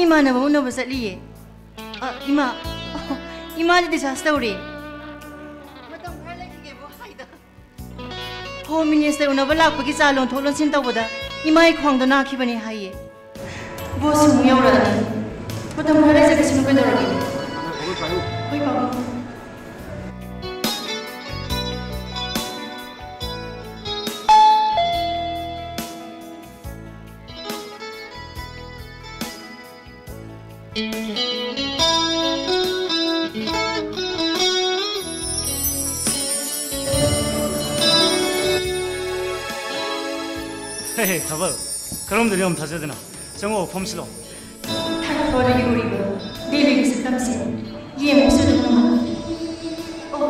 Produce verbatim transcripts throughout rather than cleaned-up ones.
ꯏꯃꯥꯟꯅꯕ ꯎꯅꯕ ꯆꯠꯂꯤꯌꯦ꯫ ꯑ, ꯏꯃꯥ, ꯑꯣ, ꯏꯃꯥꯗꯤ discharge ꯇꯧꯔꯦ꯫ ꯃꯇꯝ ꯈꯔ ꯂꯩꯈꯤꯒꯦꯕꯨ ꯍꯥꯏꯗ꯫ Home Minister ꯎꯅꯕ ꯂꯥꯛꯄꯒꯤ ꯆꯥ ꯂꯣꯟꯊꯣꯛ ꯂꯣꯟꯁꯤꯟ ꯇꯧꯕꯗ ꯏꯃꯥꯒꯤ ꯈ꯭ꯋꯥꯡꯗꯣ ꯅꯥꯈꯤꯕꯅꯦ ꯍꯥꯏꯌꯦ꯫ Boss ꯑꯃꯨꯛ ꯌꯧꯔꯛꯑꯅꯤ꯫ ꯃꯇꯝ ꯈꯔ ꯂꯩꯖꯒꯦ, ꯁꯤꯅ ꯀꯩꯗꯧꯔꯒꯦ? ꯍꯣꯏ, ꯄꯥꯕꯨꯡ꯫ ꯍꯦ, ꯍꯦ, ꯊꯥꯕꯜ, ꯀꯔꯝꯗꯅꯣ ꯌꯥꯝ ꯊꯥꯖꯗꯅ꯫ ꯆꯪꯉꯛꯑꯣ, ꯐꯝꯁꯤꯜꯂꯣ꯫ ꯊꯥꯔꯛꯄꯗꯒꯤ ꯎꯔꯤꯕ ꯗꯦꯜꯂꯤꯒꯤ ꯁꯛꯇꯝꯁꯦ ꯌꯦꯡꯕꯁꯨ ꯑꯗꯨꯝ ꯅꯨꯡꯉꯥꯏ꯫ ꯑꯣ,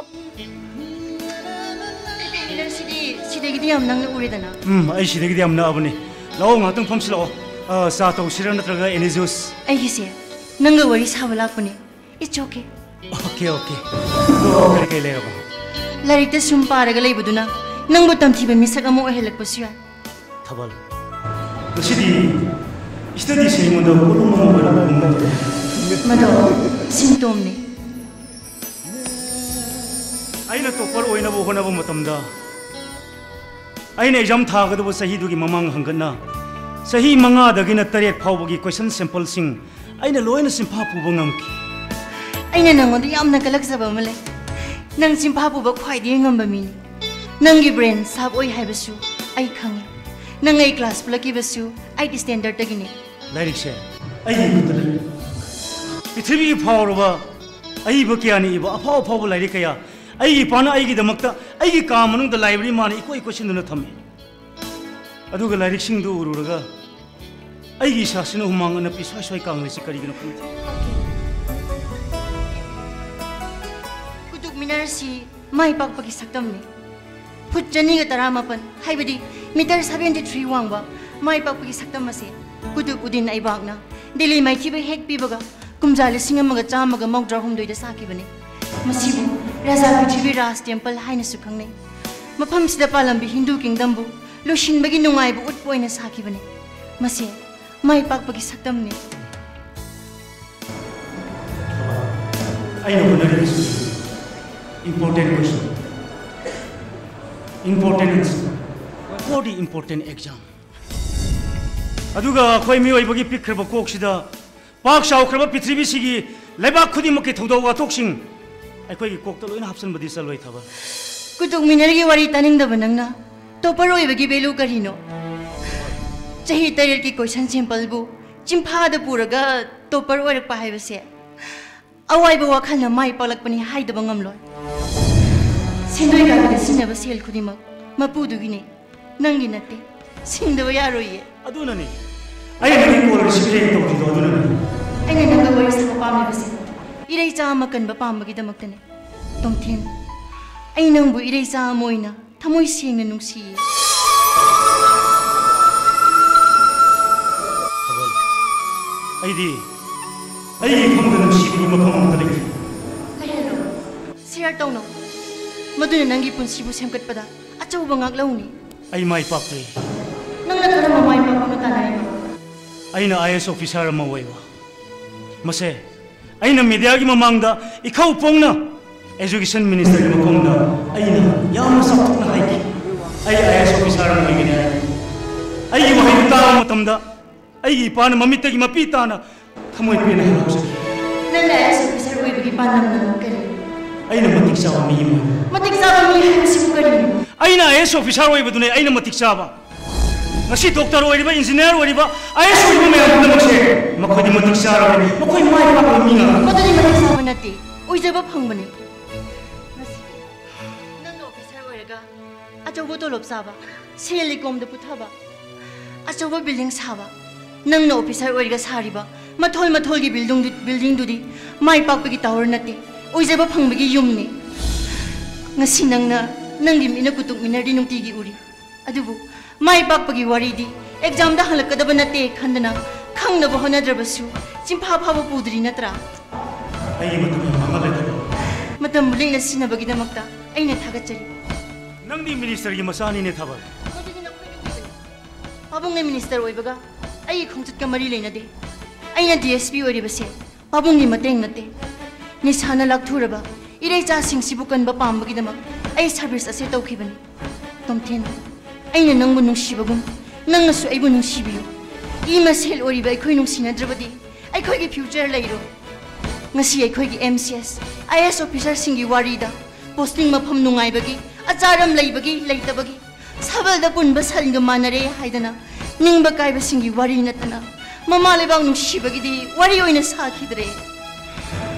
ꯀꯩꯀꯩꯅꯣ ꯁꯤꯗꯤ, ꯁꯤꯗꯒꯤꯗꯤ ꯌꯥꯝ ꯅꯛꯅ ꯎꯔꯦꯗꯅ꯫ ꯎꯝ, ꯑꯩ ꯁꯤꯗꯒꯤꯗꯤ ꯌꯥꯝ ꯅꯛꯑꯕꯅꯤ꯫ ꯂꯥꯛꯑꯣ, ꯉꯥꯛꯇꯪ ꯐꯝꯁꯤꯜꯂꯛꯑꯣ꯫ ꯑ, ꯆꯥ ꯇꯧꯁꯤꯔꯥ ꯅꯠꯇ꯭ꯔꯒ any juice? ꯑꯩꯒꯤꯁꯦ ꯅꯪꯒ ꯋꯥꯔꯤ ꯁꯥꯕ ꯂꯥꯛꯄꯅꯦ꯫ It's okay. Okay, okay. ꯑꯗꯣ ꯀꯔꯤ ꯀꯔꯤ ꯂꯩꯔꯕ? ꯂꯥꯏꯔꯤꯛꯇ ꯁꯨꯝ ꯄꯥꯔꯒ ꯂꯩꯕꯗꯨꯅ ꯅꯪꯕꯨ ꯇꯝꯊꯤꯕ ꯃꯤꯁꯛ ꯑꯃ ꯑꯣꯏꯍꯜꯂꯛꯄꯁꯨ ꯌꯥꯏ꯫ ꯊꯥꯕꯜ, ꯉꯁꯤꯗꯤ studyꯁꯦ ꯑꯩꯉꯣꯟꯗ ꯄꯣꯠꯂꯨꯝ ꯑꯃ ꯑꯣꯏꯔꯛꯄꯒꯨꯝ ꯇꯧꯔꯦ꯫ ꯃꯗꯣ symptomꯅꯤ꯫ ꯑꯩꯅ topper ꯑꯣꯏꯅꯕ ꯍꯣꯠꯅꯕ ꯃꯇꯝꯗ, ꯑꯩꯅ exam ꯊꯥꯒꯗꯕ ꯆꯍꯤꯗꯨꯒꯤ ꯃꯃꯥꯡ ꯍꯪꯒꯠꯅ ꯆꯍꯤ ꯃꯉꯥꯗꯒꯤꯅ ꯇꯔꯦꯠ ꯐꯥꯎꯕꯒꯤ question sampleꯁꯤꯡ ꯑꯩꯅ ꯂꯣꯏꯅ ꯆꯤꯟꯐꯥ ꯄꯨꯕ ꯉꯝꯈꯤ꯫ ꯑꯩꯅ ꯅꯪꯉꯣꯟꯗ ꯌꯥꯝꯅ ꯀꯜꯂꯛꯆꯕ ꯑꯃ ꯂꯩ꯫ ꯅꯪ ꯆꯤꯟꯐꯥ ꯄꯨꯕ ꯈ꯭ꯋꯥꯏꯗꯒꯤ ꯉꯝꯕ ꯃꯤꯅꯤ꯫ ꯅꯪꯒꯤ brain sharp ꯑꯣꯏ ꯍꯥꯏꯕꯁꯨ ꯑꯩ ꯈꯪꯉꯤ꯫ ꯅꯪ ꯑꯩ class ꯄꯨꯜꯂꯛꯈꯤꯕꯁꯨ eighth standardꯇꯒꯤꯅꯤ꯫ ꯂꯥꯏꯔꯤꯛꯁꯦ ꯑꯩꯒꯤ ꯈꯨꯠꯇ ꯂꯩ꯫ ꯄ꯭ꯔꯤꯊꯤꯕꯤꯒꯤ ꯐꯥꯎꯔꯕ ꯑꯏꯕ ꯀꯌꯥꯅ ꯏꯕ ꯑꯐꯥꯎ ꯑꯐꯥꯎꯕ ꯂꯥꯏꯔꯤꯛ ꯀꯌꯥ ꯑꯩꯒꯤ ꯏꯄꯥꯅ ꯑꯩꯒꯤꯗꯃꯛꯇ ꯑꯩꯒꯤ ꯀꯥ ꯃꯅꯨꯡꯗ library ꯃꯥꯅ ꯏꯀꯣꯏ ꯀꯣꯏꯁꯤꯟꯗꯨꯅ ꯊꯝꯃꯤ꯫ ꯑꯗꯨꯒ ꯂꯥꯏꯔꯤꯛꯁꯤꯡꯗꯨ ꯎꯔꯨꯔꯒ ꯑꯩꯒꯤ ꯏꯁꯥꯁꯤꯅ ꯍꯨꯃꯥꯡ ꯑꯅꯞꯄꯤ ꯁ꯭ꯋꯥꯏ ꯁ꯭ꯋꯥꯏ ꯀꯥꯡꯂꯤꯁꯤ ꯀꯔꯤꯒꯤꯅꯣ ꯈꯪꯗꯦ꯫ ꯀꯨꯇꯨꯕ ꯃꯤꯅꯥꯔ ꯑꯁꯤ ꯃꯥꯏ ꯄꯥꯛꯄꯒꯤ ꯁꯛꯇꯝꯅꯤ꯫ ꯐꯨꯠ ꯆꯅꯤꯒ ꯇꯔꯥꯃꯥꯄꯟ, ꯍꯥꯏꯕꯗꯤ meter seventy three ꯋꯥꯡꯕ ꯃꯥꯏ ꯄꯥꯛꯄꯒꯤ ꯁꯛꯇꯝ ꯑꯁꯤ ꯀꯨꯇꯨꯕ ꯎꯗꯤꯟ ꯑꯩꯕꯥꯛꯅ ꯗꯤꯜꯂꯤ ꯃꯥꯏꯊꯤꯕ ꯍꯦꯛ ꯄꯤꯕꯒ ꯀꯨꯝꯖꯥ ꯂꯤꯁꯤꯡ ꯑꯃꯒ ꯆꯥꯝꯃꯒ ꯃꯧꯗ꯭ꯔꯥ ꯍꯨꯝꯗꯣꯏꯗ ꯁꯥꯈꯤꯕꯅꯤ꯫ ꯃꯁꯤꯕꯨ ꯔꯥꯖꯥ ꯄ꯭ꯔꯤꯊꯤꯕꯤꯔꯥꯖ temple ꯍꯥꯏꯅꯁꯨ ꯈꯪꯅꯩ꯫ ꯃꯐꯝꯁꯤꯗ ꯄꯥꯜꯂꯝꯕ ꯍꯤꯟꯗꯨ kingdomꯕꯨ ꯂꯣꯏꯁꯤꯟꯕꯒꯤ ꯅꯨꯡꯉꯥꯏꯕ ꯎꯠꯄ ꯑꯣꯏꯅ ꯁꯥꯈꯤꯕꯅꯤ꯫ ꯃꯁꯤ ꯃꯥꯏ ꯄꯥꯛꯄꯒꯤ ꯁꯛꯇꯝꯅꯤ꯫ ꯑꯩꯅ ꯍꯣꯠꯅꯔꯤꯕꯁꯤ important question, important answer for the important exam. ꯑꯗꯨꯒ ꯑꯩꯈꯣꯏ ꯃꯤꯑꯣꯏꯕꯒꯤ ꯄꯤꯛꯈ꯭ꯔꯕ ꯀꯣꯛꯁꯤꯗ ꯄꯥꯛ ꯆꯥꯎꯈ꯭ꯔꯕ ꯄ꯭ꯔꯤꯊꯤꯕꯤꯁꯤꯒꯤ ꯂꯩꯕꯥꯛ ꯈꯨꯗꯤꯡꯃꯛꯀꯤ ꯊꯧꯗꯣꯛ ꯋꯥꯊꯣꯛꯁꯤꯡ ꯑꯩꯈꯣꯏꯒꯤ ꯀꯣꯛꯇ ꯂꯣꯏꯅ ꯍꯥꯞꯆꯤꯟꯕꯗꯤ ꯆꯠꯂꯣꯏ ꯊꯕ꯫ ꯀꯨꯇꯨꯛ ꯃꯤꯅꯔꯒꯤ ꯋꯥꯔꯤ ꯇꯥꯅꯤꯡꯗꯕ ꯅꯪꯅ ꯇꯣꯄꯔ ꯑꯣꯏꯕꯒꯤ ꯚꯦꯂꯨ ꯀꯔꯤꯅꯣ? ꯆꯍꯤ ꯇꯔꯦꯠꯀꯤ ꯀꯣꯏꯁꯟ ꯁꯦꯝꯄꯜꯕꯨ ꯆꯤꯝꯐꯥꯗ ꯄꯨꯔꯒ ꯇꯣꯄꯔ ꯑꯣꯏꯔꯛꯄ ꯍꯥꯏꯕꯁꯦ ꯑꯋꯥꯏꯕ ꯋꯥꯈꯜꯅ ꯃꯥꯏ ꯄꯥꯛꯂꯛꯄꯅꯤ ꯍꯥꯏꯗꯕ ꯉꯝꯂꯣꯏ꯫ ꯁꯦꯟꯗꯣꯏ ꯂꯥꯛꯄꯗ ꯁꯤꯖꯤꯟꯅꯕ ꯁꯦꯜ ꯈꯨꯗꯤꯡꯃꯛ ꯃꯄꯨꯗꯨꯒꯤꯅꯦ, ꯅꯪꯒꯤ ꯅꯠꯇꯦ꯫ ꯁꯤꯡꯗꯕ ꯌꯥꯔꯣꯏꯌꯦ꯫ ꯑꯗꯨꯅꯅꯤ ꯑꯩꯅ ꯅꯪꯒꯤ ꯀꯣꯜ ꯔꯤꯁꯤꯞ ꯍꯦꯛ ꯇꯧꯗ꯭ꯔꯤꯗꯣ꯫ ꯑꯗꯨꯅꯅꯤ ꯑꯩꯅ ꯅꯪꯒ ꯋꯥꯔꯤ ꯁꯥꯕ ꯄꯥꯝꯂꯤꯕꯁꯦ꯫ ꯏꯔꯩꯆꯥ ꯑꯃ ꯀꯟꯕ ꯄꯥꯝꯕꯒꯤꯗꯃꯛꯇꯅꯦ꯫ ꯇꯣꯝꯊꯤꯟ, ꯑꯩ ꯅꯪꯕꯨ ꯏꯔꯩꯆꯥ ꯑꯃ ꯑꯣꯏꯅ ꯊꯃꯣꯏ ꯁꯦꯡꯅ ꯅꯨꯡꯁꯤꯌꯦ꯫ ꯊꯥꯕꯜ, ꯑꯩꯗꯤ ꯑꯩꯒꯤ ꯏꯐꯝꯗ ꯅꯨꯡꯁꯤꯕꯒꯤ ꯃꯐꯝ ꯑꯃꯠꯇ ꯂꯩꯇꯦ꯫ ꯂꯩꯍꯜꯂꯣ꯫ ꯁꯤꯌꯔ ꯇꯧꯅꯧ꯫ ꯃꯗꯨꯅ ꯅꯪꯒꯤ ꯄꯨꯟꯁꯤꯕꯨ ꯁꯦꯝꯒꯠꯄꯗ ꯑꯆꯧꯕ ꯉꯥꯛꯂꯧꯅꯤ꯫ ꯑꯩ ꯃꯥꯏ ꯄꯥꯛꯇ꯭ꯔꯤ꯫ ꯅꯪꯅ ꯀꯔꯝꯕ ꯃꯥꯏ ꯄꯥꯛꯄꯅꯣ ꯇꯥꯟꯅꯔꯤꯕ? ꯑꯩꯅ IAS officer ꯑꯃ ꯑꯣꯏꯕ꯫ ꯃꯁꯦ ꯑꯩꯅ ꯃꯤꯗꯤꯌꯥꯒꯤ ꯃꯃꯥꯡꯗ ꯏꯈꯧ ꯄꯣꯡꯅ ꯑꯦꯖꯨꯀꯦꯁꯟ ꯃꯤꯅꯤꯁꯇꯔꯒꯤ ꯃꯐꯝꯗ ꯑꯩꯅ ꯌꯥꯝꯅ ꯆꯥꯎꯊꯣꯛꯅ ꯍꯥꯏꯈꯤ꯫ ꯑꯩ IAS officer ꯑꯃ ꯑꯣꯏꯒꯅꯤ ꯍꯥꯏꯅ꯫ ꯑꯩꯒꯤ ꯋꯥꯍꯩꯗꯨ ꯇꯥꯕ ꯃꯇꯝꯗ ꯑꯩꯒꯤ ꯏꯄꯥꯅ ꯃꯃꯤꯠꯇꯒꯤ ꯃꯄꯤ ꯇꯥꯅ ꯊꯃꯣꯏ ꯄꯦꯟꯅ ꯍꯔꯥꯎꯖꯈꯤ꯫ ꯅꯪꯅ IAS officer ꯑꯣꯏꯕꯒꯤ ꯄꯥꯟꯗꯝꯅ ꯀꯔꯤ? ꯑꯩꯅ ꯃꯇꯤꯛ ꯆꯥꯕ ꯃꯤ ꯑꯃ ꯑꯣꯏꯕ꯫ ꯃꯇꯤꯛ ꯆꯥꯕ ꯃꯤ ꯍꯥꯏꯕꯁꯤꯕꯨ ꯀꯔꯤꯅꯣ? ꯑꯩꯅ IAS officer ꯑꯣꯏꯕꯗꯨꯅꯦ ꯑꯩꯅ ꯃꯇꯤꯛ ꯆꯥꯕ꯫ ꯉꯁꯤ ꯗꯣꯛꯇꯔ ꯑꯣꯏꯔꯤꯕ, ꯏꯟꯖꯤꯅꯤꯌꯥꯔ ꯑꯣꯏꯔꯤꯕ, IAS ꯑꯣꯏꯔꯤꯕ ꯃꯌꯥꯝ ꯄꯨꯝꯅꯃꯛꯁꯦ ꯃꯈꯣꯏꯗꯤ ꯃꯇꯤꯛ ꯆꯥꯔꯕꯅꯤ꯫ ꯃꯈꯣꯏ ꯃꯥꯏ ꯄꯥꯛꯂꯕ ꯃꯤ ꯉꯥꯛꯇꯅꯤ꯫ ꯃꯗꯨꯗꯤ ꯃꯇꯤꯛ ꯆꯥꯕ ꯅꯠꯇꯦ, ꯑꯣꯏꯖꯕ ꯐꯪꯕꯅꯤ꯫ ꯉꯁꯤ ꯅꯪꯅ officer ꯑꯣꯏꯔꯒ ꯑꯆꯧꯕ ꯇꯣꯂꯣꯞ ꯆꯥꯕ, ꯁꯦꯜ ꯂꯤꯀꯣꯝꯗ ꯄꯨꯊꯕ, ꯑꯆꯧꯕ building ꯁꯥꯕ, ꯅꯪꯅ officer ꯑꯣꯏꯔꯒ ꯁꯥꯔꯤꯕ ꯃꯊꯣꯜ ꯃꯊꯣꯜꯒꯤ building ꯗꯨ-, building ꯗꯨꯗꯤ ꯃꯥꯏ ꯄꯥꯛꯄꯒꯤ tower ꯅꯠꯇꯦ, ꯑꯣꯏꯖꯕ ꯐꯪꯕꯒꯤ ꯌꯨꯝꯅꯤ꯫ ꯉꯁꯤ ꯅꯪꯅ ꯅꯪꯒꯤ ꯃꯤꯠꯅ ꯀꯨꯇꯨꯛ ꯃꯤꯅꯔꯗꯤ ꯅꯨꯡꯇꯤꯒꯤ ꯎꯔꯤ꯫ ꯑꯗꯨꯕꯨ ꯃꯥꯏ ꯄꯥꯛꯄꯒꯤ ꯋꯥꯔꯤꯗꯤ exam ꯗ ꯍꯪꯂꯛꯀꯗꯕ ꯅꯠꯇꯦ ꯈꯟꯗꯅ ꯈꯪꯅꯕ ꯍꯣꯠꯅꯗ꯭ꯔꯕꯁꯨ ꯆꯤꯟꯐꯥ ꯐꯥꯕ ꯄꯨꯗ꯭ꯔꯤ ꯅꯠꯇ꯭ꯔꯥ? ꯑꯩꯒꯤ ꯃꯇꯝ ꯌꯥꯝ ꯃꯥꯡꯍꯜꯂꯦ ꯊꯥꯕꯜ꯫ ꯃꯇꯝꯕꯨ ꯂꯤꯛꯅ ꯁꯤꯖꯤꯟꯅꯕꯒꯤꯗꯃꯛꯇ ꯑꯩꯅ ꯊꯥꯒꯠꯆꯔꯤ꯫ ꯅꯪꯗꯤ ꯃꯤꯅꯤꯁꯇꯔꯒꯤ ꯃꯆꯥꯅꯤꯅꯦ ꯊꯥꯕꯜ꯫ ꯃꯗꯨꯗꯤ ꯅꯈꯣꯏꯅ ꯎꯕꯅꯤ꯫ ꯄꯥꯕꯨꯡꯅ ꯃꯤꯅꯤꯁꯇꯔ ꯑꯣꯏꯕꯒ ꯑꯩꯒꯤ ꯈꯣꯡꯆꯠꯀ ꯃꯔꯤ ꯂꯩꯅꯗꯦ꯫ ꯑꯩꯅ DSP ꯑꯣꯏꯔꯤꯕꯁꯦ ꯄꯥꯕꯨꯡꯒꯤ ꯃꯇꯦꯡ ꯅꯠꯇꯦ꯫ ꯅꯤꯁꯥꯅ ꯂꯥꯛꯊꯨꯔꯕ ꯏꯔꯩꯆꯥꯁꯤꯡꯁꯤꯕꯨ ꯀꯟꯕ ꯄꯥꯝꯕꯒꯤꯗꯃꯛ ꯑꯩ ꯁꯔꯚꯤꯁ ꯑꯁꯦ ꯇꯧꯈꯤꯕꯅꯤ꯫ ꯇꯣꯝꯊꯤꯟ, ꯑꯩꯅ ꯅꯪꯕꯨ ꯅꯨꯡꯁꯤꯕꯒꯨꯝ ꯅꯪꯅꯁꯨ ꯑꯩꯕꯨ ꯅꯨꯡꯁꯤꯕꯤꯌꯨ꯫ ꯏ ꯃꯁꯦꯜ ꯑꯣꯏꯔꯤꯕ ꯑꯩꯈꯣꯏ ꯅꯨꯡꯁꯤꯅꯗ꯭ꯔꯕꯗꯤ ꯑꯩꯈꯣꯏꯒꯤ ꯐ꯭ꯌꯨꯆꯔ ꯂꯩꯔꯣꯏ꯫ ꯉꯁꯤ ꯑꯩꯈꯣꯏꯒꯤ ꯑꯦꯝ ꯁꯤ ꯑꯦꯁ, ꯑꯥꯏ ꯑꯦꯁ ꯑꯣꯐꯤꯁꯔꯁꯤꯡꯒꯤ ꯋꯥꯔꯤꯗ ꯄꯣꯁꯇꯤꯡ ꯃꯐꯝ ꯅꯨꯡꯉꯥꯏꯕꯒꯤ, ꯑꯆꯥꯔꯝ ꯂꯩꯕꯒꯤ ꯂꯩꯇꯕꯒꯤ, ꯁꯥꯕꯜꯗ ꯄꯨꯟꯕ ꯁꯟꯒ ꯃꯥꯟꯅꯔꯦ ꯍꯥꯏꯗꯅ ꯅꯤꯡꯕ ꯀꯥꯏꯕꯁꯤꯡꯒꯤ ꯋꯥꯔꯤ ꯅꯠꯇꯅ ꯃꯃꯥ ꯂꯩꯕꯥꯛ ꯅꯨꯡꯁꯤꯕꯒꯤꯗꯤ ꯋꯥꯔꯤ ꯑꯣꯏꯅ ꯁꯥꯈꯤꯗ꯭ꯔꯦ꯫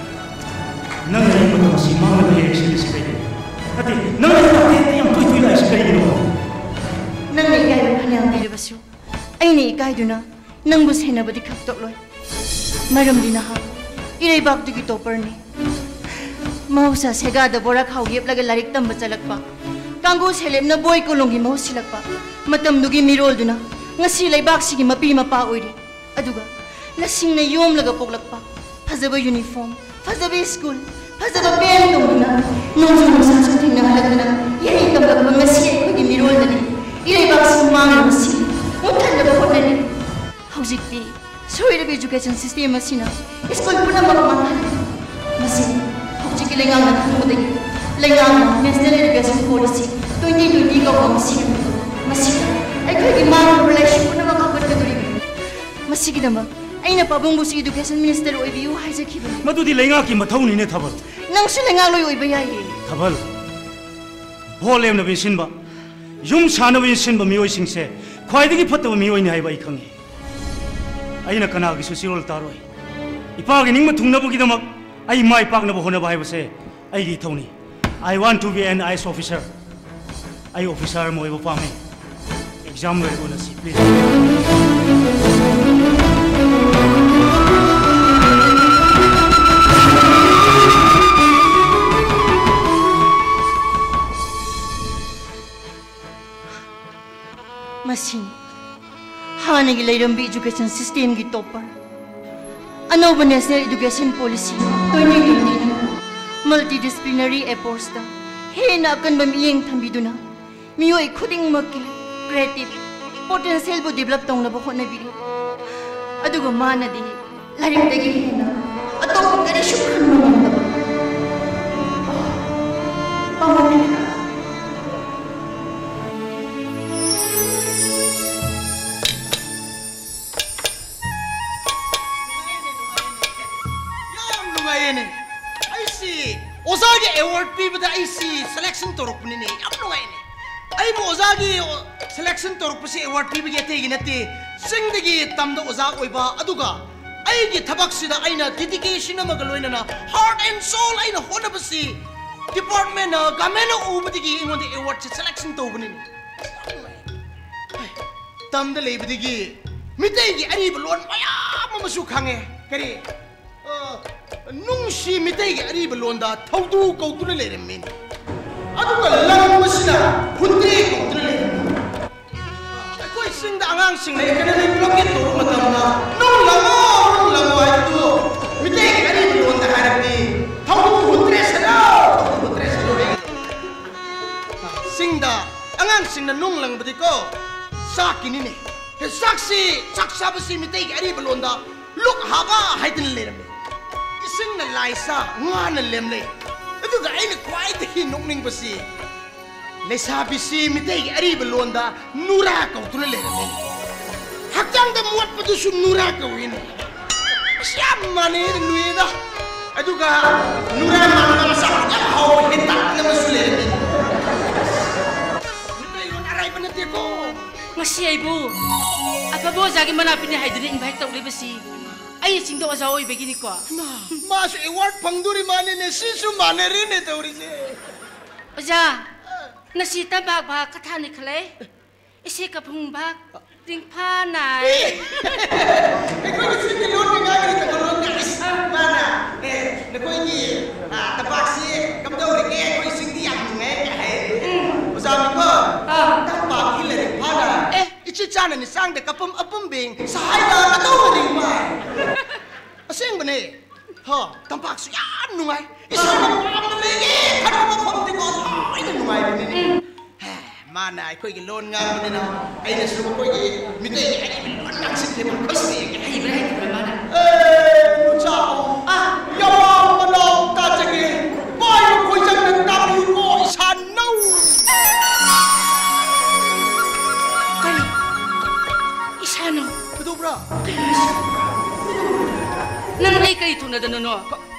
ꯅꯪꯅ ꯑꯩ ꯃꯇꯝ ꯑꯁꯤ ꯃꯥꯡꯅꯕ ꯂꯩꯔꯤꯁꯤꯡ ꯑꯁꯤ ꯀꯩꯒꯤꯅꯣ? ꯅꯠꯇꯦ, ꯅꯪꯅ ꯑꯩ ꯋꯥꯈꯜꯗ ꯌꯥꯝ ꯇꯣꯏ ꯇꯣꯏ ꯂꯥꯛꯏꯁꯤ ꯀꯩꯒꯤꯅꯣ? ꯅꯪꯅ ꯏꯀꯥꯏꯕ ꯐꯅꯌꯥꯝ ꯄꯤꯔꯕꯁꯨ, ꯑꯩꯅ ꯏꯀꯥꯏꯗꯨꯅ ꯅꯪꯕꯨ ꯁꯦꯟꯅꯕꯗꯤ ꯈꯛꯇꯣꯛꯂꯣꯏ꯫ ꯃꯔꯝꯗꯤ ꯅꯍꯥꯛ ꯏꯔꯩꯕꯥꯛꯇꯨꯒꯤ ꯇꯣꯞꯄꯔꯅꯤ꯫ ꯃꯍꯧꯁꯥ ꯁꯦꯒꯥꯗ ꯕꯣꯔꯥ ꯈꯥꯎ ꯌꯦꯞꯂꯒ ꯂꯥꯏꯔꯤꯛ ꯇꯝꯕ ꯆꯠꯂꯛꯄ, ꯀꯥꯡꯒꯨ ꯁꯦꯂꯦꯞꯅ ꯕꯣꯏ ꯀꯣꯂꯣꯝꯒꯤ ꯃꯍꯨꯠ ꯁꯤꯜꯂꯛꯄ ꯃꯇꯝꯗꯨꯒꯤ ꯃꯤꯔꯣꯜꯗꯨꯅ ꯉꯁꯤ ꯂꯩꯕꯥꯛꯁꯤꯒꯤ ꯃꯄꯤ ꯃꯄꯥ ꯑꯣꯏꯔꯤ꯫ ꯑꯗꯨꯒ ꯂꯁꯤꯡꯅ ꯌꯣꯝꯂꯒ ꯄꯣꯛꯂꯛꯄ ꯐꯖꯕ ꯌꯨꯅꯤꯐꯣꯔꯝ, ꯐꯖꯕ ꯁ꯭ꯀꯨꯜ, ꯐꯖꯕ ꯄꯦꯟ ꯇꯣꯡꯗꯨꯅ ꯅꯣꯡꯖꯨ ꯅꯨꯡꯁꯥꯁꯨ ꯊꯦꯡꯅꯍꯜꯂꯛꯇꯅ ꯏꯍꯩ ꯇꯝꯂꯛꯄ ꯉꯁꯤ ꯑꯩꯈꯣꯏꯒꯤ ꯃꯤꯔꯣꯜꯗꯅꯤ ꯏꯔꯩꯕꯥꯛꯁꯤ ꯃꯥꯡꯅꯕ ꯁꯤꯜꯂꯤ, ꯃꯨꯠꯊꯠꯅꯕ ꯍꯣꯠꯅꯔꯤ꯫ ꯍꯧꯖꯤꯛꯇꯤ ꯁꯣꯏꯔꯕ ꯏꯖꯨꯀꯦꯁꯟ ꯁꯤꯁꯇꯦꯝ ꯑꯁꯤꯅ ꯁ꯭ꯀꯨꯜ ꯄꯨꯝꯅꯃꯛ ꯃꯥꯡꯍꯜꯂꯤ꯫ ꯃꯁꯤ ꯍꯧꯖꯤꯛꯀꯤ ꯂꯩꯉꯥꯛꯅ ꯈꯪꯕꯗꯒꯤ ꯂꯩꯉꯥꯛꯅ national education policy twenty twenty ꯀꯧꯕ ꯑꯃ ꯁꯦꯝꯂꯤ꯫ ꯃꯁꯤꯗ ꯑꯩꯈꯣꯏꯒꯤ ꯃꯥꯡꯂꯕ ꯂꯥꯏꯁꯨ ꯄꯨꯝꯅꯃꯛ ꯍꯥꯞꯀꯠꯀꯗꯧꯔꯤꯕꯅꯤ꯫ ꯃꯁꯤꯒꯤꯗꯃꯛ ꯑꯩꯅ ꯄꯥꯕꯨꯡꯕꯨꯁꯨ ꯏꯗꯨꯀꯦꯁꯟ ꯃꯤꯅꯤꯁꯇꯔ ꯑꯣꯏꯕꯤꯌꯨ ꯍꯥꯏꯖꯈꯤꯕꯅꯤ꯫ ꯃꯗꯨꯗꯤ ꯂꯩꯉꯥꯛꯀꯤ ꯃꯊꯧꯅꯤꯅꯦ ꯊꯥꯕꯜ꯫ ꯅꯪꯁꯨ ꯂꯩꯉꯥꯛꯂꯣꯏ ꯑꯣꯏꯕ ꯌꯥꯏꯌꯦ꯫ ꯊꯥꯕꯜ, ꯚꯣꯠ ꯂꯦꯝꯅꯕ ꯏꯟꯁꯤꯟꯕ, ꯌꯨꯝ ꯁꯥꯅꯕ ꯏꯟꯁꯤꯟꯕ ꯃꯤꯑꯣꯏꯁꯤꯡꯁꯦ ꯈ꯭ꯋꯥꯏꯗꯒꯤ ꯐꯠꯇꯕ ꯃꯤꯑꯣꯏꯅꯤ ꯍꯥꯏꯕ ꯑꯩ ꯈꯪꯉꯤ꯫ ꯑꯩꯅ ꯀꯅꯥꯒꯤꯁꯨ ꯆꯤꯔꯣꯜ ꯇꯥꯔꯣꯏ꯫ ꯏꯄꯥꯒꯤ ꯅꯤꯡꯕ ꯊꯨꯡꯅꯕꯒꯤꯗꯃꯛ ꯑꯩ ꯃꯥꯏ ꯄꯥꯛꯅꯕ ꯍꯣꯠꯅꯕ ꯍꯥꯏꯕꯁꯦ ꯑꯩꯒꯤ ꯏꯊꯧꯅꯤ꯫ I want to be an I A S officer. ꯑꯩ ꯑꯣꯐꯤꯁꯥꯔ ꯑꯃ ꯑꯣꯏꯕ ꯄꯥꯝꯃꯤ꯫ ꯑꯦꯛꯖꯥꯝ ꯂꯣꯏꯔꯒ ꯎꯅꯁꯤ, please. ꯃꯁꯤꯅꯤ ꯍꯥꯟꯅꯒꯤ ꯂꯩꯔꯝꯕ ꯏꯖꯨꯀꯦꯁꯟ ꯁꯤꯁꯇꯦꯝꯒꯤ ꯇꯣꯞꯄꯔ꯫ ꯑꯅꯧꯕ ꯅꯦꯁꯅꯦꯜ ꯏꯗꯨꯀꯦꯁꯟ ꯄꯣꯂꯤꯁꯤ ꯇ꯭ꯋꯦꯟꯇꯤ ꯇ꯭ꯋꯦꯟꯇꯤꯅ ꯃꯜꯇꯤꯗꯤꯁꯤꯄ꯭ꯂꯤꯅꯔꯤ ꯑꯦꯄ꯭ꯔꯣꯆꯇ ꯍꯦꯟꯅ ꯑꯀꯟꯕ ꯃꯤꯠꯌꯦꯡ ꯊꯝꯕꯤꯗꯨꯅ ꯃꯤꯑꯣꯏ ꯈꯨꯗꯤꯡꯃꯛꯀꯤ ꯀ꯭ꯔꯤꯌꯦꯇꯤꯚ ꯄꯣꯇꯦꯟꯁꯤꯌꯦꯜꯕꯨ ꯗꯤꯕꯦꯂꯞ ꯇꯧꯅꯕ ꯍꯣꯠꯅꯕꯤꯔꯤ꯫ ꯑꯗꯨꯒ ꯃꯥꯅꯗꯤ ꯂꯥꯏꯔꯤꯛꯇꯒꯤ ꯍꯦꯟꯅ ꯑꯇꯣꯞꯄ ꯀꯔꯤꯁꯨ ꯈꯟꯕ ꯉꯝꯗꯕ ꯌꯥꯝ ꯅꯨꯡꯉꯥꯏꯌꯦꯅꯦ꯫ ꯑꯩꯁꯤ ꯑꯣꯖꯥꯒꯤ ꯑꯦꯋꯥꯔꯗ ꯄꯤꯕꯗ ꯑꯩꯁꯤ ꯁꯦꯂꯦꯛꯁꯟ ꯇꯧꯔꯛꯄꯅꯤꯅꯦ꯫ ꯌꯥꯝ ꯅꯨꯡꯉꯥꯏꯅꯦ꯫ ꯑꯩꯕꯨ ꯑꯣꯖꯥꯒꯤ ꯁꯦꯂꯦꯛꯁꯟ ꯇꯧꯔꯛꯄꯁꯤ ꯑꯦꯋꯥꯔꯗ ꯄꯤꯕꯒꯤ ꯑꯇꯩꯒꯤ ꯅꯠꯇꯦ꯫ ꯆꯤꯡꯗꯒꯤ ꯇꯝꯗ ꯑꯣꯖꯥ ꯑꯣꯏꯕ, ꯑꯗꯨꯒ ꯑꯩꯒꯤ ꯊꯕꯛꯁꯤꯗ ꯑꯩꯅ ꯗꯤꯗꯤꯀꯦꯁꯟ ꯑꯃꯒ ꯂꯣꯏꯅꯅ ꯍꯥꯔꯠ ꯑꯦꯟ ꯁꯣꯜ ꯑꯩꯅ ꯍꯣꯠꯅꯕꯁꯤ ꯗꯤꯄꯥꯔꯠꯃꯦꯟꯅ, ꯒꯃꯦꯟꯅ ꯎꯕꯗꯒꯤ ꯑꯩꯉꯣꯟꯗ ꯑꯦꯋꯥꯔꯗꯁꯦ ꯁꯦꯂꯦꯛꯁꯟ ꯇꯧꯕꯅꯤꯅꯦ꯫ ꯇꯝꯗ ꯂꯩꯕꯗꯒꯤ ꯃꯤꯇꯩꯒꯤ ꯑꯔꯤꯕ ꯂꯣꯟ ꯃꯌꯥꯝ ꯑꯃꯁꯨ ꯈꯪꯉꯦ꯫ ꯀꯔꯤ? ꯑ, ꯅꯨꯡꯁꯤ ꯃꯤꯇꯩꯒꯤ ꯑꯔꯤꯕ ꯂꯣꯟꯗ ꯊꯧꯗꯨ ꯀꯧꯗꯨꯅ ꯂꯩꯔꯝꯃꯤꯅꯤ꯫ ꯑꯗꯨꯒ ꯂꯪꯕꯁꯤꯅ ꯍꯨꯟꯗ꯭ꯔꯦ ꯀꯧꯗꯨꯅ ꯂꯩꯔꯝꯃꯤ꯫ ꯑꯩꯈꯣꯏ ꯆꯤꯡꯗ ꯑꯉꯥꯡꯁꯤꯡꯅ ꯑꯦꯀꯥꯗꯃꯤꯛ ꯕ꯭ꯂꯣꯀꯦꯠ ꯇꯧꯕ ꯃꯇꯝꯗ "ꯅꯨꯡ ꯂꯪꯉꯣ, ꯅꯨꯡ ꯂꯪꯉꯣ" ꯍꯥꯏꯕꯗꯨ ꯃꯤꯇꯩꯒꯤ ꯑꯔꯤꯕ ꯂꯣꯟꯗ ꯍꯥꯏꯔꯕꯗꯤ "ꯊꯧꯗꯨ ꯍꯨꯟꯗ꯭ꯔꯦ ꯁꯠꯂꯣ, ꯊꯧꯗꯨ ꯍꯨꯟꯗ꯭ꯔꯦ ꯁꯠꯂꯣ" ꯍꯥꯏꯒꯗꯧꯕꯅꯤ꯫ ꯆꯤꯡꯗ ꯑꯉꯥꯡꯁꯤꯡꯅ ꯅꯨꯡ ꯂꯪꯕꯗꯤꯀꯣ, ꯆꯥꯛꯀꯤꯅꯤꯅꯦ꯫ ꯆꯥꯛꯁꯤ, ꯆꯥꯛ ꯆꯥꯕꯁꯤ ꯃꯤꯇꯩꯒꯤ ꯑꯔꯤꯕ ꯂꯣꯟꯗ "ꯂꯨꯛ ꯍꯥꯕ" ꯍꯥꯏꯗꯅ ꯂꯩꯔꯝꯃꯤ꯫ ꯏꯁꯤꯡꯅ ꯂꯥꯏ ꯆꯥ, ꯉꯥꯅ ꯂꯦꯝꯂꯩ꯫ ꯑꯗꯨꯒ ꯑꯩꯅ ꯈ꯭ꯋꯥꯏꯗꯒꯤ ꯅꯣꯛꯅꯤꯡꯕꯁꯤ, ꯂꯩꯁꯥꯕꯤꯁꯤ ꯃꯤꯇꯩꯒꯤ ꯑꯔꯤꯕ ꯂꯣꯟꯗ "ꯅꯨꯔꯥ" ꯀꯧꯗꯨꯅ ꯂꯩꯔꯝꯃꯤ꯫ ꯍꯛꯆꯥꯡꯗ ꯃꯣꯠꯄꯗꯨꯁꯨ "ꯅꯨꯔꯥ" ꯀꯧꯏꯅꯦ꯫ ꯑꯁ, ꯌꯥꯝ ꯃꯥꯟꯅꯩ, ꯂꯨꯏꯗ꯫ ꯑꯗꯨꯒ ꯅꯨꯔꯥ ꯃꯥꯟꯕ ꯃꯆꯥ ꯌꯥꯝ ꯍꯥꯎꯕ ꯍꯦꯟꯇꯥꯛ ꯑꯃꯁꯨ ꯂꯩꯔꯝꯃꯤ꯫ ꯃꯤꯇꯩꯂꯣꯟ ꯑꯔꯥꯏꯕ ꯅꯠꯇꯦꯀꯣ꯫ ꯉꯁꯤ ꯑꯩꯕꯨ ꯑꯐꯕ ꯑꯣꯖꯥꯒꯤ ꯃꯅꯥꯛꯄꯤꯅꯤ ꯍꯥꯏꯗꯨꯅ ꯏꯟꯚꯥꯏꯠ ꯇꯧꯂꯤꯕꯁꯤ ꯑꯩ ꯆꯤꯡꯗ ꯑꯣꯖꯥ ꯑꯣꯏꯕꯒꯤꯅꯤꯀꯣ꯫ ꯃꯥ, ꯃꯥꯁꯨ ꯑꯦꯋꯥꯔꯗ ꯐꯪꯗꯣꯔꯤ ꯃꯥꯅꯤꯅꯦ, ꯁꯤꯁꯨ ꯃꯥꯟꯅꯔꯦꯅꯦ ꯇꯧꯔꯤꯁꯦ꯫ ꯑꯣꯖꯥ, ꯉꯁꯤ ꯇꯝꯄꯥꯛ ꯚꯥ ꯀꯊꯥꯅꯤ ꯈꯜꯂꯦ꯫ ꯏꯁꯩ ꯀꯥꯕꯨꯡ ꯚꯥ ꯇꯤꯡꯐꯥ ꯅꯥꯏ꯫ ꯑꯩꯈꯣꯏꯒꯤ ꯆꯤꯡꯒꯤ ꯂꯣꯟꯒ ꯉꯥꯡꯒꯅꯤ, ꯇꯥꯡꯈꯨꯜ ꯂꯣꯟꯒ꯫ ꯏꯁ, ꯃꯥꯅ, ꯑꯦ, ꯅꯈꯣꯏꯒꯤ, ꯑ, ꯇꯝꯄꯥꯛꯁꯤ ꯀꯝꯗꯧꯔꯤꯒꯦ? ꯑꯩꯈꯣꯏ ꯆꯤꯡꯗꯤ ꯌꯥꯝ ꯅꯨꯡꯉꯥꯏ ꯀꯥꯏ ꯍꯥꯏ꯫ ꯑꯣꯖꯥ ꯃꯤꯀꯣ, ꯑꯥ꯫ ꯇꯝꯄꯥꯛꯀꯤ ꯂꯥꯏꯔꯤꯛ ꯐꯥꯅ, ꯑꯦ, ꯏꯆꯤ ꯆꯥꯅ ꯅꯤꯁꯥꯡꯗ ꯀꯄꯨꯝ ꯑꯄꯨꯝꯕꯤꯡ ꯁꯍꯥꯏꯗ ꯀꯗꯧꯕ ꯔꯤꯡꯕ꯫ ꯑꯁꯦꯡꯕꯅꯦ꯫ ꯍꯣ, ꯇꯝꯄꯥꯛꯁꯨ ꯌꯥꯝ ꯅꯨꯡꯉꯥꯏ꯫ ꯏꯁꯥꯅ ꯄꯥꯝꯅ ꯂꯩꯒꯦ ꯈꯟꯕ ꯃꯐꯝꯗꯤꯀꯣ ꯂꯣꯏꯅ ꯅꯨꯡꯉꯥꯏꯕꯅꯤꯅꯦ꯫ ꯍꯦ, ꯃꯥꯅ ꯑꯩꯈꯣꯏꯒꯤ ꯂꯣꯟ ꯉꯥꯡꯕꯅꯤꯅ ꯑꯩꯅꯁꯨ ꯑꯩꯈꯣꯏꯒꯤ ꯃꯤꯇꯩꯒꯤ ꯑꯔꯤꯕ ꯂꯣꯟ ꯉꯥꯡꯁꯤꯟꯒꯦ꯫ ꯃꯈꯣꯏꯁꯨ ꯍꯩꯕ꯭ꯔꯥ ꯍꯩꯇꯕ꯭ꯔꯥ ꯃꯥꯅ? ꯑꯦ, ꯅꯨꯆꯥ, ꯑꯥ꯫ ꯌꯥꯋꯥ ꯃꯅꯥꯎ ꯇꯥꯖꯒꯦ꯫ ꯄꯥꯏꯕ ꯈꯣꯏꯖꯪꯅ ꯇꯥꯕꯤꯌꯨꯀꯣ꯫ ꯅꯪ ꯑꯩ ꯀꯔꯤ ꯊꯣꯛꯅꯗꯅꯅꯣ?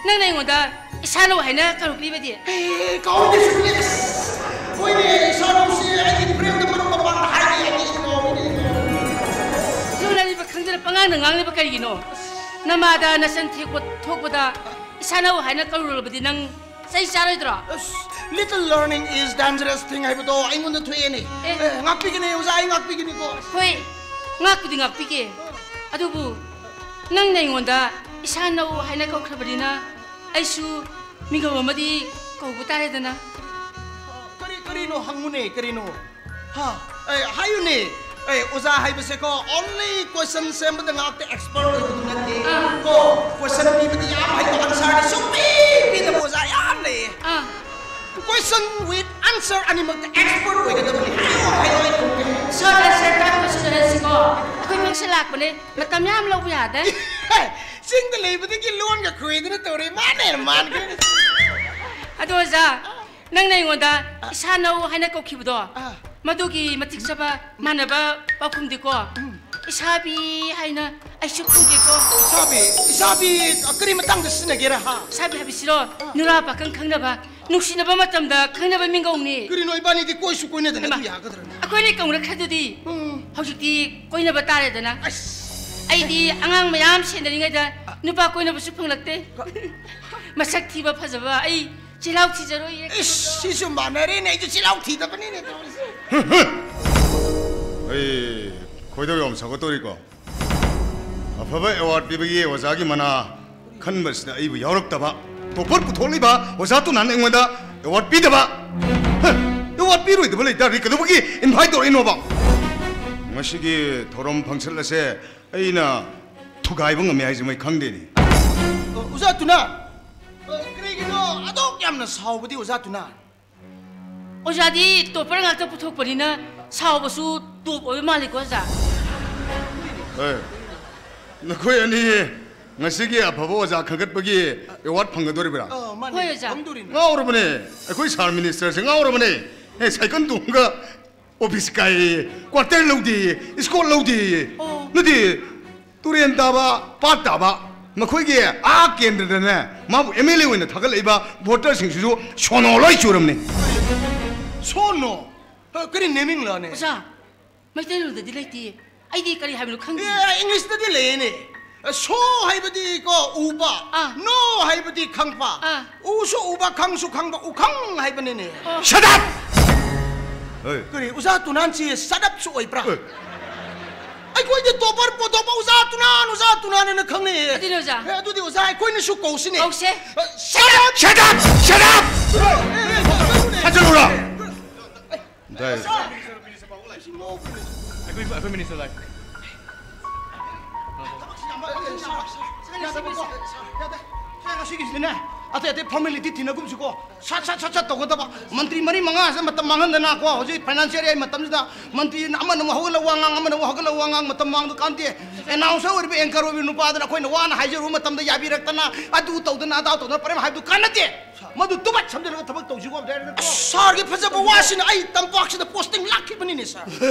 ꯅꯪꯅ ꯑꯩꯉꯣꯟꯗ ꯏꯁꯥꯅꯧ ꯍꯥꯏꯅ ꯀꯧꯔꯛꯂꯤꯕꯗꯤ? ꯑꯦ, ꯀꯧꯗꯦ ꯁꯨꯝꯅꯦ꯫ ꯑꯁ, ꯍꯣꯏꯅꯦ, ꯏꯁꯥꯅꯧꯁꯦ ꯑꯩꯒꯤ friend ꯃꯔꯨꯞ ꯃꯄꯥꯡꯗ ꯍꯥꯏꯒꯦ ꯍꯥꯏꯗꯤ ꯀꯧꯏꯅꯦ꯫ ꯂꯣꯟꯅꯔꯤꯕ ꯈꯪꯗꯅ ꯄꯉꯥꯡꯗ ꯉꯥꯡꯂꯤꯕ ꯀꯔꯤꯒꯤꯅꯣ? ꯅꯃꯥꯗ ꯅꯆꯟ ꯊꯦꯛꯄ ꯊꯣꯛꯄꯗ ꯏꯁꯥꯅꯧ ꯍꯥꯏꯅ ꯀꯧꯔꯨꯔꯕꯗꯤ ꯅꯪ ꯆꯩ ꯆꯥꯔꯣꯏꯗ꯭ꯔꯣ? ꯑꯁ, little learning is dangerous thing ꯍꯥꯏꯕꯗꯣ ꯑꯩꯉꯣꯟꯗ ꯊꯣꯛꯑꯦꯅꯦ꯫ ꯑꯦ꯫ ꯑꯦ, ꯉꯥꯛꯄꯤꯒꯅꯦ ꯑꯣꯖꯥ, ꯑꯩ ꯉꯥꯛꯄꯤꯒꯅꯤꯀꯣ꯫ ꯍꯣꯏ, ꯉꯥꯛꯄꯨꯗꯤ ꯉꯥꯛꯄꯤꯒꯦ꯫ ꯑꯗꯨꯕꯨ ꯅꯪꯅ ꯑꯩꯉꯣꯟꯗ ꯏꯁꯥꯅꯧ ꯍꯥꯏꯅ ꯀꯧꯈ꯭ꯔꯕꯅꯤꯅ ꯑꯩꯁꯨ ꯃꯤꯡꯒꯧ ꯑꯃꯗꯤ ꯀꯧꯕ ꯇꯥꯔꯦꯗꯅ꯫ ꯀꯔꯤ, ꯀꯔꯤꯅꯣ ꯍꯪꯉꯨꯅꯦ, ꯀꯔꯤꯅꯣ? ꯍꯥ? ꯑꯦ, ꯍꯥꯏꯌꯨꯅꯦ꯫ ꯑꯦ, ꯑꯣꯖꯥ ꯍꯥꯏꯕꯁꯦꯀꯣ, only question ꯁꯦꯝꯕꯗ ꯉꯥꯛꯇ expert ꯑꯣꯏꯕꯗꯨ ꯅꯠꯇꯦ꯫ ꯑꯥ꯫ ꯀꯣ, question ꯄꯤꯕꯗꯤ ꯌꯥꯝ ꯍꯩꯕ, answer ꯗꯤ ꯁꯨꯡꯄꯤ ꯄꯤꯗꯕ ꯑꯣꯖꯥ ꯌꯥꯝ ꯂꯩꯌꯦ꯫ ꯑꯥ꯫ Question with answer ꯑꯅꯤꯃꯛꯇ expert ꯑꯣꯏꯒꯗꯕꯅꯤ꯫ ꯍꯥꯏꯌꯣ, ꯍꯥꯏꯌꯣ, ꯑꯩ ꯈꯨꯝꯒꯦ꯫ Short answer type question ꯍꯥꯏꯁꯤꯀꯣ, ꯑꯩꯈꯣꯏ ꯐꯪꯁꯟ ꯂꯥꯛꯄꯅꯦ, ꯃꯇꯝ ꯌꯥꯝ ꯂꯧꯕ ꯌꯥꯗꯦ꯫ ꯆꯤꯡꯗ ꯂꯩꯕꯗꯒꯤ ꯂꯣꯟꯒ ꯈꯣꯏꯗꯅ ꯇꯧꯔꯦ꯫ ꯃꯥꯅ ꯍꯦꯟꯅ ꯃꯥꯟꯈ꯭ꯔꯦ꯫ ꯑꯗꯣ ꯑꯣꯖꯥ, ꯅꯪꯅ ꯑꯩꯉꯣꯟꯗ ꯏꯁꯥꯅꯧ ꯍꯥꯏꯅ ꯀꯧꯈꯤꯕꯗꯣ, ꯑꯥ꯫ ꯃꯗꯨꯒꯤ ꯃꯇꯤꯛ ꯆꯥꯕ ꯃꯥꯟꯅꯕ ꯄꯥꯎꯈꯨꯝꯗꯤꯀꯣ, ꯏꯁꯥꯕꯤ ꯍꯥꯏꯅ ꯑꯩꯁꯨ ꯈꯨꯝꯒꯦꯀꯣ꯫ ꯏꯁꯥꯕꯤ? ꯏꯁꯥꯕꯤ ꯀꯔꯤ ꯃꯇꯥꯡꯗ ꯁꯤꯖꯤꯟꯅꯒꯦꯔꯥ, ꯍꯥ? ꯏꯁꯥꯕꯤ ꯍꯥꯏꯕꯁꯤꯔꯣ, ꯅꯨꯔꯥ ꯄꯥꯈꯪ ꯈꯪꯅꯕ, ꯅꯨꯡꯁꯤꯅꯕ ꯃꯇꯝꯗ ꯈꯪꯅꯕ ꯃꯤꯡꯒꯧꯅꯤ꯫ ꯀꯔꯤꯅꯣ, ꯏꯕꯥꯅꯤꯗꯤ ꯀꯣꯏꯁꯨ ꯀꯣꯏꯅꯗꯅ ꯍꯩꯃꯥ, ꯑꯗꯨ ꯌꯥꯒꯗ꯭ꯔꯅꯦ? ꯑꯩꯈꯣꯏꯅ ꯀꯧꯅꯈ꯭ꯔꯗꯨꯗꯤ꯫ ꯎꯝ꯫ ꯍꯧꯖꯤꯛꯇꯤ ꯀꯣꯏꯅꯕ ꯇꯥꯔꯦꯗꯅ꯫ ꯑꯁ꯫ ꯑꯩꯗꯤ ꯑꯉꯥꯡ ꯃꯌꯥꯝ ꯁꯦꯟꯅꯔꯤꯉꯩꯗ ꯅꯨꯄꯥ ꯀꯣꯏꯅꯕꯁꯨ ꯐꯪꯂꯛꯇꯦ꯫ ꯃꯁꯛ ꯊꯤꯕ ꯐꯖꯕ ꯑꯩ ꯆꯤꯜꯍꯥꯎ ꯊꯤꯖꯔꯣꯏꯌꯦ꯫ ꯏꯁ, ꯁꯤꯁꯨ ꯃꯥꯟꯅꯔꯦꯅꯦ, ꯑꯩꯁꯨ ꯆꯤꯜꯍꯥꯎ ꯊꯤꯗꯕꯅꯤꯅꯦ ꯇꯧꯔꯤꯁꯦ꯫ ꯑꯩ ꯈꯣꯏꯗꯧ ꯌꯥꯝ ꯁꯥꯎꯒꯠꯇꯧꯔꯤꯀꯣ꯫ ꯑꯐꯕ award ꯄꯤꯕꯒꯤ ꯑꯣꯖꯥꯒꯤ ꯃꯅꯥ ꯈꯟꯕꯁꯤꯗ ꯑꯩꯕꯨ ꯌꯥꯎꯔꯛꯇꯕ, topper ꯄꯨꯊꯣꯛꯂꯤꯕ ꯑꯣꯖꯥ ꯇꯨꯅꯥꯟ ꯑꯩꯉꯣꯟꯗ award ꯄꯤꯗꯕ꯫ ꯍ, award ꯄꯤꯔꯣꯏꯗꯕ ꯂꯩꯇꯥꯔꯗꯤ ꯀꯩꯗꯧꯕꯒꯤ invite ꯇꯧꯔꯛꯏꯅꯣꯕ? ꯉꯁꯤꯒꯤ ꯊꯧꯔꯝ function ꯑꯁꯦ ꯑꯩꯅ ꯊꯨꯒꯥꯏꯕ ꯉꯝꯃꯦ ꯍꯥꯏꯁꯦ ꯃꯣꯏ ꯈꯪꯗꯦꯅꯦ꯫ ꯑ, ꯑꯣꯖꯥ ꯇꯨꯅꯥꯟ, ꯑ, ꯀꯔꯤꯒꯤꯅꯣ ꯑꯗꯨꯛ ꯌꯥꯝꯅ ꯁꯥꯎꯕꯗꯤ, ꯑꯣꯖꯥ ꯇꯨꯅꯥꯟ? ꯑꯣꯖꯥꯗꯤ topper ꯉꯥꯛꯇ ꯄꯨꯊꯣꯛꯄꯅꯤꯅ ꯁꯥꯎꯕꯁꯨ top ꯑꯣꯏꯕ ꯃꯥꯜꯂꯤꯀꯣ, ꯑꯣꯖꯥ? ꯑꯦ, ꯅꯈꯣꯏ ꯑꯅꯤ ꯉꯁꯤꯒꯤ ꯑꯐꯕ ꯑꯣꯖꯥ ꯈꯟꯒꯠꯄꯒꯤ award ꯐꯪꯒꯗꯧꯔꯤꯕ꯭ꯔꯥ? ꯑ, ꯃꯥꯅꯦ, ꯍꯣꯏ, ꯑꯣꯖꯥ꯫ ꯐꯪꯗꯣꯔꯤꯅꯦ꯫ ꯉꯥꯎꯔꯕꯅꯦ, ꯑꯩꯈꯣꯏ sir ministerꯁꯦ ꯉꯥꯎꯔꯕꯅꯦ꯫ ꯑꯦ, ꯁꯥꯏꯀꯜ ꯇꯣꯡꯉꯒ office ꯀꯥꯏꯌꯦ, quarter ꯂꯧꯗꯦꯌꯦ, escort ꯂꯧꯗꯦꯌꯦ꯫ ꯑꯣ꯫ ꯅꯠꯇꯦ, ꯇꯨꯔꯦꯟ ꯇꯥꯕ, ꯄꯥꯠ ꯇꯥꯕ, ꯃꯈꯣꯏꯒꯤ ꯑꯥ ꯀꯦꯟꯗ꯭ꯔꯗꯅꯦ, ꯃꯥꯕꯨ ꯑꯦꯝ ꯑꯦꯜ ꯑꯦ ꯑꯣꯏꯅ ꯊꯥꯒꯠꯂꯛꯏꯕ ꯚꯣꯇꯔꯁꯤꯡꯁꯤꯁꯨ ꯁꯣꯅꯣ ꯂꯣꯏ ꯆꯨꯔꯝꯅꯤ꯫ ꯁꯣꯅꯣ? ꯑ, ꯀꯔꯤ ꯅꯦꯃꯤꯡꯂꯅꯦ? ꯑꯣꯖꯥ, ꯃꯩꯇꯩꯂꯣꯟꯗꯗꯤ ꯂꯩꯇꯦ꯫ ꯑꯩꯗꯤ ꯀꯔꯤ ꯍꯥꯏꯕꯅꯣ ꯈꯪꯗꯦ꯫ ꯑꯦ, ꯏꯪꯂꯤꯁꯇꯗꯤ ꯂꯩꯌꯦꯅꯦ꯫ ꯁꯣ ꯍꯥꯏꯕꯗꯤ ꯀꯣ ꯎꯕ, ꯑꯥ꯫ ꯅꯣ ꯍꯥꯏꯕꯗꯤ ꯈꯪꯕ, ꯑꯥ꯫ ꯎꯁꯨ ꯎꯕ, ꯈꯪꯁꯨ ꯈꯪꯕ, ꯎꯈꯪ ꯍꯥꯏꯕꯅꯤꯅꯦ꯫ ꯑꯣ꯫ Shut up! ꯍꯣꯏ꯫ ꯀꯔꯤ, ꯑꯣꯖꯥ ꯇꯨꯅꯥꯟꯁꯤ shut up ꯁꯨ ꯑꯣꯏꯕ꯭ꯔꯥ? ꯍꯣꯏ꯫ ꯑꯩꯈꯣꯏꯗꯤ ꯇꯣꯄꯔ ꯄꯨꯊꯣꯛꯄ ꯑꯣꯖꯥ ꯇꯨꯅꯥꯟ, ꯑꯣꯖꯥ ꯇꯨꯅꯥꯟ ꯍꯥꯏꯅ ꯈꯪꯅꯩꯌꯦ꯫ ꯑꯗꯨꯅꯦ ꯑꯣꯖꯥ꯫ ꯑꯦ, ꯑꯗꯨꯗꯤ ꯑꯣꯖꯥ ꯑꯩꯈꯣꯏꯅꯁꯨ ꯀꯧꯁꯤꯅꯦ꯫ ꯀꯧꯁꯦ꯫ ꯑ, shut up! Shut up! Shut up! ꯑꯦ, ꯑꯦ, ꯑꯦ, ꯑꯗꯨꯅꯦ꯫ ꯐꯥꯖꯤꯜꯂꯨꯔꯣ꯫ ꯗꯥꯏ꯫ ꯑꯩꯈꯣꯏ, ꯑꯩꯈꯣꯏ ꯃꯤꯅꯤꯁꯇꯔ ꯂꯥꯛꯑꯦ꯫ ꯌꯥꯗꯦ, ꯌꯥꯗꯦ꯫ ꯁꯥꯔ, ꯉꯁꯤꯒꯤꯁꯤꯗꯤꯅꯦ, ꯑꯇꯩ ꯑꯇꯩ ꯐꯣꯔꯃꯦꯂꯤꯇꯤ ꯊꯤꯅꯒꯨꯝꯁꯤꯀꯣ꯫ ꯁꯠ, ꯁꯠ, ꯁꯠ, ꯁꯠ ꯇꯧꯒꯗꯕ꯫ ꯃꯟꯇ꯭ꯔꯤ ꯃꯔꯤ ꯃꯉꯥꯁꯦ ꯃꯇꯝ ꯃꯥꯡꯍꯟꯗꯅꯀꯣ, ꯍꯧꯖꯤꯛ ꯐꯥꯏꯅꯥꯟꯁꯤꯌꯦꯜ ꯌꯥꯏ ꯃꯇꯝꯁꯤꯗ ꯃꯟꯇ꯭ꯔꯤ ꯑꯃꯅ ꯑꯃꯨꯛ ꯍꯧꯒꯠꯂ ꯋꯥ ꯉꯥꯡ, ꯑꯃꯅ ꯑꯃꯨꯛ ꯍꯧꯒꯠꯂ ꯋꯥ ꯉꯥꯡ, ꯃꯇꯝ ꯃꯥꯡꯗ ꯀꯥꯟꯗꯦ꯫ ꯑꯦꯅꯥꯎꯟꯁꯔ ꯑꯣꯏꯔꯤꯕ, ꯑꯦꯡꯀꯔ ꯑꯣꯏꯔꯤꯕ ꯅꯨꯄꯥꯗꯨꯅ ꯑꯩꯈꯣꯏꯅ ꯋꯥꯅ ꯍꯥꯏꯖꯔꯨꯕ ꯃꯇꯝꯗ ꯌꯥꯕꯤꯔꯛꯇꯅ, ꯑꯗꯨ ꯇꯧꯗꯅ, ꯑꯗꯥ ꯇꯧꯗꯅ ꯄꯔꯦꯝ ꯍꯥꯏꯕꯗꯨ ꯀꯥꯟꯅꯗꯦ꯫ ꯃꯗꯨ ꯇꯨꯕꯠ ꯁꯝꯖꯤꯜꯂꯒ ꯊꯕꯛ ꯇꯧꯁꯤꯀꯣ, ꯗꯥꯏꯔꯦꯛꯇꯔ ꯀꯣ꯫ ꯁꯥꯔꯒꯤ ꯐꯖꯕ ꯋꯥꯁꯤꯅ ꯑꯩ ꯇꯝꯄꯥꯛꯁꯤꯗ ꯄꯣꯁꯇꯤꯡ ꯂꯥꯛꯈꯤꯕꯅꯤꯅꯦ, ꯁꯥꯔ꯫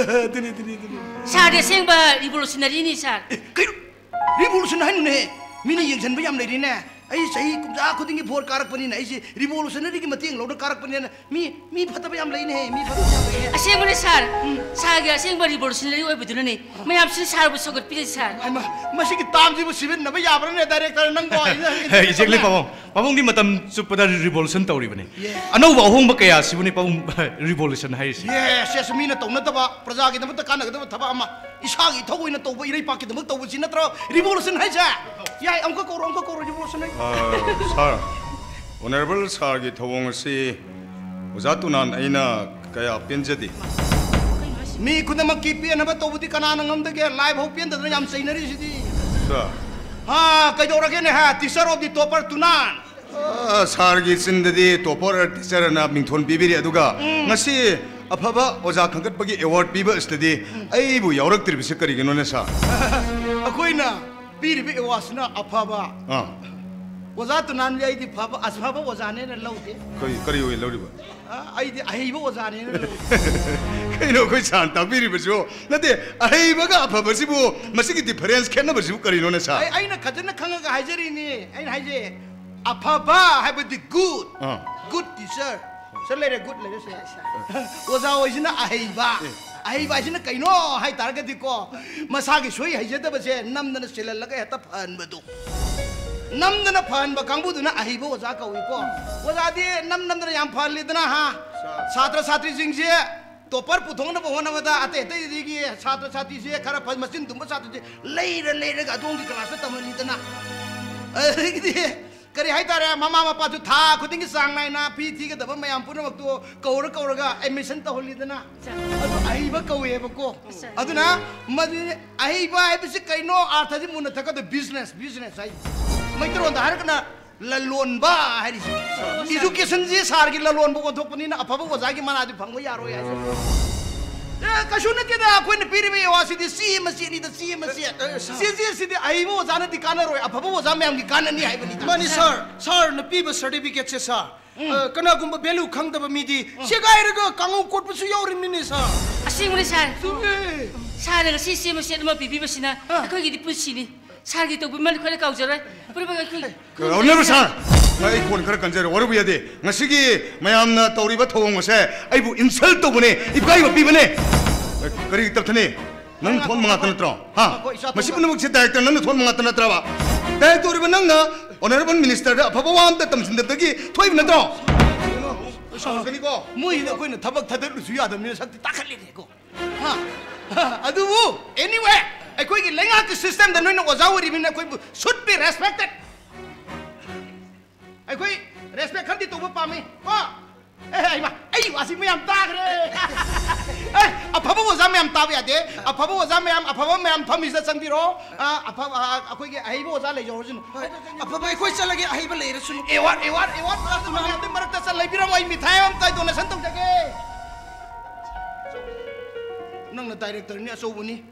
ꯑꯗꯨꯅꯤ, ꯑꯗꯨꯅꯤ, ꯑꯗꯨꯅꯤ꯫ ꯁꯥꯔꯗꯤ ꯑꯁꯦꯡꯕ ꯔꯤꯚꯣꯂꯨꯁꯅꯔꯤꯅꯤ, ꯁꯥꯔ꯫ ꯑꯦ, ꯀꯩꯅꯣ? ꯔꯤꯚꯣꯂꯨꯁꯟ ꯍꯥꯏꯅꯨꯅꯦꯍꯦ꯫ ꯃꯤꯅ ꯌꯦꯡꯁꯤꯟꯕ ꯌꯥꯝ ꯂꯩꯔꯤꯅꯦ꯫ ꯑꯩ ꯆꯍꯤ ꯀꯨꯝꯖꯥ ꯈꯨꯗꯤꯡꯒꯤ ꯚꯣꯠ ꯀꯥꯔꯛꯄꯅꯤꯅ ꯑꯩꯁꯦ ꯔꯤꯚꯣꯂꯨꯁꯅꯔꯤꯒꯤ ꯃꯇꯦꯡ ꯂꯧꯔ ꯀꯥꯔꯛꯄꯅꯤꯅ ꯃꯤ, ꯃꯤ ꯐꯠꯇꯕ ꯌꯥꯝ ꯂꯩꯅꯦꯍꯦ, ꯃꯤ ꯐꯠꯇꯕ ꯌꯥꯝ ꯂꯩꯅꯦ꯫ ꯑꯁꯦꯡꯕꯅꯦ, ꯁꯥꯔ꯫ ꯎꯝ꯫ ꯁꯥꯔꯒꯤ ꯑꯁꯦꯡꯕ ꯔꯤꯚꯣꯂꯨꯁꯅꯔꯤ ꯑꯣꯏꯕꯗꯨꯅꯅꯦ ꯃꯌꯥꯝꯁꯤꯅ ꯁꯥꯔꯕꯨ ꯁꯧꯒꯠꯄꯤꯔꯤꯁꯦ, ꯁꯥꯔ꯫ ꯍꯩꯃꯥ, ꯃꯁꯤꯒꯤ ꯇꯥꯝꯁꯤꯕꯨ ꯁꯤꯕꯤꯟꯅꯕ ꯌꯥꯕ꯭ꯔꯥꯅꯦ, ꯗꯥꯏꯔꯦꯛꯇꯔ ꯅꯪꯕꯣ? ꯍꯦ, exactly, ꯄꯥꯕꯨꯡ꯫ ꯄꯥꯕꯨꯡꯗꯤ ꯃꯇꯝ ꯆꯨꯞꯄꯗ ꯔꯤꯚꯣꯂꯨꯁꯟ ꯇꯧꯔꯤꯕꯅꯤ꯫ ꯌꯦ꯫ ꯑꯅꯧꯕ ꯑꯍꯣꯡꯕ ꯀꯌꯥꯁꯤꯕꯨꯅꯤ ꯄꯥꯕꯨꯡ ꯔꯤꯚꯣꯂꯨꯁꯟ ꯍꯥꯏꯔꯤꯁꯤ꯫ ꯌꯦꯁ, ꯌꯦꯁ, ꯃꯤꯅ ꯇꯧꯅꯗꯕ, ꯄ꯭ꯔꯖꯥꯒꯤꯗꯃꯛꯇ ꯀꯥꯟꯅꯒꯗꯕ ꯊꯕꯛ ꯑꯃ ꯏꯁꯥꯒꯤ ꯏꯊꯧ ꯑꯣꯏꯅ ꯇꯧꯕ, ꯏꯔꯩꯄꯥꯛꯀꯤꯗꯃꯛ ꯇꯧꯕꯁꯤ ꯅꯠꯇ꯭ꯔꯣ ꯔꯤꯚꯣꯂꯨꯁꯟ ꯍꯥꯏꯁꯦ? ꯌꯥꯏ, ꯑꯃꯨꯛꯀ ꯀꯧꯔꯣ, ꯑꯃꯨꯛꯀ ꯀꯧꯔꯣ, ꯔꯤꯚꯣꯂꯨꯁꯟ ꯍꯥꯏ꯫ ꯑ, ꯁꯥꯔ, ꯑꯣꯅꯔꯦꯕꯜ ꯁꯥꯔꯒꯤ ꯊꯧꯑꯣꯡ ꯑꯁꯤ ꯑꯣꯖꯥ ꯇꯨꯅꯥꯟ ꯑꯩꯅ ꯀꯌꯥ ꯄꯦꯟꯖꯗꯦ꯫ ꯃꯤ ꯈꯨꯗꯤꯡꯃꯛꯀꯤ ꯄꯦꯟꯅꯕ ꯇꯧꯕꯗꯤ ꯀꯅꯥꯅ ꯉꯝꯗꯒꯦ? ꯂꯥꯏ ꯐꯥꯎ ꯄꯦꯟꯗꯗꯅ ꯌꯥꯝ ꯆꯩꯅꯔꯤꯁꯤꯗꯤ꯫ ꯁꯥꯔ꯫ ꯍꯥ, ꯀꯩꯗꯧꯔꯒꯦꯅꯦ, ꯍꯥ? Teacher of the topper ꯇꯨꯅꯥꯟ꯫ ꯑ, ꯁꯥꯔꯒꯤ ꯆꯤꯟꯗꯗꯤ ꯇꯣꯄꯔ ꯇꯤꯆꯔ ꯑꯅ ꯃꯤꯡꯊꯣꯟ ꯄꯤꯕꯤꯔꯤ, ꯑꯗꯨꯒ ꯎꯝ꯫ ꯉꯁꯤ ꯑꯐꯕ ꯑꯣꯖꯥ ꯈꯟꯒꯠꯄꯒꯤ ꯑꯦꯋꯥꯔꯗ ꯄꯤꯕ ꯑꯁꯤꯗꯗꯤ ꯎꯝ꯫ ꯑꯩꯕꯨ ꯌꯥꯎꯔꯛꯇ꯭ꯔꯤꯕꯁꯤ ꯀꯔꯤꯒꯤꯅꯣꯅꯦ, ꯁꯥꯔ? ꯑꯩꯈꯣꯏꯅ ꯄꯤꯔꯤꯕ ꯑꯦꯋꯥꯔꯗꯁꯤꯅ ꯑꯐꯕ꯫ ꯑꯥ꯫ ꯑꯣꯖꯥ ꯇꯨꯅꯥꯟꯗꯤ ꯑꯩꯗꯤ ꯐꯕ, ꯑꯐꯕ ꯑꯣꯖꯥꯅꯦꯅ ꯂꯧꯗꯦ꯫ ꯀꯔꯤ, ꯀꯔꯤ ꯑꯣꯏꯅ ꯂꯧꯔꯤꯕ? ꯑ, ꯑꯩꯗꯤ ꯑꯍꯩꯕ ꯑꯣꯖꯥꯅꯦꯅ ꯂꯧꯏ꯫ ꯀꯩꯅꯣ ꯑꯩꯈꯣꯏ ꯁꯥꯔꯅ ꯇꯥꯛꯄꯤꯔꯤꯕꯁꯤꯕꯨ? ꯅꯠꯇꯦ, ꯑꯍꯩꯕꯒ ꯑꯐꯕꯁꯤꯕꯨ, ꯃꯁꯤꯒꯤ difference, ꯈꯦꯠꯅꯕꯁꯤꯕꯨ ꯀꯔꯤꯅꯣꯅꯦ, ꯁꯥꯔ? ꯑꯩ, ꯑꯩꯅ ꯐꯖꯅ ꯈꯪꯉꯒ ꯍꯥꯏꯖꯔꯤꯅꯤ꯫ ꯑꯩꯅ ꯍꯥꯏꯁꯦ, ꯑꯐꯕ ꯍꯥꯏꯕꯗꯤ good꯫ ꯑꯥ꯫ Good teacher꯫ Sir ꯂꯩꯔꯦ, good ꯂꯩꯔꯦ, sir꯫ ꯑꯣꯖꯥ ꯍꯣꯏꯁꯤꯅ ꯑꯍꯩꯕ꯫ ꯑꯦ꯫ ꯑꯍꯩꯕ ꯍꯥꯏꯁꯤꯅ ꯀꯩꯅꯣ ꯍꯥꯏ ꯇꯥꯔꯒꯗꯤꯀꯣ, ꯃꯁꯥꯒꯤ ꯁꯣꯏ ꯍꯩꯖꯗꯕꯁꯦ ꯅꯝꯗꯅ ꯁꯤꯜꯍꯜꯂꯒ ꯍꯦꯛꯇ ꯐꯍꯟꯕꯗꯣ꯫ ꯅꯝꯗꯅ ꯐꯍꯟꯕ ꯀꯥꯡꯕꯨꯗꯨꯅ ꯑꯍꯩꯕ ꯑꯣꯖꯥ ꯀꯧꯏꯀꯣ꯫ ꯑꯣꯖꯥꯗꯤ ꯅꯝ ꯅꯝꯗꯅ ꯌꯥꯝ ꯐꯍꯜꯂꯤꯗꯅ, ꯍꯥ? Sir꯫ ꯁꯥꯇ꯭ꯔ ꯁꯥꯇ꯭ꯔꯤꯁꯤꯡꯁꯦ topper ꯄꯨꯊꯣꯛꯅꯕ ꯍꯣꯠꯅꯕꯗ ꯑꯇꯩ ꯑꯇꯩꯗꯒꯤ ꯁꯥꯇ꯭ꯔ ꯁꯥꯇ꯭ꯔꯤꯁꯦ ꯈꯔ ꯐ-, ꯃꯆꯤꯟ ꯇꯨꯝꯕ ꯁꯥꯇ꯭ꯔꯁꯦ ꯂꯩꯔ ꯂꯩꯔꯒ ꯑꯗꯣꯝꯒꯤ class ꯇ ꯇꯝꯍꯜꯂꯤꯗꯅ꯫ ꯑꯗꯒꯤꯗꯤ ꯀꯔꯤ ꯍꯥꯏꯇꯥꯔꯦ, ꯃꯃꯥ ꯃꯄꯥꯁꯨ ꯊꯥ ꯈꯨꯗꯤꯡꯒꯤ ꯆꯥꯡ ꯅꯥꯏꯅ fee ꯊꯤꯒꯗꯕ ꯃꯌꯥꯝ ꯄꯨꯝꯅꯃꯛꯇꯣ ꯀꯧꯔ ꯀꯧꯔꯒ admission ꯇꯧꯍꯜꯂꯤꯗꯅ꯫ ꯑꯗꯨ ꯑꯍꯩꯕ ꯀꯧꯋꯦꯕꯀꯣ꯫ ꯑꯗꯨꯅ ꯃꯗꯨ ꯑꯍꯩꯕ ꯍꯥꯏꯕꯁꯤ ꯀꯩꯅꯣ? ꯑꯥꯔꯊꯁꯤ ꯃꯨꯟꯅ ꯊꯛꯀꯗꯕ business, business ꯍꯥꯏ꯫ ꯃꯩꯇꯩꯂꯣꯟꯗ ꯍꯥꯏꯔꯒꯅ ꯂꯂꯣꯟꯕ ꯍꯥꯏꯔꯤꯁꯦ꯫ Education ꯁꯤ ꯁꯥꯔꯒꯤ ꯂꯂꯣꯟꯕ ꯑꯣꯟꯊꯣꯛꯄꯅꯤꯅ ꯑꯐꯕ ꯑꯣꯖꯥꯒꯤ ꯃꯅꯥꯗꯤ ꯐꯪꯕ ꯌꯥꯔꯣꯏ ꯍꯥꯏꯁꯦ꯫ ꯑꯦ, ꯀꯩꯁꯨ ꯅꯠꯇꯦꯗ, ꯑꯩꯈꯣꯏꯅ ꯄꯤꯔꯤꯕ ꯑꯦꯋꯥꯔꯗꯁꯤꯗꯤ ꯆꯦ ꯃꯆꯦꯠꯅꯤꯗ, ꯆꯦ ꯃꯆꯦꯠ꯫ ꯑꯦ, ꯑꯦ, sir꯫ ꯆꯦ ꯆꯦꯠꯁꯤꯗꯤ ꯑꯍꯩꯕ ꯑꯣꯖꯥꯅꯗꯤ ꯀꯥꯟꯅꯔꯣꯏ, ꯑꯐꯕ ꯑꯣꯖꯥ ꯃꯌꯥꯝꯒꯤ ꯀꯥꯟꯅꯅꯤ ꯍꯥꯏꯕꯅꯤꯗ꯫ ꯃꯥꯅꯤ, sir꯫ Sir ꯅ ꯄꯤꯕ certificate ꯁꯦ, sir, ꯑ, ꯀꯅꯥꯒꯨꯝꯕ value ꯈꯪꯗꯕ ꯃꯤꯗꯤ ꯁꯦꯒꯥꯏꯔꯒ ꯀꯥꯡꯉꯧ ꯀꯣꯠꯄꯁꯨ ꯌꯥꯎꯔꯤꯕꯅꯤꯅꯦ, sir꯫ ꯑꯁꯦꯡꯕꯅꯤ, sir꯫ ꯆꯨꯝꯃꯦ꯫ Sir ꯅ ꯉꯁꯤ ꯆꯦ ꯃꯆꯦꯠ ꯑꯃ ꯄꯤꯕꯤꯕꯁꯤꯅ ꯑ꯫ ꯑꯩꯈꯣꯏꯒꯤꯗꯤ ꯄꯨꯟꯁꯤꯅꯤ꯫ Sir ꯒꯤ ꯇꯧꯕꯤꯃꯜ ꯑꯩꯈꯣꯏꯅ ꯀꯥꯎꯖꯔꯣꯏ꯫ ꯄꯨꯝꯅꯃꯛ ꯑꯩꯈꯣꯏ ꯑꯣꯅꯔꯕꯜ ꯁꯥꯔ, ꯑꯩ ꯈꯣꯟ ꯈꯔ ꯀꯟꯖꯔꯦ꯫ ꯋꯥꯔꯧꯕ ꯌꯥꯗꯦ꯫ ꯉꯁꯤꯒꯤ ꯃꯌꯥꯝꯅ ꯇꯧꯔꯤꯕ ꯊꯧꯑꯣꯡ ꯑꯁꯦ ꯑꯩꯕꯨ insult ꯇꯧꯕꯅꯦ, ꯏꯀꯥꯏꯕ ꯄꯤꯕꯅꯦ꯫ ꯀꯔꯤ ꯇꯞꯊꯅꯤ? ꯅꯪ ꯊꯣꯟꯕ ꯉꯥꯛꯇ ꯅꯠꯇ꯭ꯔꯣ? ꯍꯥ? ꯉꯥꯏꯈꯣ, ꯏꯆꯥ ꯃꯁꯤ ꯊꯣꯟꯕ꯫ ꯄꯨꯝꯅꯃꯛꯁꯦ director ꯅꯪꯅ ꯊꯣꯟꯕ ꯉꯥꯛꯇ ꯅꯠꯇ꯭ꯔꯕ? Director ꯑꯣꯏꯔꯤꯕ ꯅꯪꯅ honourable minister ꯗ ꯑꯐꯕ ꯋꯥ ꯑꯝꯇ ꯇꯝꯁꯤꯟꯗꯕꯗꯒꯤ ꯊꯣꯛꯏꯕ ꯅꯠꯇ꯭ꯔꯣ? ꯁꯥꯎꯔꯛꯀꯅꯤꯀꯣ? ꯃꯣꯏꯁꯤꯗ ꯑꯩꯈꯣꯏꯅ ꯊꯕꯛ ꯊꯥꯗꯠꯂꯨꯁꯨ ꯌꯥꯗꯕꯅꯤꯅ ꯁꯛꯇꯤ ꯇꯥꯈꯠꯂꯤꯅꯦꯀꯣ꯫ ꯍꯥ? ꯑꯗꯨꯕꯨ, anyway, ꯑꯩꯈꯣꯏꯒꯤ ꯂꯩꯉꯥꯛꯀꯤ system ꯗ ꯅꯣꯏꯅ ꯑꯣꯖꯥ ꯑꯣꯏꯔꯤꯕꯅꯤꯅ ꯑꯩꯈꯣꯏꯕꯨ should be respected꯫ ꯑꯩꯈꯣꯏ respect ꯈꯔꯗꯤ ꯇꯧꯕ ꯄꯥꯝꯃꯤ ꯀꯣ꯫ ꯑꯦ, ꯍꯩꯃꯥ, ꯑꯩ ꯋꯥꯁꯤ ꯃꯌꯥꯝ ꯇꯥꯈ꯭ꯔꯦ꯫ ꯑꯦ, ꯑꯐꯕ ꯑꯣꯖꯥ ꯃꯌꯥꯝ ꯇꯥꯕ ꯌꯥꯗꯦ꯫ ꯑꯐꯕ ꯑꯣꯖꯥ ꯃꯌꯥꯝ, ꯑꯐꯕ ꯃꯌꯥꯝ ꯐꯝꯃꯤꯁꯤꯗ ꯆꯪꯕꯤꯔꯣ꯫ ꯑ, ꯑꯐꯕ, ꯑ, ꯑꯩꯈꯣꯏꯒꯤ ꯑꯍꯩꯕ ꯑꯣꯖꯥ ꯂꯩꯖꯍꯧꯔꯁꯅꯨ꯫ ꯍꯣꯏ, ꯑꯐꯕ ꯑꯩꯈꯣꯏ ꯆꯠꯂꯒꯦ, ꯑꯍꯩꯕ ꯂꯩꯔꯁꯅꯨ꯫ Award, award, award ꯃꯌꯥꯝꯗꯨ ꯃꯔꯛꯇ ꯆꯠ ꯂꯩꯕꯤꯔꯝꯃꯣ, ꯑꯩ ꯃꯤꯊꯥꯏ ꯑꯃꯇ donation ꯇꯧꯖꯒꯦ꯫ ꯅꯪꯅ director ꯅꯤ, ꯑꯆꯧꯕꯅꯤ꯫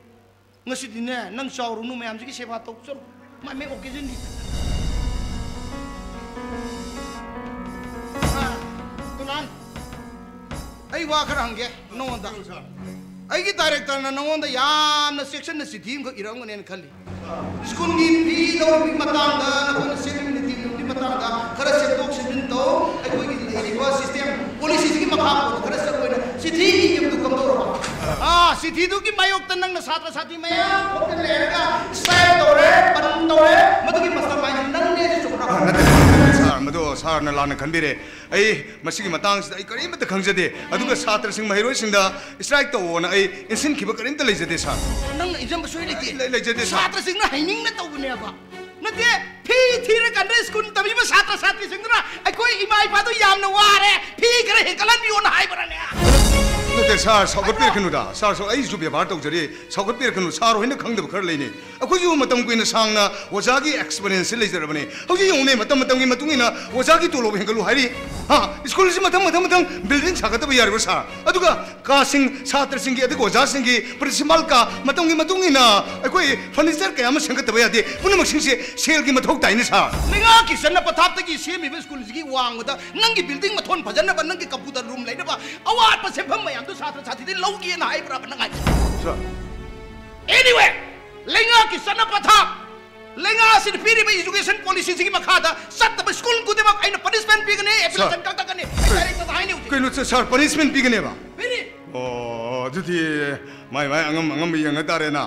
ꯉꯁꯤꯗꯤꯅꯦ, ꯅꯪ ꯆꯥꯎꯔꯨꯅꯨ, ꯃꯌꯥꯝꯁꯤꯒꯤ ꯁꯦꯕꯥ ꯇꯧ꯫ ꯆꯠꯂꯣ꯫ ꯃꯥꯏ ꯃꯥꯏ occasion ꯅꯤ꯫ ꯑꯥ, ꯇꯨꯅꯥꯟ꯫ ꯑꯩ ꯋꯥ ꯈꯔ ꯍꯪꯒꯦ ꯅꯉꯣꯟꯗ꯫ ꯑꯩꯒꯤ ꯗꯥꯏꯔꯦꯛꯇꯔꯅ ꯅꯉꯣꯟꯗ ꯌꯥꯝꯅ ꯆꯦꯛꯁꯤꯟꯅ ꯆꯤꯊꯤ ꯑꯃꯈꯛ ꯏꯔꯝꯒꯅꯦꯅ ꯈꯜꯂꯤ꯫ ꯁ꯭ꯀꯨꯜꯒꯤ ꯐꯤ ꯂꯧꯕꯒꯤ ꯃꯇꯥꯡꯗ, ꯅꯈꯣꯏꯅ ꯁꯦꯝꯃꯤꯕ ꯅꯤꯇꯤ ꯅꯤꯌꯣꯝꯒꯤ ꯃꯇꯥꯡꯗ ꯈꯔ ꯁꯦꯝꯗꯣꯛ ꯁꯦꯝꯖꯤꯟ ꯇꯧ, ꯑꯩꯈꯣꯏꯒꯤ ꯂꯩꯔꯤꯕ ꯁꯤꯁꯇꯦꯝ ꯄꯣꯂꯤꯁꯤꯁꯤꯒꯤ ꯃꯈꯥ ꯄꯣꯟꯅ ꯈꯔ ꯆꯠꯂꯣꯏꯅ ꯆꯤꯊꯤ ꯏꯕꯗꯨ ꯀꯝꯗꯧꯔꯕ? ꯑꯥ, ꯆꯤꯊꯤꯗꯨꯒꯤ ꯃꯥꯌꯣꯛꯇ ꯅꯪꯅ ꯁꯥꯇ꯭ꯔ ꯁꯥꯇ꯭ꯔꯤ ꯃꯌꯥꯝ ꯈꯣꯝꯖꯤꯜ ꯂꯩꯔꯒ ꯁ꯭ꯇ꯭ꯔꯥꯏꯛ ꯇꯧꯔꯦ, ꯕꯟ ꯇꯧꯔꯦ, ꯃꯗꯨꯒꯤ ꯃꯁꯇꯔ ꯃꯥꯏꯟꯁꯤ ꯅꯪꯅꯦ, ꯁꯤ ꯆꯨꯝꯕ꯭ꯔꯥ? ꯅꯠꯇꯦ, ꯁꯥꯔ, ꯃꯗꯨ ꯁꯥꯔꯅ ꯂꯥꯟꯅ ꯈꯟꯕꯤꯔꯦ꯫ ꯑꯩ ꯃꯁꯤꯒꯤ ꯃꯇꯥꯡꯁꯤꯗ ꯑꯩ ꯀꯔꯤꯃꯠꯇ ꯈꯪꯖꯗꯦ꯫ ꯑꯗꯨꯒ ꯁꯥꯇ꯭ꯔꯁꯤꯡ, ꯃꯍꯩꯔꯣꯏꯁꯤꯡꯗ ꯁ꯭ꯇ꯭ꯔꯥꯏꯛ ꯇꯧꯑꯣꯅ ꯑꯩ ꯏꯟꯁꯤꯟꯈꯤꯕ ꯀꯔꯤꯝꯇ ꯂꯩꯖꯗꯦ, ꯁꯥꯔ꯫ ꯅꯪꯅ ꯏꯟꯖꯟꯕ ꯁꯣꯏ ꯂꯩꯇꯦ꯫ ꯂꯩ-, ꯂꯩꯖꯗꯦ, ꯁꯥꯔ꯫ ꯁꯥꯇ꯭ꯔꯁꯤꯡꯅ ꯍꯩꯅꯤꯡꯅ ꯇꯧꯕꯅꯦꯕ꯫ ꯅꯠꯇꯦ, ꯐꯤ ꯊꯤꯔꯀꯥꯟꯗ ꯁ꯭ꯀꯨꯜ ꯇꯝꯃꯤꯕ ꯁꯥꯇ꯭ꯔ ꯁꯥꯇ꯭ꯔꯤꯁꯤꯡꯗꯨꯅ ꯑꯩꯈꯣꯏ ꯏꯃꯥ ꯏꯄꯥꯗꯣ ꯌꯥꯝꯅ ꯋꯥꯔꯦ, ꯐꯤ ꯈꯔ ꯍꯦꯟꯒꯠꯍꯟꯕꯤꯌꯣꯅ ꯍꯥꯏꯕ꯭ꯔꯅꯦ? ꯅꯠꯇꯦ, ꯁꯥꯔ, ꯁꯥꯎꯒꯠꯄꯤꯔꯛꯀꯅꯨꯗ꯫ ꯁꯥꯔꯁꯨ ꯑꯩꯁꯨ ꯕꯦꯕꯥꯔ ꯇꯧꯖꯔꯤ, ꯁꯥꯎꯒꯠꯄꯤꯔꯛꯀꯅꯨ꯫ ꯁꯥꯔ ꯍꯣꯏꯅ ꯈꯪꯗꯕ ꯈꯔ ꯂꯩꯅꯤ꯫ ꯑꯩꯈꯣꯏꯁꯨ ꯃꯇꯝ ꯀꯨꯏꯅ ꯁꯥꯡꯅ ꯑꯣꯖꯥꯒꯤ ꯑꯦꯛꯁꯄꯤꯔꯤꯌꯦꯟꯁꯁꯤ ꯂꯩꯖꯔꯕꯅꯤ꯫ ꯍꯧꯖꯤꯛ ꯌꯦꯡꯉꯨꯅꯦ, ꯃꯇꯝ ꯃꯇꯝꯒꯤ ꯃꯇꯨꯡ ꯏꯟꯅ ꯑꯣꯖꯥꯒꯤ ꯇꯣꯂꯣꯞ ꯍꯦꯟꯒꯠꯂꯨ ꯍꯥꯏꯔꯤ꯫ ꯍꯥ, ꯁ꯭ꯀꯨꯜꯁꯤ ꯃꯊꯪ, ꯃꯊꯪ, ꯃꯊꯪ ꯕꯤꯜꯗꯤꯡ ꯁꯥꯒꯠꯇꯕ ꯌꯥꯔꯤꯕ꯭ꯔꯥ, ꯁꯥꯔ? ꯑꯗꯨꯒ ꯀꯥꯁꯤꯡ, ꯁꯥꯇ꯭ꯔꯁꯤꯡꯒꯤ, ꯑꯗꯨꯒ ꯑꯣꯖꯥꯁꯤꯡꯒꯤ, ꯄ꯭ꯔꯤꯟꯁꯤꯄꯥꯜ ꯀꯥ, ꯃꯇꯝꯒꯤ ꯃꯇꯨꯡ ꯏꯟꯅ ꯑꯩꯈꯣꯏ ꯐꯔꯅꯤꯆꯔ ꯀꯌꯥ ꯑꯃ ꯁꯦꯝꯒꯠꯇꯕ ꯌꯥꯗꯦ꯫ ꯄꯨꯝꯅꯃꯛꯁꯤꯡꯁꯦ ꯁꯦꯜꯒꯤ ꯃꯊꯧ ꯇꯥꯏꯅꯦ, ꯁꯥꯔ꯫ ꯂꯩꯉꯥꯛꯀꯤ ꯆꯠꯅ ꯄꯊꯥꯞꯇꯒꯤ ꯁꯦꯝꯃꯤꯕ ꯁ꯭ꯀꯨꯜꯁꯤꯒꯤ ꯋꯥꯡꯃꯗ ꯅꯪꯒꯤ ꯕꯤꯜꯗꯤꯡ ꯃꯊꯣꯟ ꯐꯖꯅꯕ, ꯅꯪꯒꯤ ꯀꯝꯄ꯭ꯌꯨꯇꯔ ꯔꯨꯝ ꯂꯩꯅꯕ ꯑꯋꯥꯠꯄ ꯁꯦꯟꯐꯝ ꯃꯌꯥꯝꯗꯨ ꯁꯥꯇ꯭ꯔ ꯁꯥꯇ꯭ꯔꯤꯗꯤ ꯂꯧꯒꯦꯅ ꯍꯥꯏꯕ꯭ꯔꯥꯕ ꯅꯪ ꯍꯥꯏꯁꯦ? ꯁꯥꯔ꯫ Anyway, ꯂꯩꯉꯥꯛꯀꯤ ꯆꯠꯅ ꯄꯊꯥꯞ, ꯂꯩꯉꯥꯛ ꯑꯁꯤꯅ ꯄꯤꯔꯤꯕ ꯏꯖꯨꯀꯦꯁꯟ ꯄꯣꯂꯤꯁꯤꯁꯤꯒꯤ ꯃꯈꯥꯗ ꯆꯠꯇꯕ ꯁ꯭ꯀꯨꯜ ꯈꯨꯗꯤꯡꯃꯛ ꯑꯩꯅ ꯄꯅꯤꯁꯃꯦꯟ ꯄꯤꯒꯅꯤ, ꯑꯦꯄ꯭ꯂꯤꯀꯦꯁꯟ ꯀꯛꯊꯠꯀꯅꯤ꯫ ꯑꯩ ꯗꯥꯏꯔꯦꯛꯇꯔꯗ ꯍꯥꯏꯅꯤ ꯍꯧꯖꯤꯛ꯫ ꯀꯩꯅꯣ, ꯁꯥꯔ, ꯄꯅꯤꯁꯃꯦꯟ ꯄꯤꯒꯅꯦꯕ? ꯄꯤꯅꯤ꯫ ꯑꯣ, ꯑꯗꯨꯗꯤ ꯃꯥꯏ ꯃꯥꯏ ꯑꯉꯝ ꯑꯉꯝꯕ ꯌꯦꯡꯉ ꯇꯥꯔꯦꯅ꯫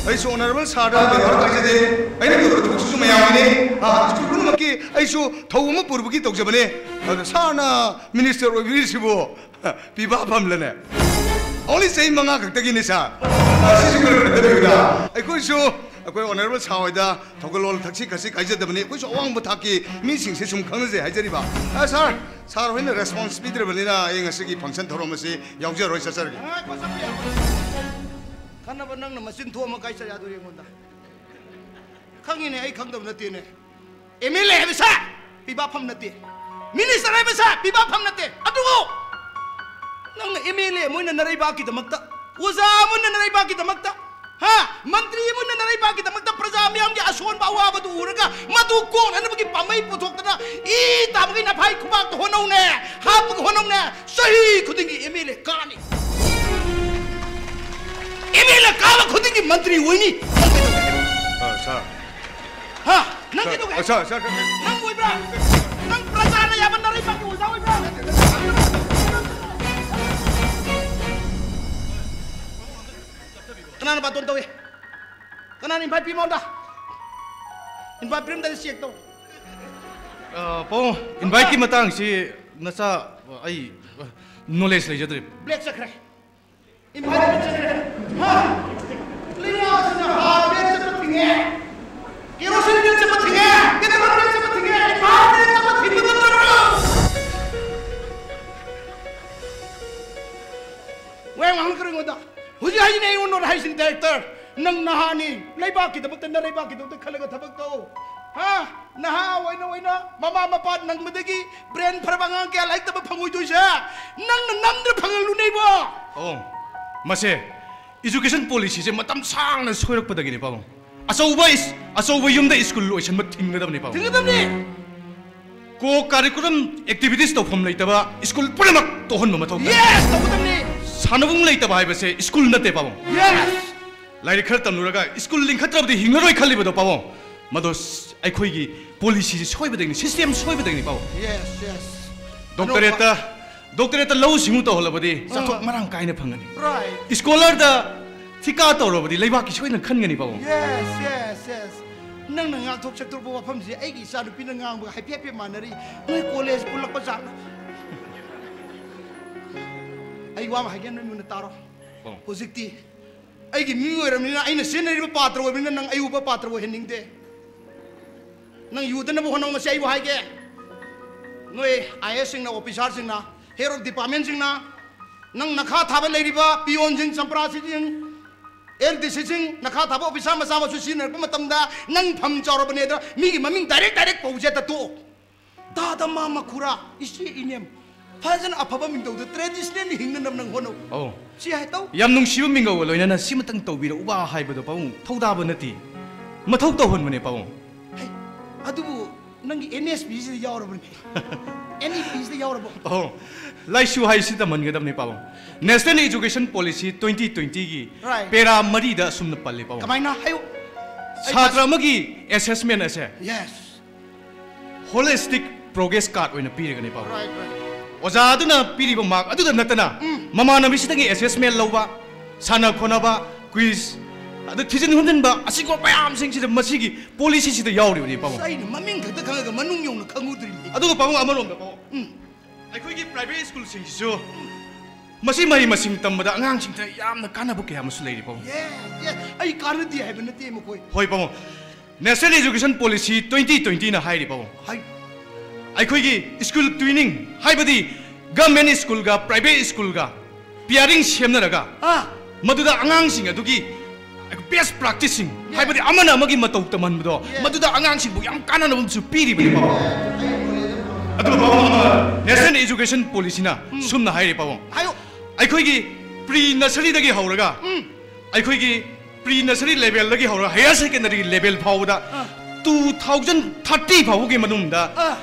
ꯑꯩꯁꯨ ꯑꯣꯅꯔꯦꯕꯜ ꯁꯥꯔꯗ ꯕꯦꯕꯥꯔ ꯇꯧꯖꯗꯦ꯫ ꯑꯩꯅ ꯇꯧꯔꯤꯕ ꯊꯕꯛꯁꯤꯁꯨ ꯃꯌꯥꯝꯒꯤꯅꯤ꯫ ꯑꯥ, ꯁ꯭ꯀꯨꯜ ꯄꯨꯝꯅꯃꯛꯀꯤ ꯑꯩꯁꯨ ꯊꯧ ꯑꯃ ꯄꯨꯔꯨꯕꯒꯤ ꯇꯧꯖꯕꯅꯦ꯫ ꯑꯗꯣ ꯁꯥꯔꯅ ꯃꯤꯅꯤꯁꯇꯔ ꯑꯣꯏꯕꯤꯔꯤꯁꯤꯕꯨ ꯄꯤꯕꯥ ꯐꯝꯂꯅꯦ? Only ꯆꯍꯤ ꯃꯉꯥ ꯈꯛꯇꯒꯤꯅꯤ, ꯁꯥꯔ꯫ ꯑꯥ, ꯁꯤꯁꯨ ꯈꯔ ꯈꯟꯊꯕꯤꯌꯨꯗ꯫ ꯑꯩꯈꯣꯏꯁꯨ, ꯑꯩꯈꯣꯏ ꯑꯣꯅꯔꯦꯕꯜ ꯁꯥꯔ ꯍꯣꯏꯗ ꯊꯧꯒꯜꯂꯣꯟ ꯊꯛꯁꯤ ꯈꯥꯁꯤ ꯀꯥꯏꯖꯗꯕꯅꯤ꯫ ꯑꯩꯈꯣꯏꯁꯨ ꯑꯋꯥꯡꯕ ꯊꯥꯛꯀꯤ ꯃꯤꯁꯤꯡꯁꯦ ꯁꯨꯝ ꯈꯪꯅꯖꯩ ꯍꯥꯏꯖꯔꯤꯕ꯫ ꯑꯥ, ꯁꯥꯔ, ꯁꯥꯔ ꯍꯣꯏꯅ ꯔꯦꯁꯄꯣꯟꯁ ꯄꯤꯗ꯭ꯔꯕꯅꯤꯅ ꯑꯩ ꯉꯁꯤꯒꯤ ꯐꯪꯁꯟ ꯊꯧꯔꯝ ꯑꯁꯤ ꯌꯥꯎꯖꯔꯣꯏ, ꯆꯠꯆꯔꯒꯦ꯫ ꯉꯥꯏꯈꯣ, ꯆꯠꯄ ꯌꯥꯔꯣꯏ꯫ ꯈꯟꯅꯕ ꯅꯪꯅ ꯃꯆꯤꯟ ꯊꯣꯛꯑꯝꯃ ꯀꯥꯏ ꯆꯠ ꯌꯥꯗꯣꯔꯤ ꯑꯩꯉꯣꯟꯗ? ꯈꯪꯉꯤꯅꯦ, ꯑꯩ ꯈꯪꯗꯕ ꯅꯠꯇꯦꯅꯦ꯫ ꯑꯦꯝ ꯑꯦꯜ ꯑꯦ ꯍꯥꯏꯕꯁꯦ ꯄꯤꯕꯥꯐꯝ ꯅꯠꯇꯦ, ꯃꯤꯅꯤꯁꯇꯔ ꯍꯥꯏꯕꯁꯦ ꯄꯤꯕꯥꯐꯝ ꯅꯠꯇꯦ꯫ ꯑꯗꯨꯕꯨ ꯅꯪꯅ ꯑꯦꯝ ꯑꯦꯜ ꯑꯦ ꯑꯃ ꯑꯣꯏꯅ ꯅꯔꯩꯕꯥꯛꯀꯤꯗꯃꯛꯇ, ꯑꯣꯖꯥ ꯑꯃ ꯑꯣꯏꯅ ꯅꯔꯩꯕꯥꯛꯀꯤꯗꯃꯛꯇ, ꯍꯥ? ꯃꯟꯇ꯭ꯔꯤ ꯑꯃꯅ ꯅꯔꯩꯕꯥꯛꯀꯤꯗꯃꯛꯇ ꯄ꯭ꯔꯖꯥ ꯃꯤꯌꯥꯝꯒꯤ ꯑꯁꯣꯟꯕ ꯑꯋꯥꯕꯗꯨ ꯎꯔꯒ ꯃꯗꯨ ꯀꯣꯛꯅꯅꯕꯒꯤ ꯄꯥꯝꯕꯩ ꯄꯨꯊꯣꯛꯇꯅ ꯏ ꯇꯥꯕꯒꯤ ꯅꯐꯥꯏ ꯈꯨꯕꯥꯛꯇ ꯍꯣꯠꯅꯧꯅꯦ, ꯍꯥꯞꯄꯒ ꯍꯣꯠꯅꯧꯅꯦ, ꯆꯍꯤ ꯈꯨꯗꯤꯡꯒꯤ ꯑꯦꯝ ꯑꯦꯜ ꯑꯦ ꯀꯥꯅꯤ꯫ ꯑꯦꯝ ꯑꯦꯜ ꯑꯦ ꯀꯥꯕ ꯈꯨꯗꯤꯡꯒꯤ ꯃꯟꯇ꯭ꯔꯤ ꯑꯣꯏꯅꯤ꯫ ꯅꯪ ꯀꯩꯗꯧꯒꯦ? ꯑ, ꯁꯥꯔ꯫ ꯍꯥ? ꯅꯪ ꯁꯥꯔ, ꯀꯩꯗꯧꯒꯦ? ꯁꯥꯔ, ꯁꯥꯔ, ꯁꯥꯔ꯫ ꯅꯪ ꯑꯣꯏꯕ꯭ꯔꯥ? ꯅꯪ ꯄ꯭ꯔꯖꯥꯅ ꯌꯥꯕ ꯅꯔꯩꯕꯥꯛꯀꯤ ꯑꯣꯖꯥ ꯑꯣꯏꯕ꯭ꯔꯥ? ꯀꯅꯥꯅ ꯕꯥꯇꯣꯟ ꯇꯧꯏ? ꯀꯅꯥꯅ ꯏꯟꯚꯥꯏꯠ ꯄꯤ ꯃꯉꯣꯟꯗ? ꯏꯟꯚꯥꯏꯠ ꯄꯤꯔꯝꯗꯥꯏꯗ ꯆꯦꯛ ꯇꯧ꯫ ꯑ, ꯄꯥꯕꯨꯡ, ꯏꯟꯚꯥꯏꯠꯀꯤ ꯃꯇꯥꯡꯁꯤ ꯅꯆꯥ, ꯑꯩ, ꯅꯣꯂꯦꯖ ꯂꯩꯖꯗ꯭ꯔꯦ꯫ ꯕ꯭ꯂꯦꯛ ꯆꯠꯈ꯭ꯔꯦ꯫ ꯏꯟꯚꯥꯏꯠ ꯆꯠꯈ꯭ꯔꯦ꯫ ꯍꯥ? ꯂꯩꯉꯥꯛꯁꯤꯅ ꯍꯥ ꯕ꯭ꯂꯦꯛ ꯆꯠꯄ ꯊꯤꯡꯉꯦ꯫ ꯀꯦꯔꯣꯁꯤꯟ ꯕ꯭ꯂꯦꯛ ꯆꯠꯄ ꯊꯤꯡꯉꯦ꯫ ꯄꯦꯇ꯭ꯔꯣꯜ ꯕ꯭ꯂꯦꯛ ꯆꯠꯄ ꯊꯤꯡꯉꯦ꯫ ꯏꯟꯚꯥꯏꯠ ꯕ꯭ꯂꯦꯛ ꯆꯠꯄ ꯊꯤꯡꯕ ꯉꯝꯗ꯭ꯔꯕ꯭ꯔꯣ? ꯋꯥ ꯌꯥꯝ ꯉꯥꯡꯍꯟꯈ꯭ꯔꯦ ꯑꯩꯉꯣꯟꯗ꯫ ꯍꯧꯖꯤꯛ ꯍꯥꯏꯁꯤꯅꯦ ꯑꯩꯉꯣꯟꯗ ꯍꯥꯏꯁꯤꯅꯤ, ꯗꯥꯏꯔꯦꯛꯇꯔ꯫ ꯅꯪ ꯅꯍꯥꯅꯤ, ꯂꯩꯕꯥꯛꯀꯤꯗꯃꯛꯇ, ꯅꯔꯩꯕꯥꯛꯀꯤꯗꯃꯛꯇ ꯈꯜꯂꯒ ꯊꯕꯛ ꯇꯧ꯫ ꯍꯥ? ꯅꯍꯥ ꯑꯣꯏꯅ ꯑꯣꯏꯅ ꯃꯃꯥ ꯃꯄꯥ ꯅꯪꯕꯗꯒꯤ ꯕ꯭ꯔꯦꯟ ꯐꯔꯕ ꯑꯉꯥꯡ ꯀꯌꯥ ꯂꯥꯏꯔꯤꯛ ꯇꯝꯕ ꯐꯪꯉꯣꯏꯗꯣꯏꯁꯦ ꯅꯪꯅ ꯅꯝꯗꯅ ꯐꯪꯍꯜꯂꯨꯅꯦ ꯏꯕꯣ꯫ ꯑꯣ, ꯃꯁꯦ ꯏꯖꯨꯀꯦꯁꯟ ꯄꯣꯂꯤꯁꯤꯁꯦ ꯃꯇꯝ ꯁꯥꯡꯅ ꯁꯣꯏꯔꯛꯄꯗꯒꯤꯅꯦ, ꯄꯥꯕꯨꯡ꯫ ꯑꯆꯧꯕ ꯏꯁ-, ꯑꯆꯧꯕ ꯌꯨꯝꯗ ꯁ꯭ꯀꯨꯜ ꯂꯣꯏꯁꯟꯕ ꯊꯤꯡꯒꯗꯕꯅꯤ, ꯄꯥꯕꯨꯡ꯫ ꯊꯤꯡꯒꯗꯕꯅꯤ꯫ ꯀꯣ ꯀꯥꯔꯤꯀꯨꯂꯝ ꯑꯦꯛꯇꯤꯚꯤꯇꯤꯁ ꯇꯧꯐꯝ ꯂꯩꯇꯕ ꯁ꯭ꯀꯨꯜ ꯄꯨꯝꯅꯃꯛ ꯇꯣꯛꯍꯟꯕ ꯃꯊꯧ ꯇꯥꯏ꯫ ꯌꯦꯁ, ꯇꯧꯒꯗꯕꯅꯤ꯫ ꯁꯥꯟꯅꯕꯨꯡ ꯂꯩꯇꯕ ꯍꯥꯏꯕꯁꯦ ꯁ꯭ꯀꯨꯜ ꯅꯠꯇꯦ, ꯄꯥꯕꯨꯡ꯫ ꯌꯦꯁ꯫ ꯂꯥꯏꯔꯤꯛ ꯈꯔ ꯇꯝꯂꯨꯔꯒ ꯁ꯭ꯀꯨꯜ ꯂꯤꯡꯈꯠꯇ꯭ꯔꯕꯗꯤ ꯍꯤꯡꯉꯔꯣꯏ ꯈꯜꯂꯤꯕꯗꯣ, ꯄꯥꯕꯨꯡ꯫ ꯃꯗꯣ ꯁ-, ꯑꯩꯈꯣꯏꯒꯤ ꯄꯣꯂꯤꯁꯤꯁꯦ ꯁꯣꯏꯕꯗꯒꯤꯅꯤ, ꯁꯤꯁꯇꯦꯝ ꯁꯣꯏꯕꯗꯒꯤꯅꯤ, ꯄꯥꯕꯨꯡ꯫ Yes, yes. ꯗꯣꯛꯇꯔꯦꯠꯇ, ꯗꯣꯛꯇꯔꯦꯠꯇ ꯂꯧꯎ ꯁꯤꯡꯎ ꯇꯧꯍꯜꯂꯕꯗꯤ ꯆꯥꯊꯣꯛ ꯑꯥ꯫ ꯃꯔꯥꯡ ꯀꯥꯏꯅ ꯐꯪꯒꯅꯤ꯫ ꯔꯥꯏꯠ꯫ ꯁ꯭ꯀꯣꯂꯔꯗ ꯊꯤꯀꯥ ꯇꯧꯔꯕꯗꯤ ꯂꯩꯕꯥꯛꯀꯤ ꯁꯣꯏꯗꯅ ꯈꯟꯒꯅꯤ, ꯄꯥꯕꯨꯡ꯫ Yes, yes, yes. ꯅꯪꯅ ꯉꯥꯛꯊꯣꯛ ꯁꯛꯇꯣꯛꯄ ꯋꯥꯐꯝꯁꯦ ꯑꯩꯒꯤ ꯏꯆꯥꯅꯨꯄꯤꯅ ꯉꯥꯡꯕꯒ ꯍꯥꯏꯐꯦꯠ ꯍꯥꯏꯐꯦꯠ ꯃꯥꯟꯅꯔꯤ꯫ ꯅꯣꯏ ꯀꯣꯂꯦꯖ ꯄꯨꯜꯂꯛꯄ ꯖꯥꯠꯂ? ꯑꯩ ꯋꯥ ꯑꯃ ꯍꯥꯏꯒꯦ, ꯅꯣꯏ ꯃꯨꯟꯅ ꯇꯥꯔꯣ꯫ ꯄꯥꯕꯨꯡ꯫ ꯍꯧꯖꯤꯛꯇꯤ ꯑꯩꯒꯤ ꯃꯤꯑꯣꯏ ꯑꯣꯏꯔꯕꯅꯤꯅ, ꯑꯩꯅ ꯁꯤꯖꯤꯟꯅꯔꯤꯕ ꯄꯥꯇ꯭ꯔ ꯑꯣꯏꯕꯅꯤꯅ ꯅꯪ ꯑꯌꯨꯕ ꯄꯥꯇ꯭ꯔ ꯑꯣꯏꯍꯟꯅꯤꯡꯗꯦ꯫ ꯅꯪ ꯌꯨꯗꯅꯕ ꯍꯣꯠꯅꯧ꯫ ꯉꯁꯤ ꯑꯩꯕꯨ ꯍꯥꯏꯒꯦ, ꯅꯣꯏ ꯑꯥꯏ ꯑꯦꯁꯁꯤꯡꯅ, ꯑꯣꯐꯤꯁꯥꯔꯁꯤꯡꯅ, ꯍꯦꯗ ꯑꯣꯐ ꯗꯤꯄꯥꯔꯠꯃꯦꯟꯁꯤꯡꯅ, ꯅꯪ ꯅꯈꯥ ꯊꯥꯕ ꯂꯩꯔꯤꯕ ꯄꯤꯌꯣꯟꯁꯤꯡ, ꯆꯝꯄ꯭ꯔꯥꯁꯤꯁꯤꯡ, ꯑꯦꯜ ꯗꯤ ꯁꯤꯁꯤꯡ, ꯅꯈꯥ ꯊꯥꯕ ꯑꯣꯐꯤꯁꯥꯔ ꯃꯆꯥ ꯃꯁꯨ ꯁꯤꯖꯤꯟꯅꯔꯛꯄ ꯃꯇꯝꯗ ꯅꯪ ꯐꯝ ꯆꯥꯎꯔꯕꯅꯦꯗꯅ ꯃꯤꯒꯤ ꯃꯃꯤꯡ ꯗꯥꯏꯔꯦꯛ ꯗꯥꯏꯔꯦꯛ ꯀꯧꯕꯁꯦ ꯍꯦꯛꯇ ꯇꯣꯛꯑꯣ꯫ ꯗꯥꯗꯥ, ꯃꯥꯃ, ꯈꯨꯔꯥ, ꯏꯆꯦ, ꯏꯅꯦꯝ꯫ ꯐꯖꯅ ꯑꯐꯕ ꯃꯤꯡꯊꯧꯗ traditionally ꯍꯤꯡꯅꯅꯕ ꯅꯪ ꯍꯣꯠꯅꯧ꯫ ꯑꯧ꯫ ꯁꯤ ꯍꯥꯏ ꯇꯧ꯫ ꯌꯥꯝ ꯅꯨꯡꯁꯤꯕ ꯃꯤꯡꯒꯧꯒ ꯂꯣꯏꯅꯅ ꯁꯤꯃꯇꯪ ꯇꯧꯕꯤꯔꯛꯎꯕ ꯍꯥꯏꯕꯗꯣ ꯄꯥꯕꯨꯡ ꯊꯧꯗꯥꯕ ꯅꯠꯇꯦ, ꯃꯊꯧ ꯇꯧꯍꯟꯕꯅꯦ ꯄꯥꯕꯨꯡ꯫ ꯍꯩ, ꯑꯗꯨꯕꯨ ꯅꯪꯒꯤ NEP ꯁꯤꯗ ꯌꯥꯎꯔꯕꯅꯦ? NEP ꯁꯤꯗ ꯌꯥꯎꯔꯕꯣ? ꯄꯥꯕꯨꯡ, ꯂꯥꯏꯁꯨ ꯍꯥꯏꯁꯤ ꯇꯝꯍꯟꯒꯗꯕꯅꯤ ꯄꯥꯕꯨꯡ꯫ National Education Policy twenty twenty ꯒꯤ Right. ꯄꯦꯔꯥ ꯃꯔꯤꯗ ꯑꯁꯨꯝꯅ ꯄꯜꯂꯤ ꯄꯥꯕꯨꯡ꯫ ꯀꯃꯥꯏꯅ ꯍꯥꯏꯌꯨ? ꯁꯥꯇ꯭ꯔ ꯑꯃꯒꯤ assessment ꯑꯁꯦ Yes. Holistic Progress Card ꯑꯣꯏꯅ ꯄꯤꯔꯒꯅꯤ ꯄꯥꯕꯨꯡ꯫ Right, right. ꯑꯣꯖꯥ ꯑꯗꯨꯅ ꯄꯤꯔꯤꯕ mark ꯑꯗꯨꯗ ꯅꯠꯇꯅ ꯃꯃꯥꯟꯅꯕꯤꯁꯤꯗꯒꯤ assessment ꯂꯧꯕ, ꯁꯥꯟꯅ ꯈꯣꯠꯅꯕ, quiz, ꯑꯗ ꯊꯤꯖꯤꯟ ꯍꯨꯝꯖꯤꯟꯕ ꯑꯁꯤꯒꯨꯝꯕ ꯃꯌꯥꯝꯁꯤꯡꯁꯤꯗ ꯃꯁꯤꯒꯤ policy ꯁꯤꯗ ꯌꯥꯎꯔꯤꯕꯅꯤ ꯄꯥꯕꯨꯡ꯫ ꯑꯩꯅ ꯃꯃꯤꯡ ꯈꯛꯇ ꯈꯪꯉꯒ ꯃꯅꯨꯡ ꯌꯧꯅ ꯈꯪꯉꯨꯗ꯭ꯔꯤꯅꯤ꯫ ꯑꯗꯨꯒ ꯄꯥꯕꯨꯡ ꯑꯃꯔꯣꯝꯗ ꯄꯥꯕꯨꯡ, ꯑꯩꯈꯣꯏꯒꯤ private school ꯁꯤꯡꯁꯤꯁꯨ ꯃꯁꯤ ꯃꯍꯩ ꯃꯁꯤꯡ ꯇꯝꯕꯗ ꯑꯉꯥꯡꯁꯤꯡꯗ ꯌꯥꯝꯅ ꯀꯥꯟꯅꯕ ꯀꯌꯥ ꯑꯃꯁꯨ ꯂꯩꯔꯤ ꯄꯥꯕꯨꯡ꯫ Yes, yes. ꯑꯩ ꯀꯥꯟꯅꯗꯦ ꯍꯥꯏꯕ ꯅꯠꯇꯦ ꯃꯈꯣꯏ꯫ ꯍꯣꯏ ꯄꯥꯕꯨꯡ, National Education Policy twenty twenty ꯅ ꯍꯥꯏꯔꯤ ꯄꯥꯕꯨꯡ꯫ ꯍꯥꯏ꯫ ꯑꯩꯈꯣꯏꯒꯤ school twinning ꯍꯥꯏꯕꯗꯤ government school ꯒ private school ꯒ pairing ꯁꯦꯝꯅꯔꯒ ꯑꯥ꯫ ꯃꯗꯨꯗ ꯑꯉꯥꯡꯁꯤꯡ ꯑꯗꯨꯒꯤ best practice ꯁꯤꯡ, ꯍꯥꯏꯕꯗꯤ ꯑꯃꯅ ꯑꯃꯒꯤ ꯃꯇꯧ ꯇꯝꯍꯟꯕꯗꯣ, Yes. ꯃꯗꯨꯗ ꯑꯉꯥꯡꯁꯤꯡꯕꯨ ꯌꯥꯝ ꯀꯥꯟꯅꯕ ꯑꯃꯁꯨ ꯄꯤꯔꯤꯕꯅꯤ ꯄꯥꯕꯨꯡ꯫ ꯑꯗꯨꯒ ꯄꯥꯕꯨꯡ ꯑꯃ National Education Policy ꯅ ꯁꯨꯝꯅ ꯍꯥꯏꯔꯤ ꯄꯥꯕꯨꯡ꯫ ꯍꯥꯏꯌꯨ꯫ ꯑꯩꯈꯣꯏꯒꯤ pre nursery ꯗꯒꯤ ꯍꯧꯔꯒ ꯑꯩꯈꯣꯏꯒꯤ pre nursery level ꯗꯒꯤ ꯍꯧꯔꯒ higher secondary level ꯐꯥꯎꯕꯗ two thousand thirty ꯐꯥꯎꯕꯒꯤ ꯃꯅꯨꯡꯗ ꯑꯥ꯫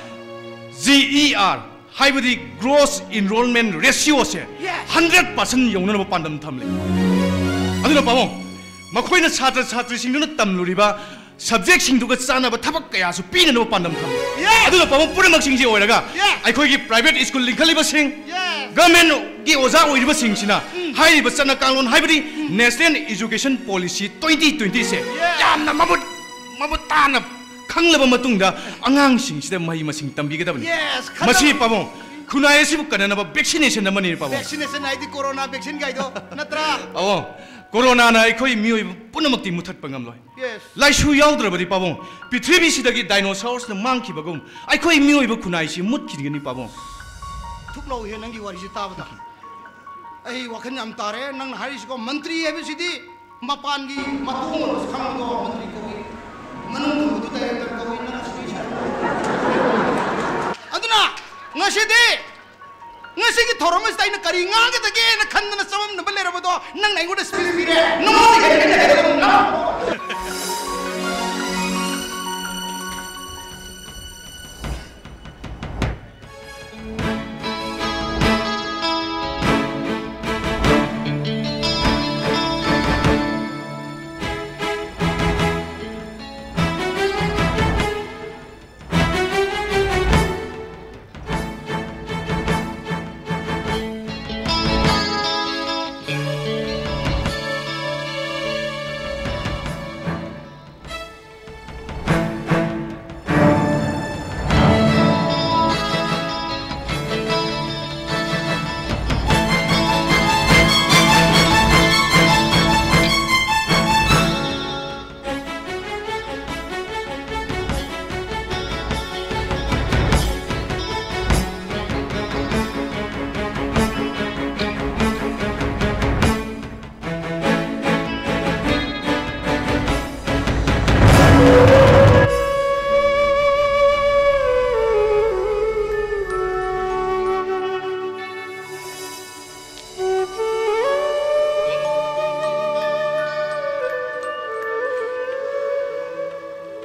GER ꯍꯥꯏꯕꯗꯤ Gross Enrollment Ratio ꯁꯦ Yes. hundred percent ꯌꯧꯅꯅꯕ ꯄꯥꯟꯗꯝ ꯊꯝꯂꯤ꯫ ꯑꯗꯨꯅ ꯄꯥꯕꯨꯡ, ꯃꯈꯣꯏꯅ ꯁꯥꯇ꯭ꯔ ꯁꯥꯇ꯭ꯔꯤꯁꯤꯡꯗꯨꯅ ꯇꯝꯂꯨꯔꯤꯕ subject ꯁꯤꯡꯗꯨꯒ ꯆꯥꯟꯅꯕ ꯊꯕꯛ ꯀꯌꯥꯁꯨ ꯄꯤꯅꯅꯕ ꯄꯥꯟꯗꯝ ꯊꯝꯂꯤ꯫ Yes. ꯑꯗꯨꯅ ꯄꯥꯕꯨꯡ, ꯄꯨꯝꯅꯃꯛꯁꯤꯡꯁꯤ ꯑꯣꯏꯔꯒ Yes. ꯑꯩꯈꯣꯏꯒꯤ private school ꯂꯤꯡꯈꯠꯂꯤꯕꯁꯤꯡ, Yes. government ꯒꯤ ꯑꯣꯖꯥ ꯑꯣꯏꯔꯤꯕꯁꯤꯡꯁꯤꯅ ꯍꯥꯏꯔꯤꯕ ꯆꯠꯅ ꯀꯥꯡꯂꯣꯟ ꯍꯥꯏꯕꯗꯤ National Education Policy twenty twenty ꯁꯦ Yes. ꯌꯥꯝꯅ ꯃꯃꯨꯠ ꯃꯃꯨꯠ ꯇꯥꯅ ꯈꯪꯂꯕ ꯃꯇꯨꯡꯗ ꯑꯉꯥꯡꯁꯤꯡꯁꯤꯗ ꯃꯍꯩ ꯃꯁꯤꯡ ꯇꯝꯕꯤꯒꯗꯕꯅꯤ꯫ Yes, ꯈꯪꯂꯕ- ꯃꯁꯤ ꯄꯥꯕꯨꯡ, ꯈꯨꯟꯅꯥꯏ ꯑꯁꯤꯕꯨ ꯀꯟꯅꯅꯕ vaccination ꯑꯃꯅꯤ ꯄꯥꯕꯨꯡ꯫ Vaccination ꯍꯥꯏꯗꯤ corona vaccine ꯒꯥꯏꯗꯣ ꯅꯠꯇ꯭ꯔꯥ? ꯄꯥꯕꯨꯡ, corona ꯅ ꯑꯩꯈꯣꯏ ꯃꯤꯑꯣꯏꯕ ꯄꯨꯝꯅꯃꯛꯇꯤ ꯃꯨꯊꯠꯄ ꯉꯝꯂꯣꯏ꯫ Yes. ꯂꯥꯏꯁꯨ ꯌꯥꯎꯗ꯭ꯔꯕꯗꯤ ꯄꯥꯕꯨꯡ, ꯄ꯭ꯔꯤꯊꯤꯕꯤꯁꯤꯗꯒꯤ dinosaurs ꯅ ꯃꯥꯡꯈꯤꯕꯒꯨꯝ ꯑꯩꯈꯣꯏ ꯃꯤꯑꯣꯏꯕ ꯈꯨꯟꯅꯥꯏꯁꯤ ꯃꯨꯠꯈꯤꯒꯅꯤ ꯄꯥꯕꯨꯡ꯫ ꯊꯨꯞꯂꯧꯍꯦ ꯅꯪꯒꯤ ꯋꯥꯔꯤꯁꯦ ꯇꯥꯕꯗ꯫ ꯑꯩ ꯋꯥꯈꯜ ꯌꯥꯝ ꯇꯥꯔꯦ ꯅꯪꯅ ꯍꯥꯏꯔꯤꯁꯤꯀꯣ꯫ ꯃꯟꯇ꯭ꯔꯤ ꯍꯥꯏꯕꯁꯤꯗꯤ ꯃꯄꯥꯟꯒꯤ ꯃꯇꯣꯡ ꯑꯣꯏꯔꯁꯨ ꯈꯪꯕꯗꯣ ꯃꯟꯇ꯭ꯔꯤ ꯀꯧꯏ, ꯃꯅꯨꯡ ꯊꯝꯕꯗꯨ director ꯀꯧꯏ, ꯅꯪ ꯑꯁꯤꯗꯤ ꯏꯁꯥ ꯑꯗꯨꯅ ꯉꯁꯤꯗꯤ ꯉꯁꯤꯒꯤ ꯊꯧꯔꯝ ꯑꯁꯤꯗ ꯑꯩꯅ ꯀꯔꯤ ꯉꯥꯡꯒꯗꯒꯦꯅ ꯈꯟꯗꯅ ꯆꯃꯝꯅꯕ ꯂꯩꯔꯕꯗꯣ, ꯅꯪꯅ ꯑꯩꯉꯣꯟꯗ speech ꯄꯤꯔꯦ꯫ ꯅꯉꯣꯟꯗ ꯍꯦꯟꯅ ꯑꯩꯅ ꯍꯦꯟꯅ ꯉꯥꯡ-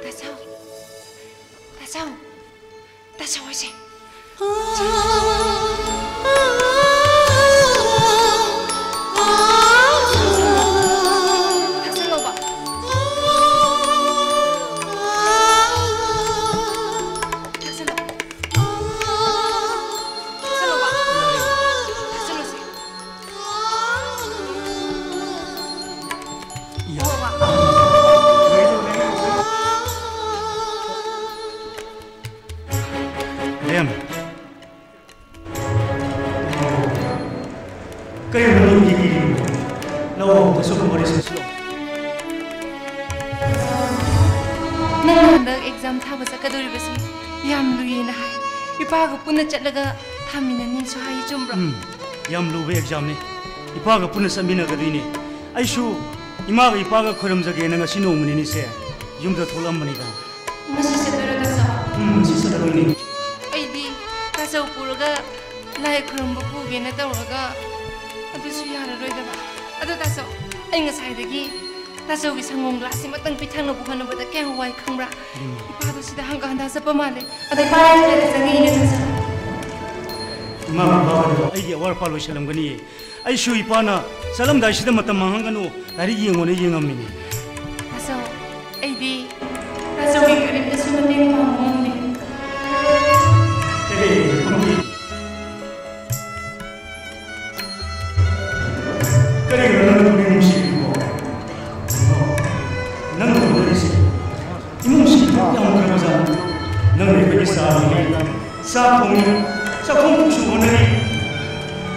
ꯇꯥꯆꯧ, ꯇꯥꯆꯧ, ꯇꯥꯆꯧ ꯍꯣꯏꯁꯦ꯫ ꯊꯛꯆꯜꯂꯣꯕ꯫ ꯊꯛꯆꯜꯂꯣ꯫ ꯊꯛꯆꯜꯂꯣꯕ꯫ ꯊꯛꯆꯜꯂꯣꯁꯦ꯫ ꯏꯌꯥ꯫ ꯍꯣꯕ꯫ ꯃꯦꯝ꯫ ꯀꯩꯅꯣ ꯅꯪꯒꯤ ꯂꯧ ꯑꯃꯨꯛꯇꯁꯨ ꯋꯥꯔꯤ ꯁꯥꯁꯤꯔꯣ? ꯅꯪ ꯍꯟꯗꯛ exam ꯊꯥꯕ ꯆꯠꯀꯗꯧꯔꯤꯕꯁꯤ ꯌꯥꯝ ꯂꯨꯏꯌꯦꯅ ꯍꯥꯏ꯫ ꯏꯄꯥꯒ ꯄꯨꯟꯅ ꯆꯠꯂꯒ ꯊꯥꯃꯤꯟꯅꯅꯤꯁꯨ ꯍꯥꯏ, ꯆꯨꯝꯕ꯭ꯔꯣ? ꯎꯝ, ꯌꯥꯝ ꯂꯨꯕ examꯅꯤ꯫ ꯏꯄꯥꯒ ꯄꯨꯟꯅ ꯆꯠꯃꯤꯟꯅꯒꯗꯣꯏꯅꯦ꯫ ꯑꯩꯁꯨ ꯏꯃꯥꯒ ꯏꯄꯥꯒ ꯈꯣꯏꯔꯝꯖꯒꯦꯅ ꯉꯁꯤ ꯅꯣꯡꯃ ꯅꯤꯅꯤꯁꯦ ꯌꯨꯝꯗ ꯊꯣꯛꯂꯛꯑꯝꯕꯅꯤꯗ꯫ ꯉꯁꯤ ꯆꯠꯇꯣꯏꯔꯣ, ꯇꯥꯆꯧ? ꯎꯝ, ꯉꯁꯤ ꯆꯠꯂꯗꯣꯏꯅꯦ꯫ ꯑꯩꯗꯤ ꯇꯥꯆꯧ ꯄꯨꯔꯒ ꯂꯥꯏ ꯈꯨꯔꯨꯝꯕ ꯄꯨꯒꯦꯅ ꯇꯧꯔꯒ ꯑꯗꯨꯁꯨ ꯌꯥꯔꯔꯣꯏꯗꯕ꯫ ꯑꯗꯨ ꯇꯥꯆꯧ, ꯑꯩ ꯉꯁꯥꯏꯗꯒꯤ ꯇꯥꯆꯧꯒꯤ ꯁꯪꯒꯣꯝ ꯒ꯭ꯂꯥꯁꯁꯤꯃꯇꯪ ꯄꯤꯊꯛꯅꯕ ꯍꯣꯠꯅꯕꯗ ꯀꯌꯥꯝ ꯋꯥꯏ ꯈꯪꯕ꯭ꯔꯥ? ꯎꯝ꯫ ꯏꯄꯥꯗꯣ ꯁꯤꯗ ꯍꯪꯒꯠ ꯍꯟꯗ ꯆꯠꯄ ꯃꯥꯜꯂꯦ꯫ ꯑꯗꯣ ꯏꯄꯥ ꯍꯣꯁꯄꯤꯇꯥꯜꯗ ꯆꯪꯉꯛꯏꯅꯦ ꯇꯥꯆꯧ꯫ ꯏꯃꯥ ꯕꯕꯥ ꯑꯗꯣ ꯑꯩꯒꯤ ꯑꯋꯥꯠ ꯑꯄꯥ ꯂꯣꯏꯁꯤꯜꯂꯝꯒꯅꯤꯌꯦ꯫ ꯑꯩꯁꯨ ꯏꯄꯥꯅ ꯆꯠꯂꯝꯗꯥꯏꯁꯤꯗ ꯃꯇꯝ ꯃꯥꯡꯍꯟꯒꯅꯨ, ꯂꯥꯏꯔꯤꯛ ꯌꯦꯡꯉꯣꯅ ꯌꯦꯡꯉꯝꯃꯤꯅꯦ꯫ ꯇꯥꯆꯧ, ꯑꯩꯗꯤ ꯇꯥꯆꯧꯒꯤ ꯀꯔꯤꯝꯇꯁꯨ ꯃꯇꯦꯡ ꯄꯥꯡꯕ ꯉꯝꯗꯦ꯫ ꯑꯦ, ꯐꯝꯕꯤ꯫ ꯀꯔꯤꯒꯤꯅꯣ ꯅꯪꯅ ꯄꯨꯛꯅꯤꯡ ꯅꯨꯡꯁꯤꯔꯤꯕꯣ? ꯅꯪꯅ ꯍꯣꯠꯅꯔꯤꯁꯦ ꯏꯃꯨꯡꯁꯤ ꯌꯥꯝꯈ꯭ꯔꯕꯖꯥꯠꯅꯤ꯫ ꯅꯪꯅ ꯑꯩꯈꯣꯏꯒꯤ ꯆꯥ ꯂꯣꯜꯂꯤ, ꯆꯥꯛ ꯊꯣꯡꯉꯤ, ꯆꯥꯛꯈꯨꯝ ꯐꯤꯁꯨ ꯍꯣꯠꯅꯔꯤ꯫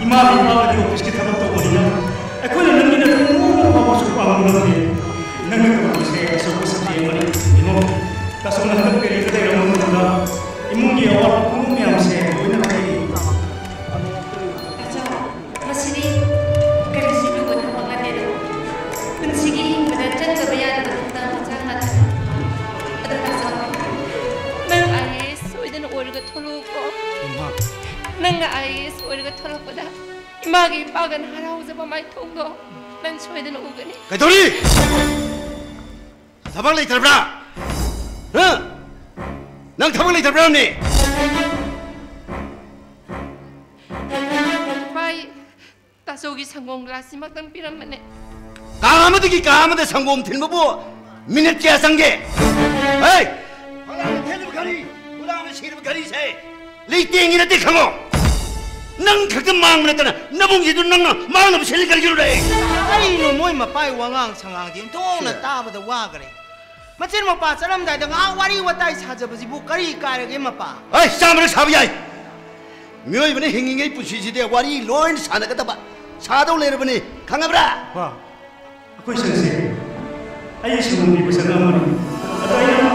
ꯏꯃꯥꯒ ꯏꯄꯥꯒꯗꯤ ꯑꯣꯐꯤꯁꯀꯤ ꯊꯕꯛ ꯇꯧꯕꯅꯤꯅ ꯑꯩꯈꯣꯏꯅ ꯅꯪꯒꯤ ꯅꯠꯇ꯭ꯔ ꯅꯣꯡꯃ ꯐꯥꯎꯕꯁꯨ ꯄꯥꯡꯕ ꯉꯝꯗꯦ꯫ ꯅꯪꯅ ꯇꯧꯔꯤꯕꯁꯦ ꯑꯆꯧꯕ ꯁꯛꯇꯤ ꯑꯃꯅꯤ꯫ ꯌꯦꯡꯉꯣ, ꯇꯥꯆꯧꯅ ꯍꯟꯗꯛ ꯀꯔꯤꯗ ꯂꯩꯔꯕ ꯃꯇꯝꯗ ꯏꯃꯨꯡꯒꯤ ꯑꯋꯥꯕ ꯄꯨꯝꯅꯃꯛ ꯃꯌꯥꯝꯁꯦ ꯂꯣꯏꯅ ꯂꯩ꯫ ꯇꯥꯆꯧ, ꯃꯁꯤꯗꯤ ꯀꯔꯤꯁꯨ ꯂꯨꯕ ꯊꯕꯛ ꯅꯠꯇꯦꯗ꯫ ꯄꯨꯟꯁꯤꯒꯤ ꯍꯤꯡꯕꯗ ꯆꯪꯗꯕ ꯌꯥꯗꯕ ꯊꯧꯗꯥꯡ ꯃꯆꯥ ꯉꯥꯛꯇꯅꯤ꯫ ꯑꯗꯣ ꯇꯥꯆꯧ, ꯅꯪ IAS ꯁꯣꯏꯗꯅ ꯑꯣꯏꯔꯒ ꯊꯣꯛꯂꯛꯎꯀꯣ꯫ ꯏꯃꯥ꯫ ꯅꯪꯅ IAS ꯑꯣꯏꯔꯒ ꯊꯣꯛꯂꯛꯄꯗ ꯏꯃꯥꯒ ꯏꯄꯥꯒꯅ ꯍꯔꯥꯎꯖꯕ ꯃꯥꯏꯊꯣꯡꯗꯣ ꯅꯪ ꯁꯣꯏꯗꯅ ꯎꯒꯅꯤ꯫ ꯀꯩꯗꯧꯔꯤ? ꯊꯕꯛ ꯂꯩꯇ꯭ꯔꯕ꯭ꯔꯥ? ꯍꯥ? ꯅꯪ ꯊꯕꯛ ꯂꯩꯇ꯭ꯔꯕ꯭ꯔꯥꯅꯦ? ꯏꯄꯥ, ꯇꯥꯆꯧꯒꯤ ꯁꯪꯒꯣꯝ ꯒ꯭ꯂꯥꯁꯁꯤꯃꯛꯇꯪ ꯄꯤꯔꯝꯕꯅꯦ꯫ ꯀꯥ ꯑꯃꯗꯒꯤ ꯀꯥ ꯑꯃꯗ ꯁꯪꯒꯣꯝ ꯊꯤꯟꯕꯕꯨ ꯃꯤꯅꯤꯠ ꯀꯌꯥ ꯆꯪꯒꯦ? ꯍꯩ! ꯐꯂꯥꯅ ꯊꯦꯜꯂꯤꯕ ꯘꯔꯤ, ꯐꯨꯂꯥꯅ ꯁꯤꯔꯤꯕ ꯘꯔꯤꯁꯦ ꯂꯩꯇꯦꯡꯒꯤ ꯅꯠꯇꯦ, ꯈꯪꯉꯣ꯫ ꯅꯪ ꯈꯛꯇ ꯃꯥꯡꯕ ꯅꯠꯇꯅ ꯅꯕꯨꯡꯁꯤꯗꯨ ꯅꯪꯅ ꯃꯥꯡꯅꯕ ꯁꯤꯜꯂꯤ ꯀꯔꯤꯒꯤꯅꯣ? ꯀꯔꯤꯅꯣ ꯃꯣꯏ ꯃꯄꯥꯒꯤ ꯋꯥꯉꯥꯡ ꯁꯉꯥꯡꯗꯤ ꯑꯣꯟꯊꯣꯛꯅ ꯇꯥꯕꯗ ꯋꯥꯈ꯭ꯔꯦ꯫ ꯃꯆꯤꯟ ꯃꯧꯄꯥ ꯆꯠꯂꯝꯗꯥꯏꯗ ꯉꯥꯏꯍꯥꯛ ꯋꯥꯔꯤ ꯋꯥꯇꯥꯏ ꯁꯥꯖꯕꯁꯤꯕꯨ ꯀꯔꯤ ꯀꯥꯏꯔꯒꯦ ꯃꯄꯥ? ꯑꯩ ꯆꯥꯝꯃꯔꯛ ꯁꯥꯕ ꯌꯥꯏ꯫ ꯃꯤꯑꯣꯏꯕꯅ ꯍꯤꯡꯉꯤꯉꯩ ꯄꯨꯟꯁꯤꯁꯤꯗꯤ ꯋꯥꯔꯤ ꯂꯣꯏꯅ ꯁꯥꯟꯅꯒꯗꯕ, ꯁꯥꯗꯧ ꯂꯩꯔꯕꯅꯤ, ꯈꯪꯉꯕ꯭ꯔꯥ? ꯄꯥ, ꯑꯩꯈꯣꯏ ꯁꯪꯁꯦ ꯑꯩꯒꯤ ꯁꯪꯒꯣꯝ ꯄꯤꯕ ꯆꯪꯉꯛꯑꯝꯕꯅꯤ꯫ ꯑꯗꯣ ꯑꯩꯅ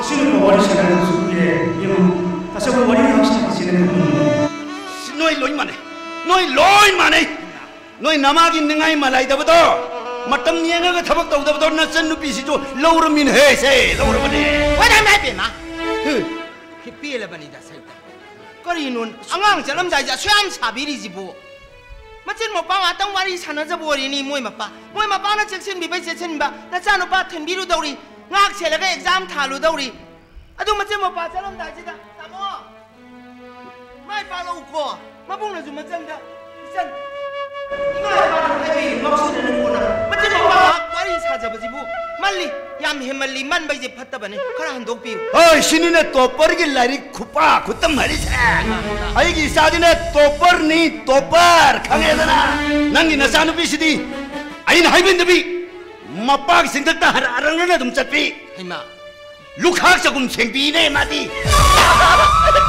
ꯏꯆꯦ ꯅꯨꯄꯥ ꯋꯥꯔꯤ ꯁꯥꯟꯅꯔꯒꯁꯨ ꯀꯨꯏꯔꯦ, ꯏꯕꯦꯝꯃ, ꯑꯆꯧꯕ ꯋꯥꯔꯤ ꯉꯥꯏꯍꯥꯛ ꯁꯥꯈꯤꯁꯦꯅ ꯈꯟꯕꯅꯤ꯫ ꯅꯣꯏ ꯂꯣꯏ ꯃꯥꯟꯅꯩ, ꯅꯣꯏ ꯂꯣꯏ ꯃꯥꯟꯅꯩ꯫ ꯅꯣꯏ ꯅꯃꯥꯒꯤ ꯅꯤꯡꯉꯥꯏ ꯃꯥꯂꯥꯏꯗꯕꯗꯣ, ꯃꯇꯝ ꯌꯦꯡꯉꯒ ꯊꯕꯛ ꯇꯧꯗꯕꯗꯣ ꯅꯆꯟ ꯅꯨꯄꯤꯁꯤꯁꯨ ꯂꯧꯔꯝꯃꯤꯅꯦꯍꯦ, ꯁꯦ, ꯂꯧꯔꯕꯅꯦ꯫ ꯋꯥ ꯌꯥꯝ ꯍꯥꯏ ꯄꯦꯝꯃ꯫ ꯍꯨ꯫ ꯍꯤꯞꯄꯦꯜꯂꯕꯅꯤꯗ ꯁꯩꯇ꯫ ꯀꯔꯤꯅꯣ ꯑꯉꯥꯡ ꯆꯠꯂꯝꯗꯥꯏꯁꯦ ꯑꯁꯨꯛ ꯌꯥꯝ ꯁꯥꯕꯤꯔꯤꯁꯤꯕꯨ? ꯃꯆꯤꯟ ꯃꯧꯄꯥ ꯉꯥꯛꯇꯪ ꯋꯥꯔꯤ ꯁꯥꯟꯅꯖꯕ ꯑꯣꯏꯔꯤꯅꯤ ꯃꯣꯏ ꯃꯄꯥ꯫ ꯃꯣꯏ ꯃꯄꯥꯅ ꯆꯦꯛꯁꯤꯟꯕꯤꯕꯩ ꯆꯦꯛꯁꯤꯟꯕ꯫ ꯅꯆꯥꯅꯨꯄꯥ ꯊꯤꯟꯕꯤꯔꯨꯗꯧꯔꯤ, ꯉꯥꯛ ꯁꯦꯜꯂꯒ ꯑꯦꯛꯖꯥꯝ ꯊꯥꯜꯂꯨꯗꯧꯔꯤ꯫ ꯑꯗꯨ ꯃꯆꯤꯟ ꯃꯧꯄꯥ ꯆꯠꯂꯝꯗꯥꯏꯁꯤꯗ, "ꯇꯥꯃꯣ, ꯃꯥꯏ ꯄꯥꯛꯂꯛꯎꯀꯣ, ꯃꯕꯨꯡꯅꯁꯨ ꯃꯆꯟꯗ, ꯏꯆꯟ, ꯏꯃꯥ ꯏꯄꯥꯅ ꯍꯥꯏꯕꯤꯔꯤ ꯃꯛꯁꯨꯗꯅ ꯀꯣꯟꯅ ꯃꯆꯤꯟ ꯃꯧꯄꯥ ꯉꯥꯛ ꯋꯥꯔꯤ ꯁꯥꯖꯕꯁꯤꯕꯨ ꯃꯜꯂꯤ, ꯌꯥꯝ ꯍꯦꯟꯃꯜꯂꯤ, ꯃꯟꯕꯩꯁꯦ ꯐꯠꯇꯕꯅꯤ, ꯈꯔ ꯍꯟꯗꯣꯛꯄꯤꯌꯨ"꯫ ꯍꯣꯏ, ꯁꯤꯅꯤꯅꯦ ꯇꯣꯞꯄꯔꯒꯤ ꯂꯥꯏꯔꯤꯛ ꯈꯨꯄꯥ ꯈꯨꯇꯝ ꯍꯥꯏꯔꯤꯁꯦ꯫ ꯑꯩꯒꯤ ꯏꯆꯥꯗꯤꯅꯦ ꯇꯣꯞꯄꯔꯅꯤ, ꯇꯣꯞꯄꯔ, ꯈꯪꯉꯦꯗꯅ? ꯅꯪꯒꯤ ꯅꯆꯥꯅꯨꯄꯤꯁꯤꯗꯤ ꯑꯩꯅ ꯍꯥꯏꯕꯤꯟꯗꯕꯤ ꯃꯄꯥꯒꯤ ꯆꯤꯟꯊꯛꯇ ꯍꯔ-, ꯑꯔꯪꯅꯅ ꯑꯗꯨꯝ ꯆꯠꯄꯤ꯫ ꯍꯩꯃꯥ꯫ ꯂꯨꯈꯥꯛ ꯆꯒꯨꯝ ꯁꯦꯡꯕꯤꯅꯦ ꯃꯥꯗꯤ꯫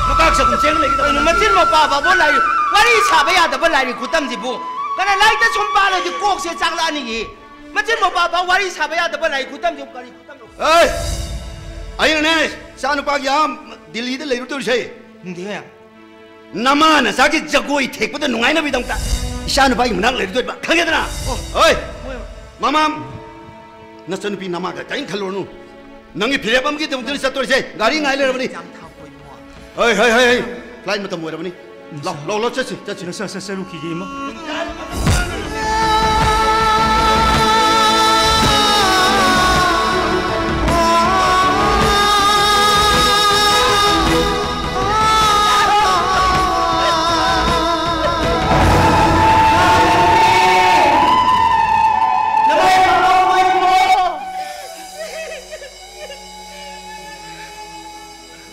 ꯂꯨꯈꯥꯛ ꯆꯒꯨꯝ ꯁꯦꯡ ꯂꯩꯒꯗꯕ ꯀꯩꯅꯣ, ꯃꯆꯤꯟ ꯃꯧꯄꯥ ꯐꯥꯎꯕ ꯂꯥꯏꯔꯤꯛ, ꯋꯥꯔꯤ ꯁꯥꯕ ꯌꯥꯗꯕ ꯂꯥꯏꯔꯤꯛ ꯈꯨꯇꯝꯁꯤꯕꯨ? ꯀꯅꯥ ꯂꯥꯏꯔꯤꯛꯇ ꯁꯨꯝ ꯄꯥꯜꯂꯗꯤ ꯀꯣꯛꯁꯦ ꯆꯥꯛꯂꯛꯑꯅꯤꯌꯦ꯫ ꯃꯆꯤꯟ ꯃꯧꯄꯥ ꯐꯥꯎ ꯋꯥꯔꯤ ꯁꯥꯕ ꯌꯥꯗꯕ ꯂꯥꯏꯔꯤꯛ ꯈꯨꯇꯝꯁꯤꯕꯨ ꯀꯔꯤ ꯈꯨꯇꯝꯅꯣ? ꯑꯦ! ꯑꯩꯅꯅꯦ, ꯏꯆꯥ ꯅꯨꯄꯥꯒꯤ ꯑꯥ ꯗꯤꯜꯂꯤꯗ ꯂꯩꯔꯨꯗꯧꯔꯤꯁꯦ꯫ ꯈꯪꯗꯦ꯫ ꯅꯃꯥ ꯅꯆꯥꯒꯤ ꯖꯒꯣꯏ ꯊꯦꯛꯄꯗ ꯅꯨꯡꯉꯥꯏꯅꯕꯒꯤꯗꯃꯛꯇ ꯏꯆꯥ ꯅꯨꯄꯥꯒꯤ ꯃꯅꯥꯛ ꯂꯩꯔꯨꯗꯣꯏꯕ, ꯈꯪꯉꯦꯗꯅ? ꯑꯣ꯫ ꯍꯣꯏ꯫ ꯍꯣꯏ꯫ ꯃꯃꯥ, ꯅꯆꯟꯅꯨꯄꯤ ꯅꯃꯥꯒ ꯀꯔꯤꯝ ꯈꯜꯂꯨꯔꯅꯨ꯫ ꯅꯪꯒꯤ ꯐꯤꯔꯦꯞ ꯑꯃꯒꯤꯗꯃꯛꯇꯅꯤ ꯆꯠꯇꯣꯔꯤꯁꯦ꯫ ꯒꯥꯔꯤ ꯉꯥꯏ ꯂꯩꯔꯕꯅꯤ꯫ ꯌꯥꯝ ꯊꯥꯞꯄꯣꯏ, ꯏꯕꯨꯡꯉꯣ꯫ ꯍꯣꯏ, ꯍꯣꯏ, ꯍꯣꯏ, ꯍꯣꯏ꯫ ꯐ꯭ꯂꯥꯏꯠ ꯃꯇꯝ ꯑꯣꯏꯔꯕꯅꯤ꯫ ꯂꯥꯎ, ꯂꯥꯎ, ꯂꯥꯎ, ꯆꯠꯁꯤ, ꯆꯠꯁꯤ꯫ ꯆꯠ-, ꯆꯠ-, ꯆꯠꯂꯨꯈꯤꯒꯦ, ꯏꯃꯥ꯫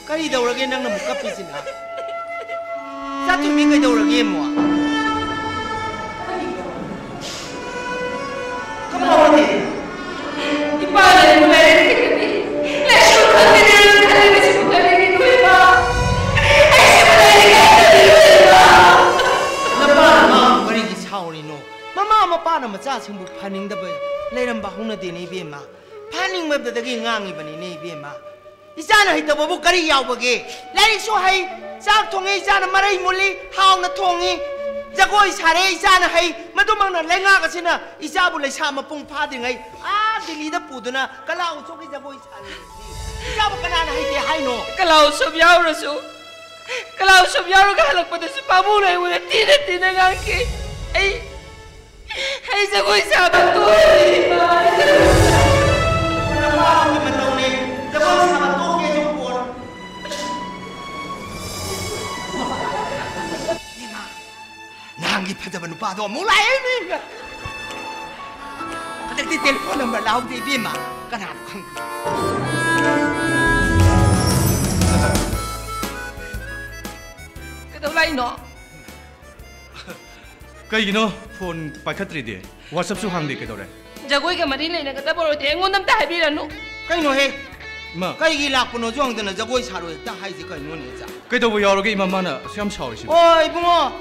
ꯀꯔꯤ ꯇꯧꯔꯒꯦ ꯅꯪꯅ ꯑꯃꯨꯛ ꯀꯞꯄꯤꯁꯤꯅ? ꯆꯥꯊꯨꯝꯕꯤ ꯀꯩꯗꯧꯔꯒꯦ ꯑꯃꯨꯛ? ꯀꯞꯄꯛꯑꯣꯅꯦ꯫ ꯏꯄꯥ ꯂꯩꯕꯨ ꯂꯥꯏꯔꯤꯛ ꯍꯩꯒꯅꯤ, ꯂꯥꯏꯁꯣꯟ ꯈꯪꯒꯅꯤ ꯍꯥꯏꯅ ꯈꯜꯂꯤꯕꯁꯤꯕꯨ ꯀꯔꯤꯒꯤꯅꯣ ꯏꯄꯥ? ꯑꯩꯁꯤꯕꯨ ꯂꯥꯏꯔꯤꯛ ꯍꯩꯇꯕꯤꯔꯣ ꯏꯄꯥ? ꯅꯄꯥꯅ ꯃꯥꯕꯨ ꯀꯔꯤꯒꯤ ꯁꯥꯎꯔꯤꯅꯣ? ꯃꯃꯥ ꯃꯄꯥꯅ ꯃꯆꯥꯁꯤꯡꯕꯨ ꯐꯍꯟꯅꯤꯡꯗꯕ ꯂꯩꯔꯝꯕ ꯍꯧꯅꯗꯦꯅꯦ ꯏꯕꯦꯝꯃ꯫ ꯐꯍꯟꯅꯤꯡꯃꯟꯕꯗꯒꯤ ꯉꯥꯡꯉꯤꯕꯅꯤꯅꯦ ꯏꯕꯦꯝꯃ꯫ ꯏꯆꯥꯅ ꯍꯩꯇꯕꯕꯨ ꯀꯔꯤ ꯌꯥꯎꯕꯒꯦ? ꯂꯥꯏꯔꯤꯛꯁꯨ ꯍꯩ, ꯆꯥꯛ ꯊꯣꯡꯉꯦ ꯏꯆꯥꯅ ꯃꯔꯩ ꯃꯨꯜꯂꯤ, ꯍꯥꯎꯅ ꯊꯣꯡꯉꯤ, ꯖꯒꯣꯏ ꯁꯥꯔꯦ ꯏꯆꯥꯅ ꯍꯩ, ꯃꯗꯨꯃꯛꯅ ꯂꯩꯉꯥꯛ ꯑꯁꯤꯅ ꯏꯆꯥꯕꯨ ꯂꯩꯁꯥ ꯃꯄꯨꯡ ꯐꯥꯗ꯭ꯔꯤꯉꯩ ꯑꯥ ꯗꯤꯜꯂꯤꯗ ꯄꯨꯗꯨꯅ ꯀꯂꯥ ꯎꯠꯁꯣꯞꯀꯤ ꯖꯒꯣꯏ ꯁꯥꯔꯦ꯫ ꯏꯆꯥꯕꯨ ꯀꯅꯥꯅ ꯍꯩꯇꯦ ꯍꯥꯏꯅꯣ? ꯀꯂꯥ ꯎꯠꯁꯣꯞ ꯌꯥꯎꯔꯁꯨ ꯀ꯭ꯂꯥꯁ ꯁꯨꯝ ꯌꯥꯎꯔꯒ ꯍꯜꯂꯛꯄꯗꯁꯨ ꯄꯥꯕꯨꯡꯅ ꯑꯩꯉꯣꯟꯗ ꯊꯤꯅ ꯊꯤꯅ ꯉꯥꯡꯈꯤ꯫ ꯑꯩ ꯑꯩ ꯖꯒꯣꯏ ꯁꯥꯕ ꯇꯣꯛꯑꯦ, ꯏꯃꯥ꯫ ꯅꯄꯥꯒꯤ ꯃꯇꯧꯅꯦ꯫ ꯖꯒꯣꯏ ꯁꯥꯕ ꯇꯣꯛꯀꯦꯁꯨ ꯄꯣꯠ꯫ ꯏꯃꯥ, ꯅꯍꯥꯟꯒꯤ ꯐꯖꯕ ꯅꯨꯄꯥꯗꯣ ꯑꯃꯨꯛ ꯂꯥꯛꯑꯦ, ꯏꯃꯥ꯫ ꯍꯟꯗꯛꯇꯤ ꯇꯦꯂꯤꯐꯣꯟ ꯅꯝꯕꯔ ꯂꯥꯎꯗꯦ, ꯏꯕꯦꯝꯃ꯫ ꯀꯅꯥꯅꯣ ꯈꯪꯗꯦ꯫ ꯀꯩꯗꯧ ꯂꯥꯛꯏꯅꯣ? ꯀꯩꯒꯤꯅꯣ ꯐꯣꯟ ꯄꯥꯏꯈꯠꯇ꯭ꯔꯤꯗꯤ? WhatsAppꯁꯨ ꯍꯥꯡꯗꯦ, ꯀꯩꯗꯧꯔꯦ? ꯖꯒꯣꯏꯒ ꯃꯔꯤ ꯂꯩꯅꯒꯗꯕ ꯑꯣꯏꯔꯗꯤ ꯑꯩꯉꯣꯟꯗ ꯑꯝꯇ ꯍꯥꯏꯕꯤꯔꯅꯨ꯫ ꯀꯩꯅꯣꯍꯦ? ꯏꯃꯥ꯫ ꯀꯩꯒꯤ ꯂꯥꯛꯄꯅꯣꯁꯨ ꯍꯪꯗꯅ ꯖꯒꯣꯏ ꯁꯥꯔꯣꯏ ꯍꯦꯛꯇ ꯍꯥꯏꯁꯦ ꯀꯩꯅꯣꯅꯦ, ꯏꯆꯥ? ꯀꯩꯗꯧꯕ ꯌꯥꯎꯔꯒꯦ, ꯏꯃꯥ, ꯃꯥꯅ ꯑꯁꯨꯛ ꯌꯥꯝ ꯁꯥꯎꯔꯤꯁꯤꯕꯣ? ꯑꯣ, ꯏꯕꯨꯡꯉꯣ,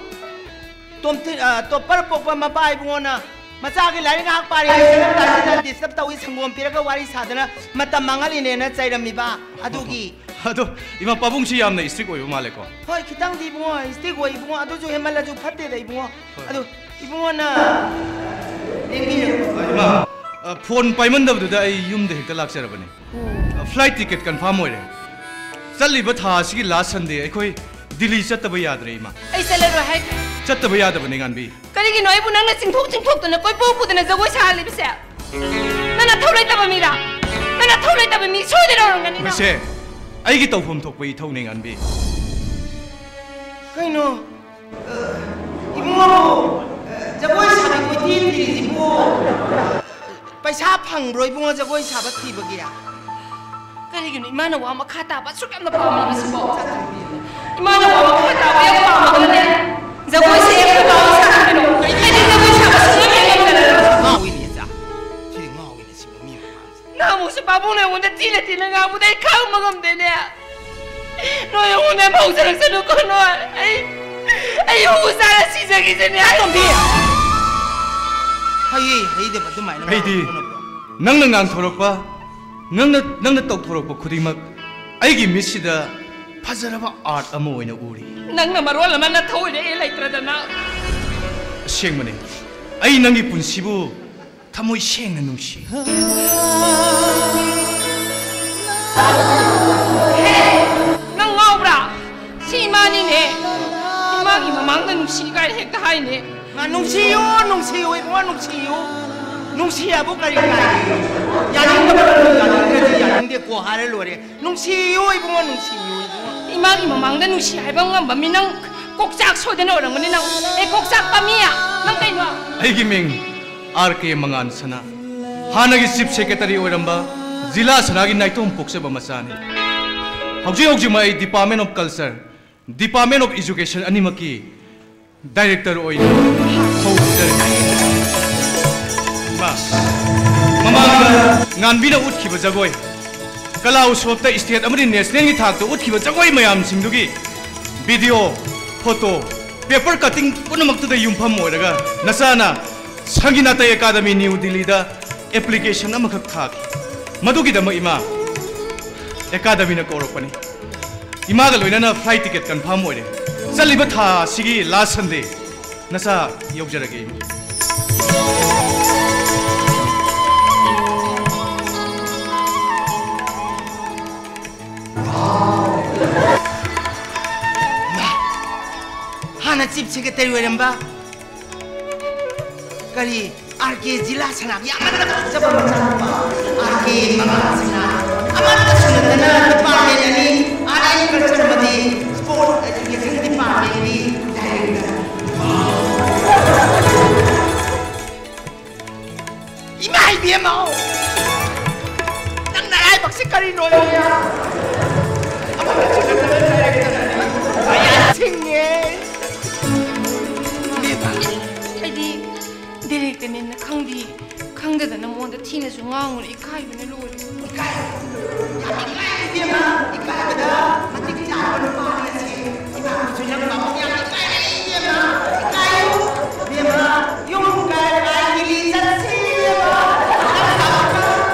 ꯇꯣꯝꯊꯤ-, ꯑ, ꯇꯣꯞꯄꯔ ꯄꯣꯛꯄ ꯃꯄꯥ ꯏꯕꯨꯡꯉꯣꯅ ꯃꯆꯥꯒꯤ ꯂꯥꯏꯔꯤꯛ ꯉꯥꯏꯍꯥꯛ ꯄꯥꯔꯤ ꯍꯥꯏꯗꯅ ꯇꯥꯁꯤꯗ disturb ꯇꯧꯏ, ꯁꯪꯒꯣꯝ ꯄꯤꯔꯒ ꯋꯥꯔꯤ ꯁꯥꯗꯅ ꯃꯇꯝ ꯃꯥꯡꯍꯜꯂꯤꯅꯦꯅ ꯆꯩꯔꯝꯃꯤꯕ ꯑꯗꯨꯒꯤ꯫ ꯑꯗꯣ ꯏꯃꯥ, ꯄꯥꯕꯨꯡꯁꯤ ꯌꯥꯝꯅ strict ꯑꯣꯏꯕ ꯃꯥꯜꯂꯦꯀꯣ? ꯍꯣꯏ, ꯈꯤꯇꯪꯗꯤ ꯏꯕꯨꯡꯉꯣ strict ꯑꯣꯏ ꯏꯕꯨꯡꯉꯣ, ꯑꯗꯨꯁꯨ ꯍꯦꯟꯃꯜꯂꯁꯨ ꯐꯠꯇꯦꯗ ꯏꯕꯨꯡꯉꯣ꯫ ꯍꯣꯏ꯫ ꯑꯗꯨ ꯏꯕꯨꯡꯉꯣꯅ ꯂꯦꯡꯕꯤꯔꯣ꯫ ꯏꯃꯥ, ꯑ, ꯐꯣꯟ ꯄꯥꯏꯃꯟꯗꯕꯗꯨꯗ ꯑꯩ ꯌꯨꯝꯗ ꯍꯦꯛꯇ ꯂꯥꯛꯆꯔꯕꯅꯦ꯫ ꯑ, flight ticket confirm ꯑꯣꯏꯔꯦ꯫ ꯆꯠꯂꯤꯕ ꯊꯥ ꯑꯁꯤꯒꯤ last Sunday ꯑꯩꯈꯣꯏ ꯗꯤꯜꯂꯤ ꯆꯠꯇꯕ ꯌꯥꯗ꯭ꯔꯦ, ꯏꯃꯥ꯫ ꯑꯩ ꯆꯠꯂꯔꯣꯏ ꯍꯥꯏꯈ꯭ꯔꯦ꯫ ꯆꯠꯇꯕ ꯌꯥꯗꯕꯅꯦ, ꯉꯥꯟꯕꯤ꯫ ꯀꯔꯤꯒꯤꯅꯣ ꯑꯩꯕꯨ ꯅꯪꯅ ꯆꯤꯡꯊꯣꯛ ꯆꯤꯡꯊꯣꯛꯇꯅ ꯀꯣꯏꯄꯨ ꯄꯨꯗꯅ ꯖꯒꯣꯏ ꯁꯥꯍꯜꯂꯤꯕꯁꯦ? ꯅꯪ ꯅꯊꯧ ꯂꯩꯇꯕ ꯃꯤꯔꯥ? ꯅꯪ ꯅꯊꯧ ꯂꯩꯇꯕ ꯃꯤ ꯁꯣꯏꯗꯅ ꯑꯣꯏꯔꯝꯒꯅꯤ ꯅꯪ꯫ ꯃꯁꯦ ꯑꯩꯒꯤ ꯇꯧꯐꯝ ꯊꯣꯛꯄ ꯏꯊꯧꯅꯦ, ꯉꯥꯟꯕꯤ꯫ ꯀꯩꯅꯣ? ꯑ, ꯏꯕꯨꯡꯉꯣ, ꯑ, ꯖꯒꯣꯏ ꯁꯥꯕꯤ ꯀꯣꯏꯊꯤ ꯊꯤꯔꯤꯁꯤꯕꯨ ꯄꯩꯁꯥ ꯐꯪꯕ꯭ꯔꯣ ꯏꯕꯨꯡꯉꯣ ꯖꯒꯣꯏ ꯁꯥꯕ ꯊꯤꯕꯒꯤ? ꯀꯔꯤꯒꯤꯅꯣ ꯏꯃꯥꯅ ꯋꯥ ꯃꯈꯥ ꯇꯥꯕ ꯑꯁꯨꯛ ꯌꯥꯝꯅ ꯄꯥꯝꯃꯤꯕꯁꯤꯕꯣ? ꯏꯃꯥꯅ ꯋꯥ ꯃꯈꯥ ꯇꯥꯕ ꯌꯥꯝ ꯄꯥꯝꯃꯒꯅꯦ, ꯖꯒꯣꯏꯁꯦ ꯑꯩꯈꯣꯏ ꯃꯥ ꯍꯣꯏ ꯁꯥꯍꯟꯒꯅꯣ꯫ ꯑꯩꯗꯤ ꯖꯒꯣꯏ ꯁꯥꯕ ꯁꯨꯡꯉꯝ ꯍꯦꯛ ꯉꯝꯖꯔꯔꯣꯏ꯫ ꯉꯥꯎꯏꯅꯦ, ꯏꯆꯥ꯫ ꯁꯤꯗꯤ ꯉꯥꯎꯏꯅꯦ, ꯁꯤꯕꯨ ꯃꯤ ꯃꯃꯥꯡꯁꯤꯗ꯫ ꯅꯍꯥꯟꯃꯨꯛꯁꯨ ꯄꯥꯕꯨꯡꯅ ꯑꯩꯉꯣꯟꯗ ꯊꯤꯅ ꯊꯤꯅ ꯉꯥꯡꯕꯗ ꯑꯩ ꯈꯥꯡꯕ ꯉꯝꯗꯦꯅꯦ꯫ ꯅꯣꯏ ꯑꯩꯉꯣꯟꯗ ꯑꯃ ꯍꯧꯖꯔꯛꯁꯅꯨꯀꯣ ꯅꯣꯏ꯫ ꯑꯩ, ꯑꯩ ꯍꯨ ꯆꯥꯔ ꯁꯤꯖꯈꯤꯁꯤꯅꯦ꯫ ꯇꯣꯝꯕꯤ! ꯍꯩꯌꯦ, ꯍꯩꯗꯕ ꯑꯗꯨꯃꯥꯏꯅ ꯑꯩꯗꯤ ꯉꯥꯡꯉꯛꯀꯅꯨ꯫ ꯅꯪꯅ ꯉꯥꯡꯊꯣꯔꯛꯄ, ꯅꯪꯅ, ꯅꯪꯅ ꯇꯧꯊꯣꯔꯛꯄ ꯈꯨꯗꯤꯡꯃꯛ ꯑꯩꯒꯤ ꯃꯤꯠꯁꯤꯗ ꯐꯖꯔꯕ art ꯑꯃ ꯑꯣꯏꯅ ꯎꯔꯤ꯫ ꯅꯪꯅ ꯃꯔꯣꯜ ꯑꯃ ꯅꯊꯧ ꯑꯣꯏꯅ ꯑꯩ ꯂꯩꯇ꯭ꯔꯗꯅ꯫ ꯑꯁꯦꯡꯕꯅꯤ, ꯑꯩ ꯅꯪꯒꯤ ꯄꯨꯟꯁꯤꯕꯨ ꯊꯃꯣꯏ ꯁꯦꯡꯅ ꯅꯨꯡꯁꯤ꯫ ꯍꯦ! ꯅꯪ ꯉꯥꯎꯕ꯭ꯔꯥ? ꯁꯤ ꯏꯃꯥꯒꯤ ꯃꯃꯥꯡꯗ ꯅꯨꯡꯁꯤ ꯀꯥꯏꯅ ꯍꯦꯛꯇ ꯍꯥꯏꯅꯦ꯫ ꯃꯥ ꯅꯨꯡꯁꯤꯌꯨ, ꯅꯨꯡꯁꯤꯌꯨ, ꯏꯕꯨꯡꯉꯣ, ꯅꯨꯡꯁꯤꯌꯨ꯫ ꯅꯨꯡꯁꯤ ꯍꯥꯏꯕꯨ ꯀꯔꯤ ꯀꯥꯏ? ꯌꯥꯅꯤꯡꯗꯕ ꯅꯪ ꯌꯥꯅꯤꯡꯗ꯭ꯔꯗꯤ ꯌꯥꯅꯤꯡꯗꯦꯀꯣ ꯍꯥꯏꯔ ꯂꯣꯏꯔꯦ꯫ ꯅꯨꯡꯁꯤꯌꯨ, ꯏꯕꯨꯡꯉꯣ, ꯅꯨꯡꯁꯤꯌꯨ, ꯏꯕꯨꯡꯉꯣ꯫ ꯏꯃꯥꯒꯤ ꯃꯃꯥꯡꯗ ꯅꯨꯡꯁꯤ ꯍꯥꯏꯕ ꯉꯝꯕ ꯃꯤ ꯅꯪ ꯀꯣꯛꯆꯥꯛ ꯁꯣꯏꯗꯅ ꯑꯣꯏꯔꯝꯒꯅꯤ ꯅꯪ꯫ ꯑꯦ, ꯀꯣꯛꯆꯥꯛ ꯄꯥꯝꯃꯤꯌꯥ? ꯅꯪ ꯀꯩꯅꯣ? ꯑꯩꯒꯤ ꯃꯤꯡ ꯑꯥꯔ ꯀꯦ ꯃꯉꯥꯟ ꯁꯅꯥ꯫ ꯍꯥꯟꯅꯒꯤ ꯆꯤꯐ ꯁꯦꯀ꯭ꯔꯦꯇꯔꯤ ꯑꯣꯏꯔꯝꯕ ꯖꯤꯂꯥ ꯁꯅꯥꯒꯤ ꯅꯥꯏꯇꯣꯝ ꯄꯣꯛꯆꯕ ꯃꯆꯥꯅꯤ꯫ ꯍꯧꯖꯤꯛ ꯍꯧꯖꯤꯛꯃꯛ ꯑꯩ department of culture, department of education ꯑꯅꯤꯃꯛꯀꯤ ꯗꯥꯏꯔꯦꯛꯇꯔ ꯑꯣꯏꯅ ꯍꯧꯖꯔꯤ꯫ ꯏꯃꯥ, ꯃꯃꯥꯡꯗ ꯉꯥꯟꯕꯤꯅ ꯎꯠꯈꯤꯕ ꯖꯒꯣꯏ, ꯀꯂꯥ ꯎꯠꯁꯣꯞꯇ ꯁ꯭ꯇꯦꯠ ꯑꯃꯗꯤ ꯅꯦꯁꯅꯦꯜꯒꯤ ꯊꯥꯛꯇ ꯎꯠꯈꯤꯕ ꯖꯒꯣꯏ ꯃꯌꯥꯝꯁꯤꯡꯗꯨꯒꯤ ꯚꯤꯗꯤꯑꯣ, ꯐꯣꯇꯣ, ꯄꯦꯄꯔ ꯀꯠꯇꯤꯡ ꯄꯨꯝꯅꯃꯛꯇꯨꯗ ꯌꯨꯝꯐꯝ ꯑꯣꯏꯔꯒ ꯅꯆꯥꯅ ꯁꯪꯒꯤꯠ ꯅꯥꯇꯩ ꯑꯦꯀꯥꯗꯃꯤ ꯅ꯭ꯌꯨ ꯗꯤꯜꯂꯤꯗ ꯑꯦꯄ꯭ꯂꯤꯀꯦꯁꯟ ꯑꯃꯈꯛ ꯊꯥꯈꯤ꯫ ꯃꯗꯨꯒꯤꯗꯃꯛ ꯏꯃꯥ ꯑꯦꯀꯥꯗꯃꯤꯅ ꯀꯧꯔꯛꯄꯅꯤ꯫ ꯏꯃꯥꯒ ꯂꯣꯏꯅꯅ ꯐ꯭ꯂꯥꯏꯠ ꯇꯤꯀꯦꯠ ꯀꯟꯐꯥꯔꯝ ꯑꯣꯏꯔꯦ꯫ ꯆꯠꯂꯤꯕ ꯊꯥ ꯑꯁꯤꯒꯤ ꯂꯥꯁ ꯁꯟꯗꯦ ꯅꯆꯥ ꯌꯧꯖꯔꯒꯦ ꯏꯃꯥ꯫ ꯍꯥꯟꯅ ꯆꯤꯐ ꯁꯦꯀ꯭ꯔꯦꯇꯔꯤ ꯑꯣꯏꯔꯝꯕ ꯀꯔꯤ, ꯑꯥꯔ ꯀꯦ ꯖꯤꯂꯥ ꯁꯅꯥꯒꯤ ꯑꯃꯠꯇ ꯄꯣꯛꯆꯕ ꯃꯆꯥꯅꯨꯄꯥ ꯑꯥꯔ ꯀꯦ ꯃꯉꯥꯜ ꯁꯅꯥ, ꯑꯃꯠꯇꯁꯨ ꯅꯠꯇꯅ ꯗꯤꯄꯥꯔꯠꯃꯦꯟ ꯑꯅꯤ, ꯑꯥꯔꯠ ꯑꯦꯟ ꯀꯜꯆꯔ ꯑꯃꯗꯤ ꯁ꯭ꯄꯣꯔꯠꯁ ꯑꯦꯖꯨꯀꯦꯁꯟ ꯗꯤꯄꯥꯔꯠꯃꯦꯟꯒꯤ ꯗꯥꯏꯔꯦꯛꯇꯔ꯫ ꯏꯃꯥ ꯏꯕꯦꯝꯃ! ꯅꯪ ꯅꯔꯥꯏꯕꯛꯁꯤ ꯀꯔꯤꯅꯣ, ꯂꯣꯏꯅ? ꯑꯃꯠꯇꯁꯨ ꯅꯠꯇꯅ ꯗꯥꯏꯔꯦꯛꯇꯔ ꯑꯅꯤ꯫ ꯀꯌꯥ ꯁꯤꯡꯉꯦ! ꯏꯕꯦꯝꯃ! ꯑꯩꯗꯤ ꯗꯥꯏꯔꯦꯛꯇꯔꯅꯦꯅ ꯈꯪꯗꯤ ꯈꯪꯗꯗꯅ ꯃꯉꯣꯟꯗ ꯊꯤꯅꯁꯨ ꯉꯥꯡꯉꯨꯔꯦ, ꯏꯀꯥꯏꯕꯅ ꯂꯣꯏꯔꯦ꯫ ꯏꯀꯥꯏ? ꯌꯥꯝ ꯏꯀꯥꯏ ꯏꯕꯦꯝꯃ, ꯏꯀꯥꯏꯕꯗ ꯃꯇꯤꯛ ꯆꯥꯕ ꯅꯨꯄꯥꯅꯤ ꯑꯁꯤ꯫ ꯏꯃꯥꯕꯨꯁꯨ ꯅꯪ ꯄꯥꯕꯨꯡ ꯌꯥꯝ ꯏꯀꯥꯏꯔꯦ ꯏꯕꯦꯝꯃ, ꯏꯀꯥꯏꯌꯨ꯫ ꯏꯕꯦꯝꯃ, ꯌꯨꯝ ꯀꯥꯏ ꯀꯥꯏ ꯂꯤꯂꯤ ꯆꯠꯁꯤ ꯏꯕꯦꯝꯃ꯫ ꯅꯪ ꯇꯥꯕꯒ,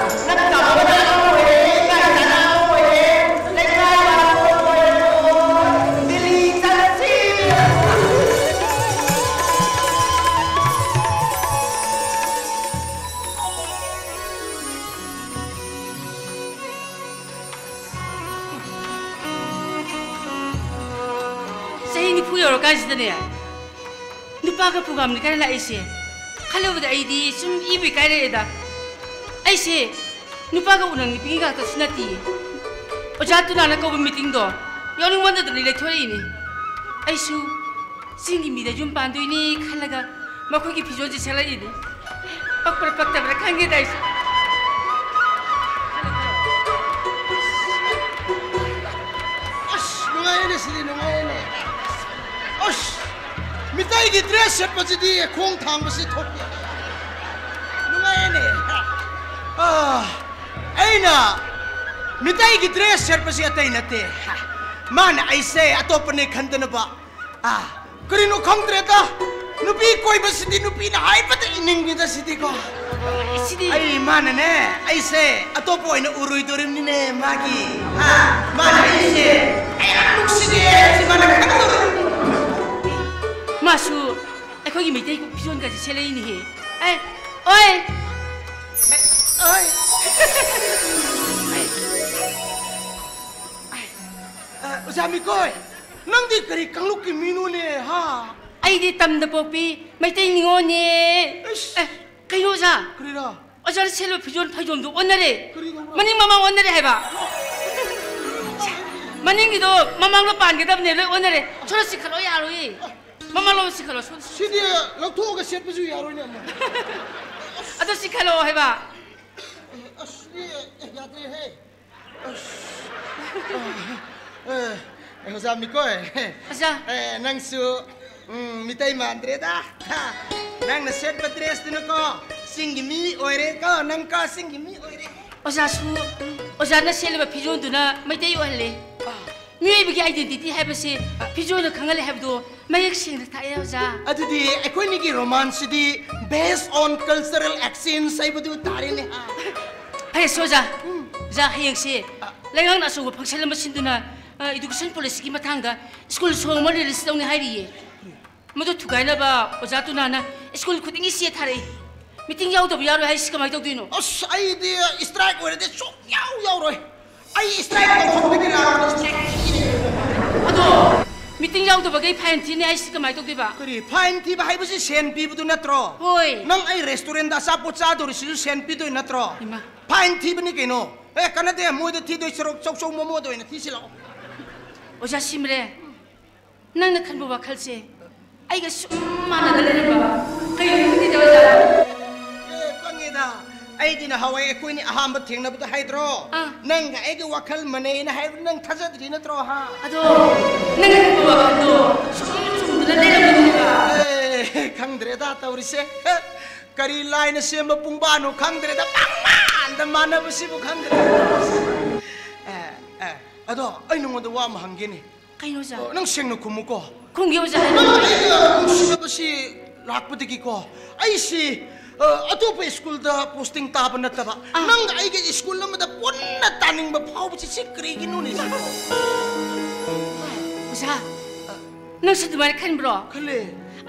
ꯅꯪ ꯇꯥꯕꯒ ꯅꯪ ꯑꯣꯏꯔꯦ, ꯏꯀꯥꯏ ꯇꯥꯅ ꯑꯣꯏꯔꯦ, ꯂꯩꯀꯥꯏ ꯋꯥꯡ ꯑꯣꯏꯔꯦ, ꯂꯤꯂꯤ ꯆꯠꯁꯤ ꯏꯕꯦꯝꯃ꯫ ꯀꯥꯏꯁꯤꯗꯅꯦ ꯅꯨꯄꯥꯒ ꯄ꯭ꯔꯣꯒꯥꯝꯅꯤ ꯀꯥꯏꯅ ꯂꯥꯛꯏꯁꯦ꯫ ꯈꯜꯂꯨꯕꯗ ꯑꯩꯗꯤ ꯁꯨꯝ ꯏꯕꯨ ꯏꯀꯥꯏꯔꯛꯑꯦꯗ꯫ ꯑꯩꯁꯦ ꯅꯨꯄꯥꯒ ꯎꯅꯅꯤꯡꯕꯒꯤ ꯉꯥꯛꯇꯁꯨ ꯅꯠꯇꯦ꯫ ꯑꯣꯖꯥ ꯇꯨꯅꯥꯅ ꯀꯧꯕ ꯃꯤꯇꯤꯡꯗꯣ ꯌꯥꯎꯅꯤꯡꯃꯟꯗꯗꯅ ꯂꯩꯊꯣꯔꯛꯏꯅꯤ꯫ ꯑꯩꯁꯨ ꯆꯤꯡꯒꯤ ꯃꯤꯗ ꯌꯨꯝ ꯄꯥꯟꯗꯣꯏꯅꯤ ꯈꯜꯂꯒ ꯃꯈꯣꯏꯒꯤ ꯐꯤꯖꯣꯜꯁꯦ ꯁꯦꯠꯂꯛꯏꯅꯤ꯫ ꯄꯛꯄ꯭ꯔꯥ ꯄꯛꯇꯕ꯭ꯔꯥ ꯈꯪꯗꯦꯗ ꯑꯩꯁꯨ꯫ ꯑꯁ, ꯅꯨꯡꯉꯥꯏꯌꯦꯅꯦ ꯁꯤꯗꯤ, ꯅꯨꯡꯉꯥꯏꯌꯦꯅꯦ꯫ ꯑꯁ, ꯃꯤꯇꯩꯒꯤ ꯗ꯭ꯔꯦꯁ ꯁꯦꯠꯄꯁꯤꯗꯤ ꯈꯣꯡ ꯊꯥꯡꯕꯁꯤ ꯊꯣꯛꯇꯦ꯫ ꯅꯨꯡꯉꯥꯏꯌꯦꯅꯦ꯫ ꯑꯥ, ꯑꯩꯅ ꯃꯤꯇꯩꯒꯤ ꯗ꯭ꯔꯦꯁ ꯁꯦꯠꯄꯁꯤ ꯑꯇꯩ ꯅꯠꯇꯦ꯫ ꯃꯥꯅ ꯑꯩꯁꯦ ꯑꯇꯣꯞꯄꯅꯦ ꯈꯟꯗꯅꯕ꯫ ꯑꯥ, ꯀꯔꯤꯅꯣ ꯈꯪꯗ꯭ꯔꯦꯗ꯫ ꯅꯨꯄꯤ ꯀꯣꯏꯕꯁꯤꯗꯤ ꯅꯨꯄꯤꯅ ꯍꯥꯏꯕꯗ ꯏꯅꯤꯡꯉꯤꯗ ꯁꯤꯗꯤꯀꯣ꯫ ꯁꯤꯗꯤ ꯑꯩ ꯃꯥꯅꯅꯦ, ꯑꯩꯁꯦ ꯑꯇꯣꯞꯄ ꯑꯣꯏꯅ ꯎꯔꯣꯏꯗꯣꯔꯤꯕꯅꯤꯅꯦ ꯃꯥꯒꯤ꯫ ꯍꯥ? ꯃꯥꯅ ꯑꯩꯁꯦ ꯀꯌꯥꯝ ꯅꯨꯡꯁꯤꯒꯦ ꯍꯥꯏꯕꯁꯤ ꯃꯥꯅ ꯈꯪꯗꯣꯔꯤꯕꯅꯤ꯫ ꯃꯥꯁꯨ ꯑꯩꯈꯣꯏꯒꯤ ꯃꯩꯇꯩ ꯐꯤꯖꯣꯜꯒꯁꯦ ꯁꯦꯠꯂꯛꯏꯅꯦꯍꯦ꯫ ꯑꯦ, ꯑꯣꯏ! ꯑꯣꯏ! ꯑ, ꯑꯣꯖꯥ ꯃꯤꯀꯣꯏ, ꯅꯪꯗꯤ ꯀꯔꯤ ꯀꯥꯡꯂꯨꯞꯀꯤ ꯃꯤꯅꯣꯅꯦ, ꯍꯥ? ꯑꯩꯗꯤ ꯇꯝꯗ ꯄꯣꯛꯄꯤ ꯃꯩꯇꯩ ꯅꯤꯉꯣꯜꯅꯦ꯫ ꯏꯁ! ꯑꯦ, ꯀꯩꯅꯣ ꯑꯣꯖꯥ? ꯀꯔꯤꯔꯥ? ꯑꯣꯖꯥꯅ ꯁꯦꯠꯂꯤꯕ ꯐꯤꯖꯣꯜ ꯐꯩꯖꯣꯝꯗꯣ ꯑꯣꯟꯅꯔꯦ꯫ ꯀꯔꯤꯅꯣ? ꯃꯅꯤꯡ ꯃꯃꯥꯡ ꯑꯣꯟꯅꯔꯦ ꯍꯥꯏꯕ꯫ ꯃꯅꯤꯡꯒꯤꯗꯣ ꯃꯃꯥꯡꯗ ꯄꯥꯟꯒꯗꯕꯅꯦ, ꯂꯣꯏ ꯑꯣꯟꯅꯔꯦ꯫ ꯁꯣꯝꯗ ꯆꯤꯡꯈꯠꯂꯣ ꯌꯥꯔꯣꯏꯌꯦ꯫ ꯃꯃꯥꯡꯂꯣꯝꯗ ꯆꯤꯡꯈꯠꯂꯣ, ꯁꯣꯝꯗ꯫ ꯁꯤꯗꯤ ꯂꯧꯊꯣꯛꯑꯒ ꯁꯦꯠꯄꯁꯨ ꯌꯥꯔꯣꯏꯅꯦ, ꯑꯃ꯫ ꯑꯗꯣ ꯆꯤꯡꯈꯠꯂꯣ ꯍꯥꯏꯕ꯫ ꯑꯁ, ꯁꯤꯗꯤ ꯌꯥꯗ꯭ꯔꯦꯍꯦ꯫ ꯑꯁ, ꯑ, ꯑ, ꯑꯣꯖꯥ ꯃꯤꯀꯣꯏ꯫ ꯑꯣꯖꯥ꯫ ꯑꯦ, ꯅꯪꯁꯨ, ꯎꯝ, ꯃꯤꯇꯩ ꯃꯥꯟꯗ꯭ꯔꯦꯗ꯫ ꯍꯥ, ꯅꯪꯅ ꯁꯦꯠꯄ ꯗ꯭ꯔꯦꯁꯇꯨꯅꯀꯣ, ꯆꯤꯡꯒꯤ ꯃꯤ ꯑꯣꯏꯔꯦꯀꯣ, ꯅꯪꯀꯣ, ꯆꯤꯡꯒꯤ ꯃꯤ ꯑꯣꯏꯔꯦ꯫ ꯑꯣꯖꯥꯁꯨ, ꯑꯣꯖꯥꯅ ꯁꯦꯠꯂꯤꯕ ꯐꯤꯖꯣꯜꯗꯨꯅ ꯃꯩꯇꯩ ꯑꯣꯏꯍꯜꯂꯦ꯫ ꯑꯥ꯫ ꯃꯤꯑꯣꯏꯕꯒꯤ identity ꯍꯥꯏꯕꯁꯦ ꯐꯤꯖꯣꯜꯅ ꯈꯪꯍꯜꯂꯦ ꯍꯥꯏꯕꯗꯣ ꯃꯌꯦꯛ ꯁꯦꯡꯅ ꯇꯥꯛꯑꯦ, ꯑꯣꯖꯥ꯫ ꯑꯗꯨꯗꯤ ꯑꯩꯈꯣꯏꯅꯤꯒꯤ romance CD based on cultural exchange ꯍꯥꯏꯕꯗꯨ ꯇꯥꯔꯦꯅꯦ꯫ ꯐꯔꯦꯁꯦ, ꯑꯣꯖꯥ꯫ ꯎꯝ꯫ ꯑꯣꯖꯥ, ꯍꯌꯦꯡꯁꯦ ꯑ꯫ ꯂꯩꯉꯥꯛꯅ ꯑꯆꯧꯕ function ꯑꯃ ꯁꯤꯟꯗꯨꯅ, ꯑ, education policy ꯒꯤ ꯃꯇꯥꯡꯗ school song ꯑꯃ release ꯇꯧꯅꯤ ꯍꯥꯏꯔꯤꯌꯦ꯫ ꯃꯗꯨ ꯊꯨꯒꯥꯏꯅꯕ ꯑꯣꯖꯥ ꯇꯨꯅꯥꯅ school ꯈꯨꯗꯤꯡꯒꯤ ꯆꯦ ꯊꯥꯔꯛꯏ꯫ Meeting ꯌꯥꯎꯗꯕ ꯌꯥꯔꯣꯏ ꯍꯥꯏꯁꯤ ꯀꯃꯥꯏꯅ ꯇꯧꯗꯣꯏꯅꯣ? ꯑꯁ, ꯑꯩꯗꯤ strike ꯑꯣꯏꯔꯗꯤ ꯁꯨꯛꯌꯥꯎ ꯌꯥꯎꯔꯣꯏ꯫ ꯑꯩ strike ꯇꯧꯐꯝꯗꯒꯤ ꯂꯥꯛꯄ strike ꯁꯤꯅꯦ꯫ ꯑꯗꯣ ꯃꯤꯇꯤꯡ ꯌꯥꯎꯗꯕꯈꯩ ꯐꯥꯏꯟ ꯊꯤꯅꯤ ꯍꯥꯏꯁꯤ ꯀꯃꯥꯏꯅ ꯇꯧꯗꯣꯏꯕ? ꯀꯔꯤ? ꯐꯥꯏꯟ ꯊꯤꯕ ꯍꯥꯏꯕꯁꯤ ꯁꯦꯟ ꯄꯤꯕꯗꯨ ꯅꯠꯇ꯭ꯔꯣ? ꯍꯣꯏ꯫ ꯅꯪ ꯑꯩ ꯔꯦꯁꯇꯨꯔꯦꯟꯗ ꯑꯆꯥꯄꯣꯠ ꯆꯥꯗꯧꯔꯤꯁꯤꯁꯨ ꯁꯦꯟ ꯄꯤꯗꯣꯏ ꯅꯠꯇ꯭ꯔꯣ? ꯏꯃꯥ꯫ ꯐꯥꯏꯟ ꯊꯤꯕꯅꯤ ꯀꯩꯅꯣ꯫ ꯑꯦ, ꯀꯥꯟꯅꯗꯦ, ꯃꯣꯏꯗ ꯊꯤꯗꯣꯏ ꯁꯔꯨꯛ ꯆꯧꯆꯧ ꯃꯣꯃꯣꯗ ꯑꯣꯏꯅ ꯊꯤꯁꯤ ꯂꯥꯛꯑꯣ꯫ ꯑꯣꯖꯥ ꯁꯤꯃꯔꯦ, ꯅꯪꯅ ꯈꯟꯕ ꯋꯥꯈꯜꯁꯦ ꯑꯩꯒ ꯁꯨꯝ ꯃꯥꯟꯅꯗ ꯂꯩꯔꯝꯕ꯫ ꯀꯩꯅꯣ ꯈꯪꯗꯦꯗ ꯑꯣꯖꯥ꯫ ꯑꯦ, ꯄꯪꯉꯦꯗ꯫ ꯑꯩꯗꯤ ꯅꯍꯥꯟꯋꯥꯏ ꯑꯩꯈꯣꯏꯅꯤ ꯑꯍꯥꯟꯕ ꯊꯦꯡꯅꯕꯗ ꯍꯥꯏꯗ꯭ꯔꯣ? ꯑꯥ꯫ ꯅꯪꯒ ꯑꯩꯒ ꯋꯥꯈꯜ ꯃꯥꯟꯅꯩꯅ ꯍꯥꯏꯕꯗꯨ ꯅꯪ ꯊꯥꯖꯗ꯭ꯔꯤ ꯅꯠꯇ꯭ꯔꯣ, ꯍꯥ? ꯑꯗꯣ ꯅꯪꯅ ꯈꯟꯕ ꯋꯥꯈꯜꯗꯣ ꯁꯨꯝ ꯆꯨꯝꯗꯅ ꯂꯩꯔꯝꯃꯦꯕ꯫ ꯑꯦ, ꯈꯪꯗ꯭ꯔꯦꯗ ꯇꯧꯔꯤꯁꯦ꯫ ꯀꯔꯤ ꯂꯥꯏꯅ ꯁꯦꯝꯕ ꯄꯨꯡꯕꯥꯅꯣ ꯈꯪꯗ꯭ꯔꯦꯗ, ꯄꯪꯃꯥꯟꯗ ꯃꯥꯟꯅꯕꯁꯤꯕꯨ ꯈꯪꯗ꯭ꯔꯦꯗ꯫ ꯑꯦ, ꯑꯦ, ꯑꯗꯣ ꯑꯩ ꯅꯉꯣꯟꯗ ꯋꯥ ꯑꯃ ꯍꯪꯒꯦꯅꯦ꯫ ꯀꯩꯅꯣ ꯑꯣꯖꯥ? ꯑꯣ, ꯅꯪ ꯁꯦꯡꯅ ꯈꯨꯝꯃꯨꯀꯣ꯫ ꯈꯨꯝꯒꯦ ꯑꯣꯖꯥ꯫ ꯅꯪ ꯑꯩꯒ ꯅꯨꯡꯁꯤꯅꯕꯁꯤ ꯂꯥꯛꯄꯗꯒꯤꯀꯣ, ꯑꯩꯁꯤ, ꯑ, ꯑꯇꯣꯞꯄ ꯁ꯭ꯀꯨꯜꯗ ꯄꯣꯁꯇꯤꯡ ꯇꯥꯕ ꯅꯠꯇꯕ, ꯑꯥ꯫ ꯅꯪꯒ ꯑꯩꯒ ꯁ꯭ꯀꯨꯜ ꯑꯃꯗ ꯄꯨꯟꯅ ꯇꯥꯅꯤꯡꯕ ꯐꯥꯎꯕꯁꯤ ꯁꯤ ꯀꯔꯤꯒꯤꯅꯣꯅꯦ ꯁꯤꯕꯣ? ꯑꯣꯖꯥ, ꯅꯪꯁꯨ ꯑꯗꯨꯃꯥꯏꯅ ꯈꯟꯕ꯭ꯔꯣ? ꯈꯜꯂꯦ꯫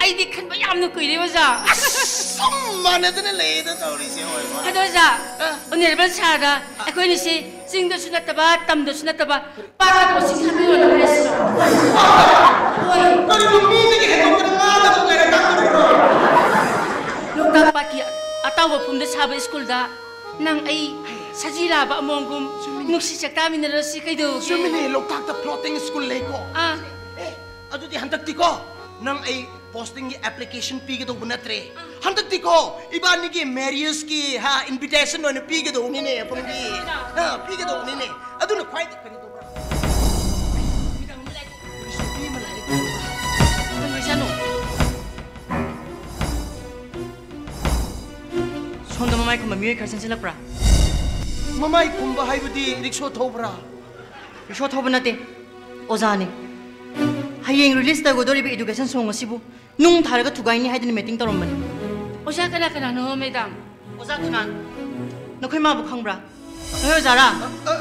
ꯑꯩꯗꯤ ꯈꯟꯕ ꯌꯥꯝꯅ ꯀꯨꯏꯔꯦ ꯑꯣꯖꯥ꯫ ꯑꯁ, ꯁꯨꯝ ꯃꯥꯟꯅꯗꯅ ꯂꯩꯌꯦꯗ ꯇꯧꯔꯤꯁꯦ, ꯍꯣꯏ, ꯍꯣꯏ꯫ ꯑꯗꯣ ꯑꯣꯖꯥ, ꯑ꯫ ꯑꯣꯅꯔꯦꯕꯜ ꯁꯥꯔꯗ ꯑꯩꯈꯣꯏꯅꯤꯁꯤ ꯆꯤꯡꯗꯁꯨ ꯅꯠꯇꯕ, ꯇꯝꯗꯁꯨ ꯅꯠꯇꯕ, ꯄꯥꯠꯇ ꯄꯣꯁꯇꯤꯡ ꯊꯥꯕꯤꯔꯣꯅ ꯍꯥꯏꯁꯤꯔꯣ? ꯍꯣꯏ꯫ ꯀꯔꯤꯅꯣ, ꯃꯤꯗꯒꯤ ꯍꯦꯟꯗꯣꯛꯇꯅ ꯉꯥꯡꯗꯕ ꯂꯩꯔ ꯇꯥꯛꯇꯣꯔꯤꯕ꯭ꯔꯣ? ꯂꯣꯛꯇꯥꯛ ꯄꯥꯠꯀꯤ ꯑꯇꯥꯎꯕ ꯐꯨꯝꯗ ꯁꯥꯕ ꯁ꯭ꯀꯨꯜꯗ ꯅꯪ ꯑꯩ ꯁꯖꯤ ꯂꯥꯕ ꯑꯃꯣꯝꯒꯨꯝ ꯆꯨꯝꯃꯤꯅꯦ꯫ ꯅꯨꯡꯁꯤ ꯆꯥꯛꯇꯥꯃꯤꯟꯅꯔꯁꯤ ꯀꯩꯗꯧꯒꯦ? ꯆꯨꯝꯃꯤꯅꯦ, ꯂꯣꯛꯇꯥꯛꯇ floating school ꯂꯩꯀꯣ꯫ ꯑꯥ꯫ ꯑꯦ, ꯑꯗꯨꯗꯤ ꯍꯟꯗꯛꯇꯤꯀꯣ, ꯅꯪ ꯑꯩ posting ꯒꯤ application ꯄꯤꯒꯗꯧꯕ ꯅꯠꯇ꯭ꯔꯦ꯫ ꯍꯟꯗꯛꯇꯤꯀꯣ, ꯏꯕꯥꯅꯤꯒꯤ marriage ꯀꯤ, ꯍꯥ, invitation ꯑꯣꯏꯅ ꯄꯤꯒꯗꯧꯅꯤꯅꯦ, ꯑꯄꯪꯕꯤ꯫ ꯍꯥ, ꯄꯤꯒꯗꯧꯅꯤꯅꯦ꯫ ꯑꯗꯨꯅ ꯈ꯭ꯋꯥꯏꯗꯒꯤ ꯀꯔꯤ ꯇꯧꯕ꯭ꯔꯥ? ꯅꯨꯃꯤꯗꯥꯡ ꯑꯃ ꯂꯥꯛꯑꯦ꯫ ꯅꯨꯄꯤ ꯑꯃ ꯂꯥꯛꯑꯦ꯫ ꯀꯩꯅꯣ ꯍꯥꯏꯖꯥꯠꯅꯣ? ꯁꯣꯝꯗ ꯃꯃꯥꯏ ꯈꯨꯝꯕ ꯃꯤꯑꯣꯏ ꯈꯔ ꯆꯪꯁꯤꯜꯂꯛꯄ꯭ꯔꯥ? ꯃꯃꯥꯏ ꯈꯨꯝꯕ ꯍꯥꯏꯕꯗꯤ ꯔꯤꯛꯁꯣ ꯊꯧꯕ꯭ꯔꯥ? ꯔꯤꯛꯁꯣ ꯊꯧꯕ ꯅꯠꯇꯦ, ꯑꯣꯖꯥꯅꯤ꯫ ꯍꯌꯦꯡ release ꯇꯧꯒꯗꯧꯔꯤꯕ education song ꯑꯁꯤꯕꯨ ꯅꯨꯡ ꯊꯥꯔꯒ ꯊꯨꯒꯥꯏꯅꯤ ꯍꯥꯏꯗꯨꯅ meeting ꯇꯧꯔꯝꯕꯅꯤ꯫ ꯑꯣꯖꯥ ꯀꯅꯥ ꯀꯅꯥꯅꯣ, ꯃꯦꯗꯥꯝ? ꯑꯣꯖꯥ ꯀꯅꯥꯟ? ꯅꯈꯣꯏ ꯃꯥꯕꯨ ꯈꯪꯕ꯭ꯔꯥ? ꯅꯈꯣꯏ ꯑꯣꯖꯥꯔꯥ? ꯑ,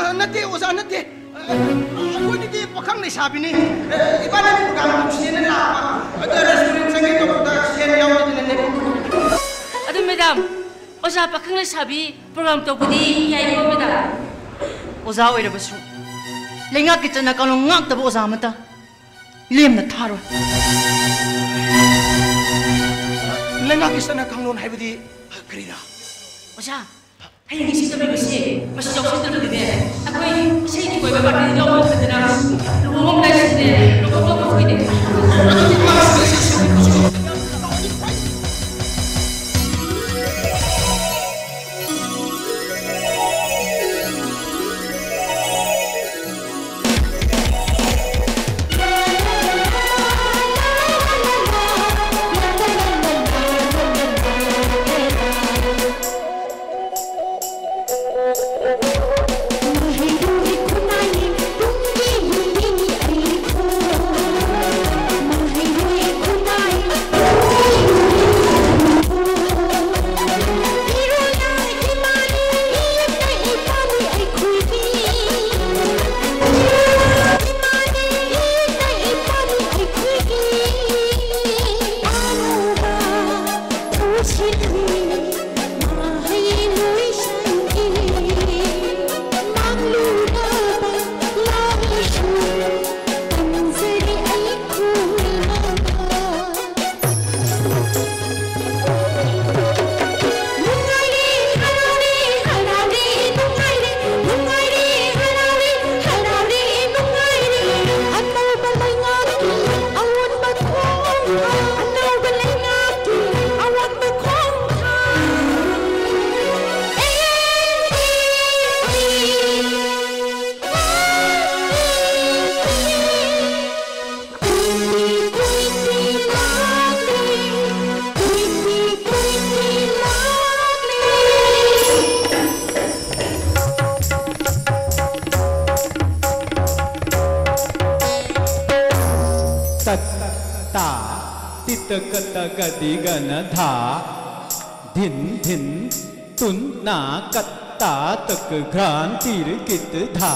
ꯑ, ꯅꯠꯇꯦ, ꯑꯣꯖꯥ ꯅꯠꯇꯦ꯫ ꯑ, ꯑꯩꯈꯣꯏꯒꯤꯗꯤ ꯄꯥꯈꯪ ꯂꯩꯁꯥꯕꯤꯅꯤ꯫ ꯑ, ꯏꯕꯥꯅꯤ program ꯇꯧꯁꯦꯅ ꯂꯥꯛꯄ꯫ ꯑꯗ restaurant ꯆꯪꯒꯦ ꯇꯧꯕꯗ ꯁꯦꯟ ꯌꯥꯎꯗꯗꯅꯅꯦ꯫ ꯑꯗꯨ ꯃꯦꯗꯥꯝ, ꯑꯣꯖꯥ ꯄꯥꯈꯪ ꯂꯩꯁꯥꯕꯤ program ꯇꯧꯕꯗꯤ ꯌꯥꯏꯀꯣ ꯃꯦꯗꯥꯝ? ꯑꯣꯖꯥ ꯑꯣꯏꯔꯕꯁꯨ ꯂꯩꯉꯥꯛꯀꯤ ꯆꯠꯅ ꯀꯥꯡꯂꯣꯟ ꯉꯥꯛꯇꯕ ꯑꯣꯖꯥ ꯑꯃꯠꯇ꯫ ꯂꯦꯝꯅ ꯊꯥꯔꯣꯏ꯫ ꯂꯩꯉꯥꯛꯀꯤ ꯆꯠꯅ ꯀꯥꯡꯂꯣꯟ ꯍꯥꯏꯕꯗꯤ ꯀꯔꯤꯅꯣ? ꯑꯣꯖꯥ, ꯍꯌꯦꯡ ꯏꯁꯩ ꯇꯧꯔꯤꯕꯁꯦ ꯃꯁꯤ ꯌꯥꯎꯁꯤꯟꯗꯕꯗꯤꯅꯦ, ꯑꯩꯈꯣꯏ ꯏꯁꯩꯒꯤ ꯑꯣꯏꯕ ꯄꯥꯔꯇꯤꯗ ꯌꯥꯎꯕ ꯐꯪꯗꯅ ꯂꯨꯍꯣꯡꯉꯝꯗꯥꯏꯁꯤꯗꯅꯦ ꯂꯨꯍꯣꯡꯕ ꯐꯪꯉꯣꯏꯅꯦ꯫ धिन धिन तुन्ना कत्ता तक घ्राण तीर कित धा।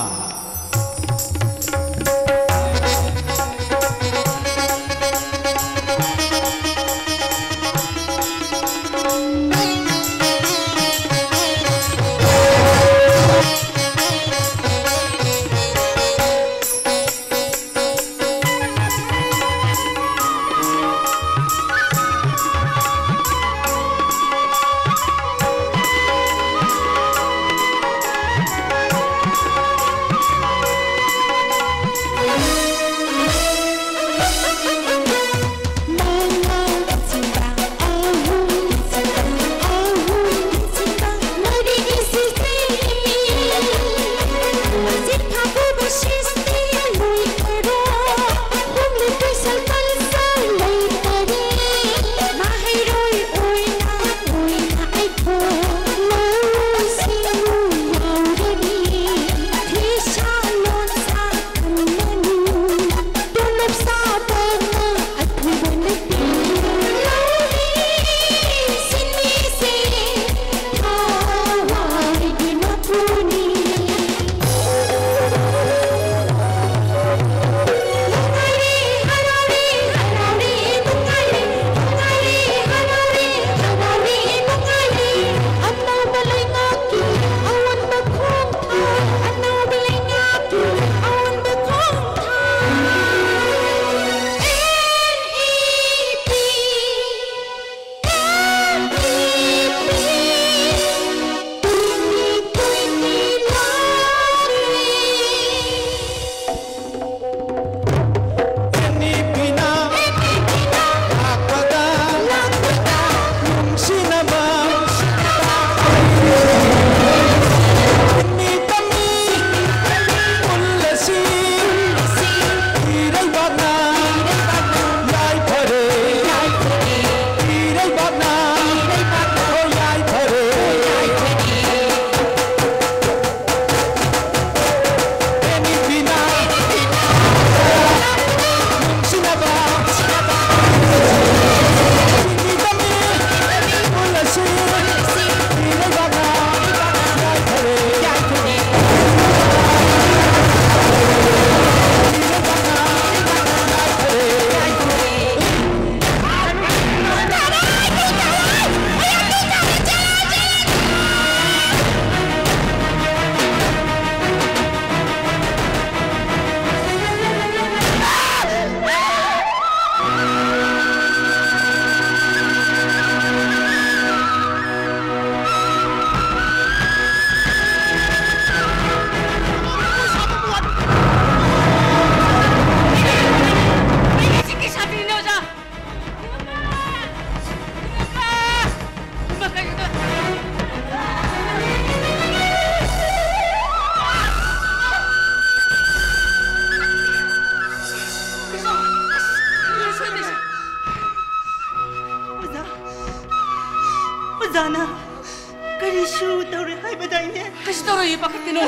ꯀꯔꯤꯁꯨ ꯇꯧꯔꯣꯏ ꯍꯥꯏꯕꯗꯥꯏꯅꯦ? ꯀꯩꯁꯨ ꯇꯧꯔꯣꯏꯌꯦ, ꯄꯥꯈꯠꯀꯅꯣ꯫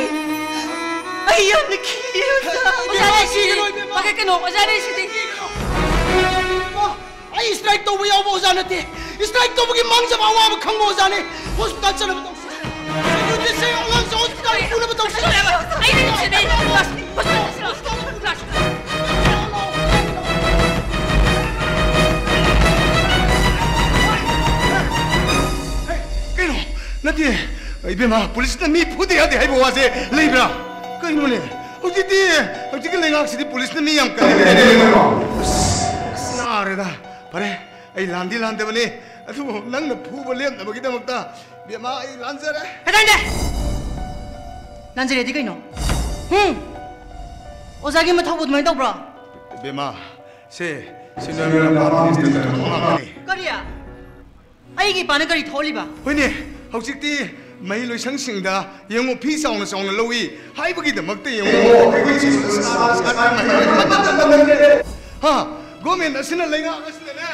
ꯑꯩ ꯌꯥꯝꯅ ꯀꯤꯌꯦ, ꯑꯣꯖꯥ꯫ ꯑꯣꯖꯥ ꯂꯩꯁꯤꯗꯤ꯫ ꯄꯥꯈꯠꯀꯅꯣ, ꯑꯣꯖꯥ ꯂꯩꯁꯤꯗꯤ꯫ ꯑꯩ strike ꯇꯧꯕ ꯌꯥꯎꯕ ꯑꯣꯖꯥ ꯅꯠꯇꯦ꯫ Strike ꯇꯧꯕꯒꯤ ꯃꯥꯡꯖꯕ ꯑꯋꯥꯕ ꯈꯪꯕ ꯑꯣꯖꯥꯅꯤ꯫ Hospital ꯆꯠꯅꯕ ꯇꯧꯁꯤ꯫ Security ꯁꯦ ꯑꯉꯥꯡꯁꯦ hospital ꯄꯨꯅꯕ ꯇꯧꯁꯤ꯫ ꯑꯩ ꯂꯩꯁꯤꯗꯤ꯫ ꯍꯣꯁꯄꯤꯇꯥꯜ ꯆꯠꯁꯤ ꯂꯥꯎ꯫ ꯍꯣꯁꯄꯤꯇꯥꯜ ꯆꯠꯁꯤ ꯂꯥꯎ꯫ ꯀꯩꯅꯣ? ꯅꯠꯇꯦ, ꯏꯕꯦꯝꯃ, ꯄꯨꯂꯤꯁꯅ ꯃꯤ ꯐꯨꯗ ꯌꯥꯗꯦ ꯍꯥꯏꯕ ꯋꯥꯁꯦ ꯂꯩꯕ꯭ꯔꯥ? ꯀꯩꯅꯣꯅꯦ? ꯍꯧꯖꯤꯛꯇꯤ, ꯍꯧꯖꯤꯛꯀꯤ ꯂꯩꯉꯥꯛꯁꯤꯗꯤ ꯄꯨꯂꯤꯁꯅ ꯃꯤ ꯌꯥꯝ ꯀꯜꯂꯦ꯫ ꯑꯁ, ꯅꯥꯔꯦꯗ꯫ ꯐꯔꯦ, ꯑꯩ ꯂꯥꯟꯗꯤ ꯂꯥꯟꯗꯕꯅꯤ, ꯑꯗꯨꯕꯨ ꯅꯪꯅ ꯐꯨꯕ ꯂꯦꯞꯅꯕꯒꯤꯗꯃꯛꯇ, ꯏꯕꯦꯝꯃ, ꯑꯩ ꯂꯥꯟꯖꯔꯦ꯫ ꯀꯗꯥꯏꯗ? ꯂꯥꯟꯖꯔꯦꯗꯤ ꯀꯩꯅꯣ? ꯍꯨꯝ? ꯑꯣꯖꯥꯒꯤ ꯃꯊꯧꯕꯨ ꯑꯗꯨꯃꯥꯏꯅ ꯇꯧꯕ꯭ꯔꯣ? ꯏꯕꯦꯝꯃ, ꯁꯦ, ꯁꯤ ꯅꯣꯏ ꯃꯄꯥ ꯄꯨꯂꯤꯁꯇ ꯊꯣꯛꯂꯛꯀꯅꯤ꯫ ꯀꯔꯤ? ꯑꯩꯒꯤ ꯏꯄꯥꯅ ꯀꯔꯤ ꯊꯣꯛꯍꯜꯂꯤꯕ? ꯍꯣꯏꯅꯦ, ꯍꯧꯖꯤꯛꯇꯤ ꯃꯍꯩꯂꯣꯏꯁꯪꯁꯤꯡꯗ ꯌꯦꯡꯉꯨ, ꯐꯤ ꯆꯥꯎꯅ ꯆꯥꯎꯅ ꯂꯧꯏ ꯍꯥꯏꯕꯒꯤꯗꯃꯛꯇ ꯌꯦꯡꯉꯨ, ꯑꯩꯈꯣꯏ ꯁ꯭ꯀꯨꯜ ꯁꯥꯇ꯭ꯔ ꯁꯥꯇ꯭ꯔꯤ ꯃꯍꯩꯔꯣꯏ ꯑꯃꯠꯇ ꯇꯝꯗ꯭ꯔꯦ꯫ ꯍꯥ, ꯒꯣꯔꯃꯦꯟ ꯑꯁꯤꯅ, ꯂꯩꯉꯥꯛ ꯑꯁꯤꯅꯅꯦ,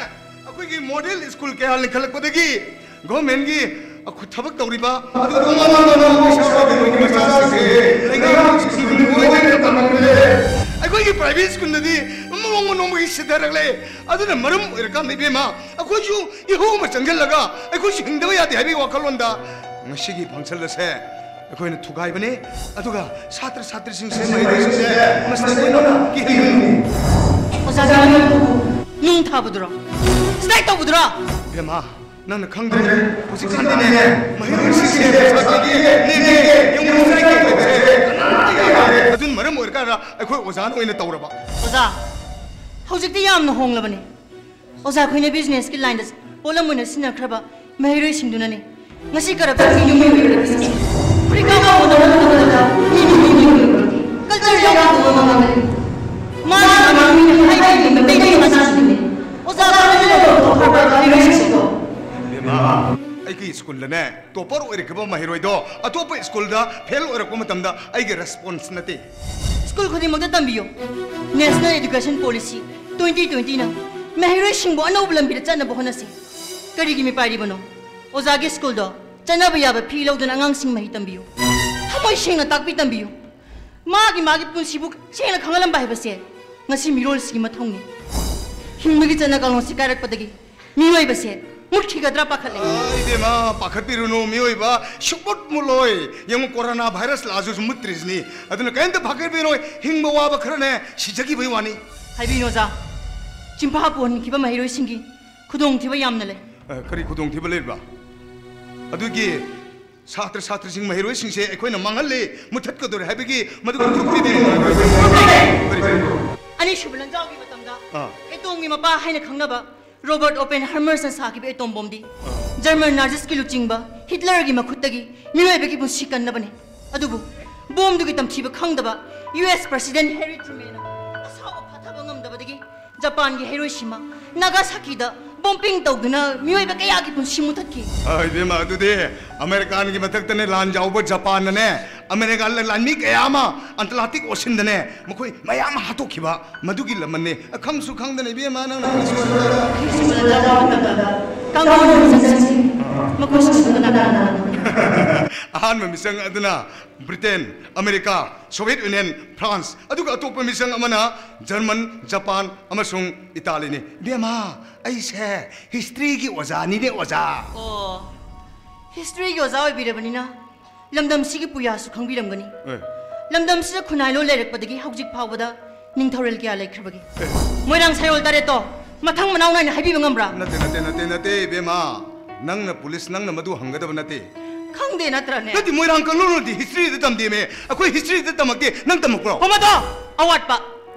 ꯑꯩꯈꯣꯏꯒꯤ ꯃꯣꯗꯦꯜ ꯁ꯭ꯀꯨꯜ ꯀꯌꯥ ꯂꯤꯡꯈꯠꯂꯛꯄꯗꯒꯤ ꯒꯣꯔꯃꯦꯟꯒꯤ ꯑꯩꯈꯣꯏ ꯊꯕꯛ ꯇꯧꯔꯤꯕ ꯑꯗꯨꯒꯨꯝꯕ ꯃꯆꯥꯁꯤꯡꯁꯦ ꯂꯩꯉꯥꯛꯀꯤ ꯁ꯭ꯀꯨꯜ ꯂꯣꯏꯅ ꯇꯝꯍꯟꯈ꯭ꯔꯦ꯫ ꯑꯩꯈꯣꯏꯒꯤ ꯄ꯭ꯔꯥꯏꯚꯦꯠ ꯁ꯭ꯀꯨꯜꯗꯗꯤ ꯅꯣꯡꯃ ꯅꯣꯡꯃꯒꯤ ꯁꯤꯊꯔꯛꯂꯦ꯫ ꯑꯗꯨꯅ ꯃꯔꯝ ꯑꯣꯏꯔꯀꯥꯟꯗ, ꯏꯕꯦꯝꯃ, ꯑꯩꯈꯣꯏꯁꯨ ꯏꯍꯧ ꯑꯃ ꯆꯪꯁꯤꯜꯂꯒ ꯑꯩꯈꯣꯏꯁꯨ ꯍꯤꯡꯗꯕ ꯌꯥꯗꯦ ꯍꯥꯏꯕꯒꯤ ꯋꯥꯈꯜꯂꯣꯟꯗ ꯉꯁꯤꯒꯤ ꯐꯪꯁꯟ ꯑꯁꯦ ꯑꯩꯈꯣꯏꯅ ꯊꯨꯒꯥꯏꯕꯅꯤ꯫ ꯑꯗꯨꯒ ꯁꯥꯇ꯭ꯔ ꯁꯥꯇ꯭ꯔꯤꯁꯤꯡꯁꯦ, ꯃꯍꯩꯔꯣꯏꯁꯤꯡꯁꯦ ꯃꯁꯤꯗ ꯑꯩꯈꯣꯏꯅ ꯀꯤꯍꯟꯕꯅꯤ꯫ ꯑꯣꯖꯥ, ꯅꯨꯡ ꯊꯥꯕꯗꯨꯔꯣ? ꯁ꯭ꯇ꯭ꯔꯥꯏꯛ ꯇꯧꯕꯗꯨꯔꯣ? ꯏꯕꯦꯝꯃ, ꯅꯪꯅ ꯈꯪꯗ꯭ꯔꯦ꯫ ꯍꯧꯖꯤꯛꯀꯥꯟꯗꯤꯅꯦ, ꯃꯍꯩꯔꯣꯏꯁꯤꯡꯁꯦ ꯄꯩꯁꯥ ꯄꯤꯒꯦ, ꯅꯦꯛꯀꯦ, ꯌꯨꯝ ꯁ꯭ꯇ꯭ꯔꯥꯏꯛ ꯇꯧꯕꯁꯦ ꯀꯅꯥꯝꯇ ꯌꯥꯗꯦ꯫ ꯑꯗꯨꯅ ꯃꯔꯝ ꯑꯣꯏꯔꯀꯥꯟꯗ ꯑꯩꯈꯣꯏ ꯑꯣꯖꯥꯅ ꯑꯣꯏꯅ ꯇꯧꯔꯕ꯫ ꯑꯣꯖꯥ, ꯍꯧꯖꯤꯛꯇꯤ ꯌꯥꯝꯅ ꯍꯣꯡꯂꯕꯅꯤ꯫ ꯑꯣꯖꯥ, ꯑꯩꯈꯣꯏꯅ ꯕꯤꯖꯤꯅꯦꯁꯀꯤ ꯂꯥꯏꯟꯗ ꯄꯣꯠꯂꯝ ꯑꯣꯏꯅ ꯁꯤꯖꯤꯟꯅꯈ꯭ꯔꯕ ꯃꯍꯩꯔꯣꯏꯁꯤꯡꯗꯨꯅꯅꯤ ꯉꯁꯤ ꯀꯔꯞꯁꯟꯒꯤ ꯌꯨꯝ ꯑꯣꯏꯔꯤꯕꯁꯤ꯫ ꯐꯨꯔꯤꯠ ꯀꯥꯎꯕ ꯍꯣꯠꯅꯕ ꯃꯇꯝꯗ ꯃꯤ ꯃꯤ ꯃꯤ ꯃꯤ ꯀꯜꯆꯔ ꯌꯥꯎꯗꯕ ꯃꯃꯜ꯫ ꯃꯥꯅ ꯃꯃꯤꯡ ꯍꯥꯏꯕꯒꯤ ꯃꯩꯇꯩ ꯃꯆꯥꯁꯤꯡꯅꯤ꯫ ꯑꯣꯖꯥ ꯈꯔꯅ ꯂꯧꯊꯣꯛꯈ꯭ꯔꯕ ꯃꯍꯩꯔꯣꯏꯁꯤꯡꯗꯣ꯫ ꯏꯕꯦꯝꯃ, ꯑꯩꯒꯤ ꯁ꯭ꯀꯨꯜꯗꯅꯦ, ꯇꯣꯄꯔ ꯑꯣꯏꯔꯛꯈꯤꯕ ꯃꯍꯩꯔꯣꯏꯗꯣ ꯑꯇꯣꯞꯄ ꯁ꯭ꯀꯨꯜꯗ ꯐꯦꯜ ꯑꯣꯏꯔꯛꯄ ꯃꯇꯝꯗ ꯑꯩꯒꯤ ꯔꯦꯁꯄꯣꯟꯁ ꯅꯠꯇꯦ꯫ ꯁ꯭ꯀꯨꯜ ꯈꯨꯗꯤꯡꯃꯛꯇ ꯇꯝꯕꯤꯌꯨ꯫ ꯅꯦꯁꯅꯦꯜ ꯑꯦꯗꯨꯀꯦꯁꯟ ꯄꯣꯂꯤꯁꯤ ꯇ꯭ꯋꯦꯟꯇꯤ ꯇ꯭ꯋꯦꯟꯇꯤꯅ ꯃꯍꯩꯔꯣꯏꯁꯤꯡꯕꯨ ꯑꯅꯧꯕ ꯂꯝꯕꯤꯗ ꯆꯠꯅꯕ ꯍꯣꯠꯅꯁꯤ꯫ ꯀꯔꯤꯒꯤ ꯃꯤꯄꯥꯏꯔꯤꯕꯅꯣ? ꯑꯣꯖꯥꯒꯤ ꯁ꯭ꯀꯨꯜꯗꯣ ꯆꯠꯅꯕ ꯌꯥꯕ ꯐꯤ ꯂꯧꯗꯨꯅ ꯑꯉꯥꯡꯁꯤꯡ ꯃꯍꯩ ꯇꯝꯕꯤꯌꯨ꯫ ꯊꯃꯣꯏ ꯁꯦꯡꯅ ꯇꯥꯛꯄꯤ ꯇꯝꯕꯤꯌꯨ꯫ ꯃꯥꯒꯤ ꯃꯥꯒꯤ ꯄꯨꯟꯁꯤꯕꯨ ꯁꯦꯡꯅ ꯈꯪꯍꯜꯂꯝꯕ ꯍꯥꯏꯕꯁꯦ ꯉꯁꯤ ꯃꯤꯔꯣꯜꯁꯤꯒꯤ ꯃꯊꯧꯅꯤ꯫ ꯍꯤꯡꯕꯒꯤ ꯆꯠꯅ ꯀꯥꯡꯂꯣꯟꯁꯤ ꯀꯥꯏꯔꯛꯄꯗꯒꯤ ꯃꯤꯑꯣꯏꯕꯁꯦ ꯃꯨꯠꯈꯤꯒꯗ꯭ꯔꯥ ꯄꯥꯈꯠꯂꯦ꯫ ꯑꯥ, ꯏꯕꯦꯝꯃ, ꯄꯥꯈꯠꯄꯤꯔꯨꯅꯨ, ꯃꯤꯑꯣꯏꯕ ꯁꯨꯛꯃꯨꯠ ꯃꯨꯠꯂꯣꯏ꯫ ꯌꯦꯡꯉꯨ, ꯀꯣꯔꯣꯅꯥ ꯚꯥꯏꯔꯁ ꯂꯥꯛꯑꯁꯨ ꯃꯨꯠꯇ꯭ꯔꯤꯁꯤꯅꯤ꯫ ꯑꯗꯨꯅ ꯀꯔꯤꯝꯇ ꯄꯥꯈꯠꯄꯤꯔꯣꯏ, ꯍꯤꯡꯕ ꯋꯥꯕ ꯈꯔꯅꯦ ꯁꯤꯖꯈꯤꯕꯒꯤ ꯋꯥꯅꯤ꯫ ꯍꯥꯏꯕꯤꯌꯨ ꯑꯣꯖꯥ, ꯆꯤꯟꯐꯥ ꯄꯣꯟꯈꯤꯕ ꯃꯍꯩꯔꯣꯏꯁꯤꯡꯒꯤ ꯈꯨꯗꯣꯡꯊꯤꯕ ꯌꯥꯝꯅ ꯂꯩ꯫ ꯑ, ꯀꯔꯤ ꯈꯨꯗꯣꯡꯊꯤꯕ ꯂꯩꯔꯤꯕ? ꯑꯗꯨꯒꯤ ꯁꯥꯇ꯭ꯔ ꯁꯥꯇ꯭ꯔꯤꯁꯤꯡ, ꯃꯍꯩꯔꯣꯏꯁꯤꯡꯁꯦ ꯑꯩꯈꯣꯏꯅ ꯃꯥꯡꯍꯜꯂꯤ, ꯃꯨꯠꯊꯠꯀꯗꯧꯔꯦ ꯍꯥꯏꯕꯒꯤ ꯃꯗꯨꯒ ꯊꯣꯛꯄꯤꯗꯦ꯫ ꯀꯔꯤ, ꯀꯔꯤ? ꯑꯅꯤꯁꯨꯕ ꯂꯥꯟꯖꯥꯎꯒꯤ ꯃꯇꯝꯗ ꯑꯥ꯫ ꯑꯦꯇꯣꯝꯒꯤ ꯃꯄꯥ ꯍꯥꯏꯅ ꯈꯪꯅꯕ ꯔꯣꯕꯔꯠ ꯑꯣꯄꯦꯟꯍꯥꯏꯃꯔꯁꯅ ꯁꯥꯈꯤꯕ ꯑꯦꯇꯣꯝ ꯕꯣꯝꯗꯤ ꯑꯥ꯫ ꯖꯔꯃꯟ ꯅꯥꯖꯤꯁꯀꯤ ꯂꯨꯆꯤꯡꯕ ꯍꯤꯠꯂꯔꯒꯤ ꯃꯈꯨꯠꯇꯒꯤ ꯃꯤꯑꯣꯏꯕꯒꯤ ꯄꯨꯟꯁꯤ ꯀꯟꯅꯕꯅꯤ꯫ ꯑꯗꯨꯕꯨ ꯕꯣꯝꯗꯨꯒꯤ ꯇꯝꯊꯤꯕ ꯈꯪꯗꯕ ꯌꯨ ꯑꯦꯁ ꯄ꯭ꯔꯁꯤꯗꯦꯟ ꯍꯦꯔꯤ ꯇ꯭ꯔꯨꯃꯦꯟꯅ ꯑꯁꯥꯎꯕ ꯐꯥꯊꯕ ꯉꯝꯗꯕꯗꯒꯤ ꯖꯄꯥꯟꯒꯤ ꯍꯩꯔꯣꯏꯁꯤꯃ ꯅꯥꯒꯥꯁꯥꯀꯤꯗ ꯕꯣꯝꯕꯤꯡ ꯇꯧꯗꯨꯅ ꯃꯤꯑꯣꯏꯕ ꯀꯌꯥꯒꯤ ꯄꯨꯟꯁꯤ ꯃꯨꯊꯠꯈꯤ꯫ ꯑ, ꯏꯕꯦꯝꯃ, ꯑꯗꯨꯗꯤ ꯑꯃꯦꯔꯤꯀꯥꯟꯒꯤ ꯃꯊꯛꯇꯅꯦ ꯂꯥꯟ ꯌꯥꯎꯕ ꯖꯄꯥꯟꯅꯅꯦ, ꯑꯃꯦꯔꯤꯀꯥꯟ ꯂꯥꯟꯃꯤ ꯀꯌꯥ ꯑꯃ ꯑꯟꯇꯂꯥꯟꯇꯤꯛ ꯑꯣꯁꯤꯟꯗꯅꯦ, ꯃꯈꯣꯏ ꯃꯌꯥꯝ ꯑꯃ ꯍꯥꯠꯇꯣꯛꯈꯤꯕ ꯃꯗꯨꯒꯤ ꯂꯃꯟꯅꯦ꯫ ꯈꯪꯁꯨ ꯈꯪꯗꯅ, ꯏꯕꯦꯝꯃ, ꯅꯪꯅ ꯍꯪꯉꯤꯁꯤ꯫ ꯀꯥꯡꯕꯨ ꯃꯤꯆꯪꯁꯤꯡ ꯃꯈꯣꯏꯁꯤꯡ ꯑꯗꯨ ꯀꯅꯥ ꯀꯅꯥꯅꯣ? ꯑꯍꯥꯟꯕ ꯃꯤꯆꯪ ꯑꯗꯨꯅ Britain, America, Soviet union, France, ꯑꯗꯨꯒ ꯑꯇꯣꯞꯄ ꯃꯤꯆꯪ ꯑꯃꯅ ꯖꯔꯃꯟ, ꯖꯄꯥꯟ ꯑꯃꯁꯨꯡ ꯏꯇꯥꯂꯤꯅꯤ꯫ ꯏꯕꯦꯝꯃ, ꯑꯩꯁꯦ ꯍꯤꯁꯇ꯭ꯔꯤꯒꯤ ꯑꯣꯖꯥꯅꯤꯅꯦ, ꯑꯣꯖꯥ꯫ ꯑꯣ, ꯍꯤꯁꯇ꯭ꯔꯤꯒꯤ ꯑꯣꯖꯥ ꯑꯣꯏꯕꯤꯔꯕꯅꯤꯅ ꯂꯝꯗꯝꯁꯤꯒꯤ ꯄꯨꯌꯥꯁꯨ ꯈꯪꯕꯤꯔꯝꯒꯅꯤ꯫ ꯑꯦ꯫ ꯂꯝꯗꯝꯁꯤꯗ ꯈꯨꯟꯅꯥꯏꯂꯣꯟ ꯂꯩꯔꯛꯄꯗꯒꯤ ꯍꯧꯖꯤꯛ ꯐꯥꯎꯕꯗ ꯅꯤꯡꯊꯧꯔꯦꯜ ꯀꯌꯥ ꯂꯩꯈ꯭ꯔꯕꯒꯦ? ꯑꯦ꯫ ꯃꯣꯏꯔꯥꯡ ꯁꯌꯣꯜ ꯇꯔꯦꯠꯇꯣ ꯃꯊꯪ ꯃꯅꯥꯎ ꯅꯥꯏꯅ ꯍꯥꯏꯕꯤꯕ ꯉꯝꯕ꯭ꯔꯥ? ꯅꯠꯇꯦ, ꯅꯠꯇꯦ, ꯅꯠꯇꯦ, ꯅꯠꯇꯦ, ꯏꯕꯦꯝꯃ꯫ ꯅꯪꯅ ꯄꯨꯂꯤꯁ, ꯅꯪꯅ ꯃꯗꯨ ꯍꯪꯒꯗꯕ ꯅꯠꯇꯦ꯫ ꯈꯪꯗꯦ ꯅꯠꯇ꯭ꯔꯅꯦ? ꯅꯠꯇꯦ, ꯃꯣꯏꯔꯥꯡ ꯀꯪꯂꯣꯟꯗꯤ ꯍꯤꯁꯇ꯭ꯔꯤꯗ ꯇꯝꯗꯦꯃꯦ꯫ ꯑꯩꯈꯣꯏ ꯍꯤꯁꯇ꯭ꯔꯤꯗ ꯇꯝꯃꯛꯇꯦ, ꯅꯪ ꯇꯝꯃꯛꯄ꯭ꯔꯣ? ꯍꯣ, ꯃꯗꯣ ꯑꯋꯥꯠꯄ,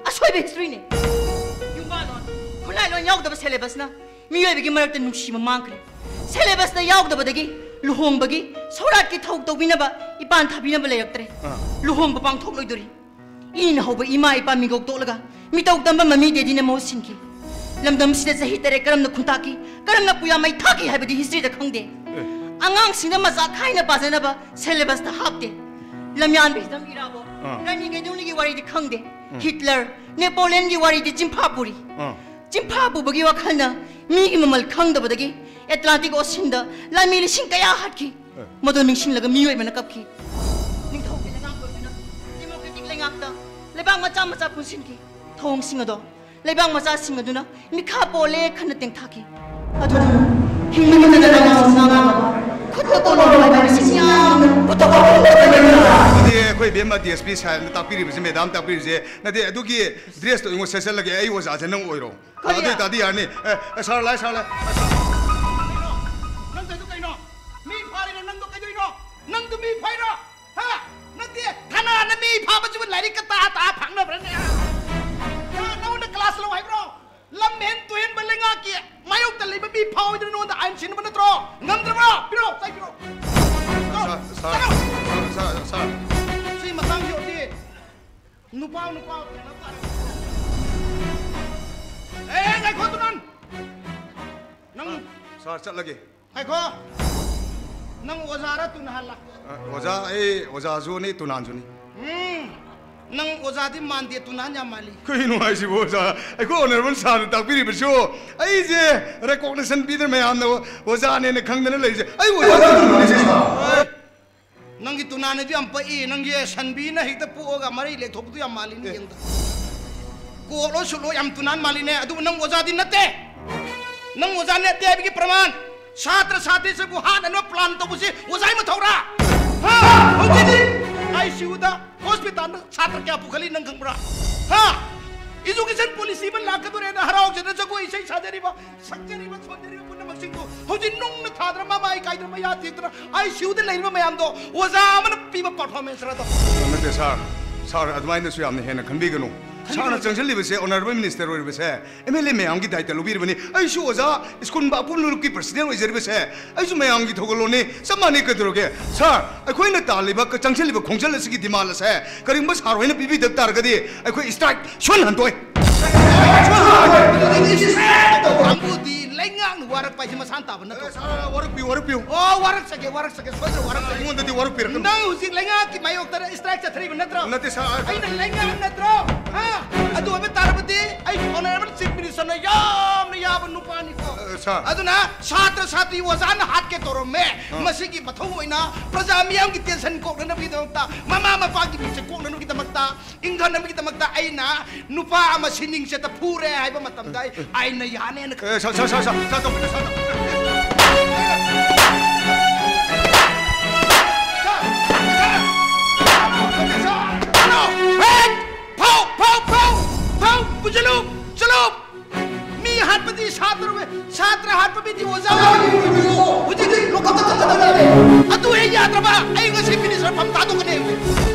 ꯑꯁꯣꯏꯕ ꯍꯤꯁꯇ꯭ꯔꯤꯅꯦ꯫ ꯌꯨꯝꯕꯥꯂꯣꯟ, ꯈꯨꯟꯅꯥꯏꯂꯣꯟ ꯌꯥꯎꯗꯕ ꯁꯦꯂꯦꯕꯁꯅ ꯃꯤꯑꯣꯏꯕꯒꯤ ꯃꯔꯛꯇ ꯅꯨꯡꯁꯤꯕ ꯃꯥꯡꯈ꯭ꯔꯦ꯫ ꯁꯦꯂꯦꯕꯁꯇ ꯌꯥꯎꯗꯕꯗꯒꯤ ꯂꯨꯍꯣꯡꯕꯒꯤ ꯁꯣꯔꯥꯠꯀꯤ ꯊꯧ ꯇꯧꯕꯤꯅꯕ, ꯏꯄꯥꯟ ꯊꯥꯕꯤꯅꯕ ꯂꯩꯔꯛꯇ꯭ꯔꯦ꯫ ꯑꯥ꯫ ꯂꯨꯍꯣꯡꯕ ꯄꯥꯡꯊꯣꯛꯂꯣꯏꯗꯣꯔꯤ꯫ ꯏꯅ ꯍꯧꯕ ꯏꯃꯥ ꯏꯄꯥ ꯃꯤꯒꯣꯛ ꯇꯣꯛꯂꯒ ꯃꯤꯇꯧ ꯇꯝꯕ ꯃꯃꯤ ꯗꯦꯗꯤꯅ ꯃꯍꯨꯠ ꯁꯤꯟꯈꯤ꯫ ꯂꯝꯗꯝꯁꯤꯗ ꯆꯍꯤ ꯇꯔꯦꯠ ꯀꯔꯝꯅ ꯈꯨꯟꯇꯥꯛꯈꯤ, ꯀꯔꯝꯅ ꯄꯨꯌꯥ ꯃꯩ ꯊꯥꯈꯤ ꯍꯥꯏꯕꯗꯤ ꯍꯤꯁꯇ꯭ꯔꯤꯗ ꯈꯪꯗꯦ꯫ ꯑꯦ꯫ ꯑꯉꯥꯡꯁꯤꯡꯗ ꯃꯆꯥ ꯈꯥꯏꯅ ꯄꯥꯖꯅꯕ ꯁꯦꯂꯦꯕꯁꯇ ꯍꯥꯞꯇꯦ꯫ ꯂꯝꯌꯥꯟꯕ ꯍꯤꯖꯝ ꯏꯔꯥꯕꯣꯠ, ꯑꯥ꯫ ꯔꯥꯅꯤ ꯀꯩꯗꯧꯅꯤꯒꯤ ꯋꯥꯔꯤꯗꯤ ꯈꯪꯗꯦ꯫ ꯎꯝ꯫ ꯍꯤꯠꯂꯔ, ꯅꯦꯄꯣꯂꯤꯌꯟꯒꯤ ꯋꯥꯔꯤꯗꯤ ꯆꯤꯟꯐꯥ ꯄꯨꯔꯤ꯫ ꯑꯥ꯫ ꯆꯤꯟꯐꯥ ꯄꯨꯕꯒꯤ ꯋꯥꯈꯜꯅ ꯃꯤꯒꯤ ꯃꯃꯜ ꯈꯪꯗꯕꯗꯒꯤ ꯑꯦꯠꯂꯥꯟꯇꯤꯛ ꯑꯣꯁꯤꯟꯗ ꯂꯥꯟꯃꯤ ꯂꯤꯁꯤꯡ ꯀꯌꯥ ꯍꯥꯠꯈꯤ꯫ ꯃꯗꯨ ꯅꯤꯡꯁꯤꯡꯂꯒ ꯃꯤꯑꯣꯏꯕꯅ ꯀꯞꯈꯤ꯫ ꯅꯤꯡꯊꯧꯒꯤ ꯂꯩꯉꯥꯛ ꯑꯣꯏꯗꯨꯅ ꯗꯦꯃꯣꯀ꯭ꯔꯦꯇꯤꯛ ꯂꯩꯉꯥꯛꯇ ꯂꯩꯕꯥꯛ ꯃꯆꯥ ꯃꯆꯥ ꯄꯨꯟꯁꯤꯟꯈꯤ꯫ ꯊꯧꯑꯣꯡꯁꯤꯡ ꯑꯗꯣ ꯂꯩꯕꯥꯛ ꯃꯆꯥꯁꯤꯡ ꯑꯗꯨꯅ ꯃꯤꯈꯥ ꯄꯣꯜꯂꯦ ꯈꯟꯅ ꯇꯦꯡꯊꯥꯈꯤ꯫ ꯑꯗꯨꯅ ꯍꯤꯡꯂꯤꯕ ꯂꯩꯉꯥꯛ ꯑꯁꯤ ꯉꯥꯛꯅꯕ ꯈꯨꯠꯇ ꯀꯣꯂꯣꯝ ꯄꯥꯏꯕ ꯃꯤꯁꯤꯡ ꯌꯥꯝꯅ ꯄꯨꯊꯣꯛꯄ ꯉꯝꯗꯕꯅꯤꯅ꯫ ꯑꯗꯨꯗꯤ ꯑꯩꯈꯣꯏ ꯏꯕꯦꯝꯃ ꯗꯤ ꯑꯦꯁ ꯄꯤ ꯁꯥꯍꯦꯕꯅ ꯇꯥꯛꯄꯤꯔꯤꯕꯁꯦ, ꯃꯦꯗꯥꯝ ꯇꯥꯛꯄꯤꯔꯤꯕꯁꯦ, ꯅꯠꯇꯦ, ꯑꯗꯨꯒꯤ ꯗ꯭ꯔꯦꯁꯇꯣ ꯑꯩꯉꯣꯟꯗ ꯁꯦꯠꯆꯜꯂꯒꯦ, ꯑꯩ ꯑꯣꯖꯥꯁꯦ ꯅꯪ ꯑꯣꯏꯔꯣ꯫ ꯀꯔꯤ? ꯑꯗꯨ ꯑꯣꯏꯇꯥꯗꯤ ꯌꯥꯔꯅꯤ꯫ ꯑꯦ, ꯑꯦ, ꯁꯥꯔ, ꯂꯥꯛꯑꯦ, ꯁꯥꯔ, ꯂꯥꯛꯑꯦ꯫ ꯀꯩꯅꯣ? ꯅꯪ ꯇꯧꯔꯤꯗꯣ ꯀꯩꯅꯣ? ꯃꯤ ꯐꯥꯔꯤꯔꯣ? ꯅꯪꯗꯣ ꯀꯩꯗꯧꯔꯤꯅꯣ? ꯅꯪꯗꯣ ꯃꯤ ꯐꯥꯏꯔꯣ? ꯍꯥ? ꯅꯠꯇꯦ, ꯊꯅꯥꯅ ꯃꯤ ꯐꯥꯕꯁꯤꯕꯨ ꯂꯥꯏꯔꯤꯛꯀ ꯇꯥ ꯇꯥ ꯐꯪꯅꯕ꯭ꯔꯅꯦ? ꯍꯥ? ꯅꯉꯣꯟꯗ ꯀ꯭ꯂꯥꯁ ꯂꯧ ꯍꯥꯏꯕ꯭ꯔꯣ? ꯂꯝ ꯍꯦꯟ ꯇꯨꯍꯦꯟꯕ ꯂꯩꯉꯥꯛꯀꯤ ꯃꯥꯌꯣꯛꯇ ꯂꯩꯕ ꯃꯤ ꯐꯥꯎꯗꯅ ꯅꯉꯣꯟꯗ ꯑꯥꯏꯟ ꯁꯤꯟꯅꯕ ꯅꯠꯇ꯭ꯔꯣ? ꯉꯝꯗ꯭ꯔꯕ꯭ꯔꯣ? ꯄꯤꯔꯣ, ꯆꯩ ꯄꯤꯔꯣ꯫ ꯁꯥꯔ, ꯁꯥꯔ, ꯆꯠꯂꯣ꯫ ꯁꯥꯔ, ꯁꯥꯔ, ꯁꯥꯔ꯫ ꯁꯤ ꯃꯇꯥꯡꯁꯤ ꯑꯣꯏꯔꯗꯤ ꯅꯨꯄꯥ ꯅꯨꯄꯥ ꯇꯧꯅ ꯇꯥꯔꯦ꯫ ꯑꯦ, ꯉꯥꯏꯈꯣ, ꯇꯨꯅꯥꯟ꯫ ꯅꯪ ꯁꯥꯔ, ꯆꯠꯂꯒꯦ꯫ ꯉꯥꯏꯈꯣ꯫ ꯅꯪ ꯑꯣꯖꯥꯔ ꯇꯨꯅꯥꯟꯂ? ꯑ, ꯑꯣꯖꯥ, ꯑꯩ ꯑꯣꯖꯥꯁꯨꯅꯤ, ꯇꯨꯅꯥꯟꯁꯨꯅꯤ꯫ ꯎꯝ, ꯅꯪ ꯑꯣꯖꯥꯗꯤ ꯃꯥꯟꯗꯦ, ꯇꯨꯅꯥꯟ ꯌꯥꯝ ꯃꯥꯜꯂꯤ꯫ ꯀꯩꯅꯣ ꯍꯥꯏꯁꯤꯕꯨ ꯑꯣꯖꯥ? ꯑꯩꯈꯣꯏ ꯑꯣꯅꯔꯦꯕꯜ ꯁꯥꯔꯅ ꯇꯥꯛꯄꯤꯔꯤꯕꯁꯨ ꯑꯩꯁꯦ ꯔꯦꯀꯣꯛꯅꯦꯁꯟ ꯄꯤꯗꯅ ꯃꯌꯥꯝꯅ ꯑꯣꯖꯥꯅꯦꯅ ꯈꯪꯗꯅ ꯂꯩꯔꯤꯁꯦ꯫ ꯑꯩ ꯑꯣꯖꯥ ꯇꯨꯅꯥꯟꯅꯤ, ꯁꯥꯔ꯫ ꯅꯪꯒꯤ ꯇꯨꯅꯥꯟ ꯑꯗꯨ ꯌꯥꯝ ꯄꯛꯏ꯫ ꯅꯪꯒꯤ ꯁꯟꯕꯤꯅ ꯍꯦꯛꯇ ꯄꯣꯛꯑꯒ ꯃꯔꯩ ꯂꯦꯛꯊꯣꯛꯄꯗꯨ ꯌꯥꯝ ꯃꯥꯜꯂꯤꯅꯦ꯫ ꯑꯦ꯫ ꯌꯦꯡꯗ꯫ ꯀꯣꯠꯂꯣ ꯁꯨꯠꯂꯣ ꯌꯥꯝ ꯇꯨꯅꯥꯟ ꯃꯥꯜꯂꯤꯅꯦ꯫ ꯑꯗꯨꯕꯨ ꯅꯪ ꯑꯣꯖꯥꯗꯤ ꯅꯠꯇꯦ꯫ ꯅꯪ ꯑꯣꯖꯥ ꯅꯠꯇꯦ ꯍꯥꯏꯕꯒꯤ ꯄ꯭ꯔꯃꯥꯟ, ꯁꯥꯇ꯭ꯔ ꯁꯥꯇ꯭ꯔꯤꯁꯤꯕꯨ ꯍꯥꯠꯅꯅꯕ ꯄ꯭ꯂꯥꯟ ꯇꯧꯕꯁꯤ ꯑꯣꯖꯥꯒꯤ ꯃꯊꯧꯔꯥ? ꯍꯥ? ꯍꯧꯖꯤꯛ ꯑꯥꯏ ꯁꯤ ꯌꯨꯗ, ꯍꯣꯁꯄꯤꯇꯥꯜꯗ ꯁꯥꯇ꯭ꯔ ꯀꯌꯥ ꯄꯨꯈꯠꯂꯤ ꯅꯪ ꯈꯪꯕ꯭ꯔꯥ? ꯍꯥ? ꯏꯖꯨꯀꯦꯁꯟ ꯄꯣꯂꯤꯁꯤ ꯑꯃ ꯂꯥꯛꯀꯗꯣꯔꯦꯅ ꯍꯔꯥꯎꯖꯅ ꯖꯒꯣꯏ ꯏꯁꯩ ꯁꯥꯖꯔꯤꯕ, ꯁꯛꯆꯔꯤꯕ, ꯁꯣꯟꯖꯔꯤꯕ ꯄꯨꯝꯅꯃꯛꯁꯤꯡꯗꯨ ꯍꯧꯖꯤꯛ ꯅꯨꯡꯅ ꯊꯥꯗ꯭ꯔ, ꯃꯃꯥꯏ ꯀꯥꯏꯗ꯭ꯔ, ꯃꯌꯥ ꯇꯦꯛꯇꯅ ꯑꯥꯏ ꯁꯤ ꯌꯨꯗ ꯂꯩꯔꯤꯕ ꯃꯌꯥꯝꯗꯣ ꯑꯣꯖꯥ ꯑꯃꯅ ꯄꯤꯕ ꯄꯔꯐꯣꯔꯃꯦꯟꯁꯔ ꯑꯗꯣ? ꯅꯠꯇꯦ ꯁꯥꯔ, ꯁꯥꯔ, ꯑꯗꯨꯃꯥꯏꯅꯁꯨ ꯌꯥꯝꯅ ꯍꯦꯟꯅ ꯈꯟꯕꯤꯒꯅꯨ꯫ ꯁꯥꯔꯅ ꯆꯪꯁꯤꯜꯂꯤꯕꯁꯦ, ꯑꯣꯅꯔꯦꯕꯜ ꯃꯤꯅꯤꯁꯇꯔ ꯑꯣꯏꯔꯤꯕꯁꯦ, ꯑꯦꯝ ꯑꯦꯜ ꯑꯦ ꯃꯌꯥꯝꯒꯤ ꯗꯥꯏꯇ ꯂꯧꯕꯤꯔꯤꯕꯅꯤ꯫ ꯑꯩꯁꯨ ꯑꯣꯖꯥ ꯁ꯭ꯀꯨꯜ ꯄꯨꯝꯅꯃꯛꯀꯤ ꯄ꯭ꯔꯁꯤꯗꯦꯟ ꯑꯣꯏꯖꯔꯤꯕꯁꯦ, ꯑꯩꯁꯨ ꯃꯌꯥꯝꯒꯤ ꯊꯧꯒꯜꯂꯣꯟꯅꯤ, ꯆꯞ ꯃꯥꯟꯅꯩ꯫ ꯀꯩꯗꯧꯔꯒꯦ ꯁꯥꯔ? ꯑꯩꯈꯣꯏꯅ ꯇꯥꯜꯂꯤꯕ, ꯆꯪꯁꯤꯜꯂꯤꯕ ꯈꯣꯡꯖꯦꯜ ꯑꯁꯤꯒꯤ ꯗꯤꯃꯥꯟ ꯑꯁꯦ ꯀꯔꯤꯒꯨꯝꯕ ꯁꯥꯔ ꯍꯣꯏꯅ ꯄꯤꯕꯤꯗ ꯇꯥꯔꯒꯗꯤ ꯑꯩꯈꯣꯏ ꯁ꯭ꯇ꯭ꯔꯥꯏꯛ ꯁꯣꯏꯅ ꯍꯟꯗꯣꯛꯑꯣꯏ꯫ ꯀꯥꯡꯕꯨꯗꯤ ꯂꯩꯉꯥꯛꯅ ꯋꯥꯔꯛꯄ ꯍꯥꯏꯁꯦ ꯃꯁꯥꯅ ꯇꯥꯕ ꯅꯠꯇ꯭ꯔꯣ? ꯁꯥꯔ, ꯋꯥꯔꯛꯄꯤꯌꯨ, ꯋꯥꯔꯛꯄꯤꯌꯨ꯫ ꯑꯣ, ꯋꯥꯔꯛꯆꯒꯦ, ꯋꯥꯔꯛꯆꯒꯦ, ꯁꯣꯏꯗꯅ ꯋꯥꯔꯛꯆꯒꯦ꯫ ꯑꯩꯉꯣꯟꯗꯗꯤ ꯋꯥꯔꯛꯄꯤꯔꯛꯀꯅꯨ꯫ ꯅꯪ ꯍꯧꯖꯤꯛ ꯂꯩꯉꯥꯛꯀꯤ ꯃꯥꯌꯣꯛꯇ ꯁ꯭ꯇ꯭ꯔꯥꯏꯛ ꯆꯠꯊꯔꯤꯕ ꯅꯠꯇ꯭ꯔꯣ? ꯅꯠꯇꯦ ꯁꯥꯔ, ꯑꯩ ꯑꯩꯅ ꯂꯩꯉꯥꯛ ꯅꯠꯇ꯭ꯔꯣ? ꯍꯥ? ꯑꯗꯨ ꯑꯣꯏꯕ ꯇꯥꯔꯕꯗꯤ ꯑꯩ Honourable Chief Minister ꯅ ꯌꯥꯝꯅ ꯌꯥꯕ ꯅꯨꯄꯥꯅꯤꯀꯣ꯫ ꯑ, sir꯫ ꯑꯗꯨꯅ ꯁꯥꯇ꯭ꯔ ꯁꯥꯇ꯭ꯔꯤ ꯑꯣꯖꯥꯅ ꯍꯥꯠꯀꯦ ꯇꯧꯔꯝꯃꯦ꯫ ꯑ꯫ ꯃꯁꯤꯒꯤ ꯃꯊꯧ ꯑꯣꯏꯅ ꯄ꯭ꯔꯖꯥ ꯃꯤꯌꯥꯝꯒꯤ tension ꯀꯣꯛꯅꯅꯕꯒꯤꯗꯃꯛꯇ, ꯃꯃꯥ ꯃꯄꯥꯒꯤ ꯃꯤꯡꯆꯠ ꯀꯣꯛꯅꯅꯕꯒꯤꯗꯃꯛꯇ, ꯏꯪꯊꯅꯕꯒꯤꯗꯃꯛꯇ ꯑꯩꯅ ꯅꯨꯄꯥ ꯑꯃ ꯁꯤꯅꯤꯡꯆꯦꯠꯇ ꯐꯨꯔꯦ ꯍꯥꯏꯕ ꯃꯇꯝꯗ ꯑꯩ ꯑꯥꯏꯟꯅ ꯌꯥꯅꯦꯅ ꯈꯜꯂꯤ꯫ ꯑꯦ, sir, sir, sir, sir, sir, ꯇꯧꯕꯤꯌꯨ, sir, ꯇꯧꯕꯤꯌꯨ꯫ Sir, sir, sir, sir, ꯐꯧ, ꯐꯧ, ꯐꯧ, ꯐꯧ, ꯐꯧ, ꯄꯨꯁꯤꯜꯂꯨ, ꯆꯠꯂꯨ꯫ ꯃꯤ ꯍꯥꯠꯄꯗꯤ ꯁꯥꯇ꯭ꯔ, ꯁꯥꯇ꯭ꯔ ꯍꯥꯠꯄ ꯃꯤꯗꯤ ꯑꯣꯖꯥ ꯑꯣꯏꯔꯤ꯫ ꯍꯧꯖꯤꯛꯇꯤ ꯂꯣꯀꯞꯇ ꯊꯝꯖꯤꯜꯂꯒ ꯂꯩꯔꯦ꯫ ꯑꯗꯨ ꯍꯦꯛ ꯌꯥꯗ꯭ꯔꯕ ꯑꯩ ꯉꯁꯤ minister ꯐꯝ ꯊꯥꯗꯣꯛꯀꯅꯤ ꯍꯧꯖꯤꯛ꯫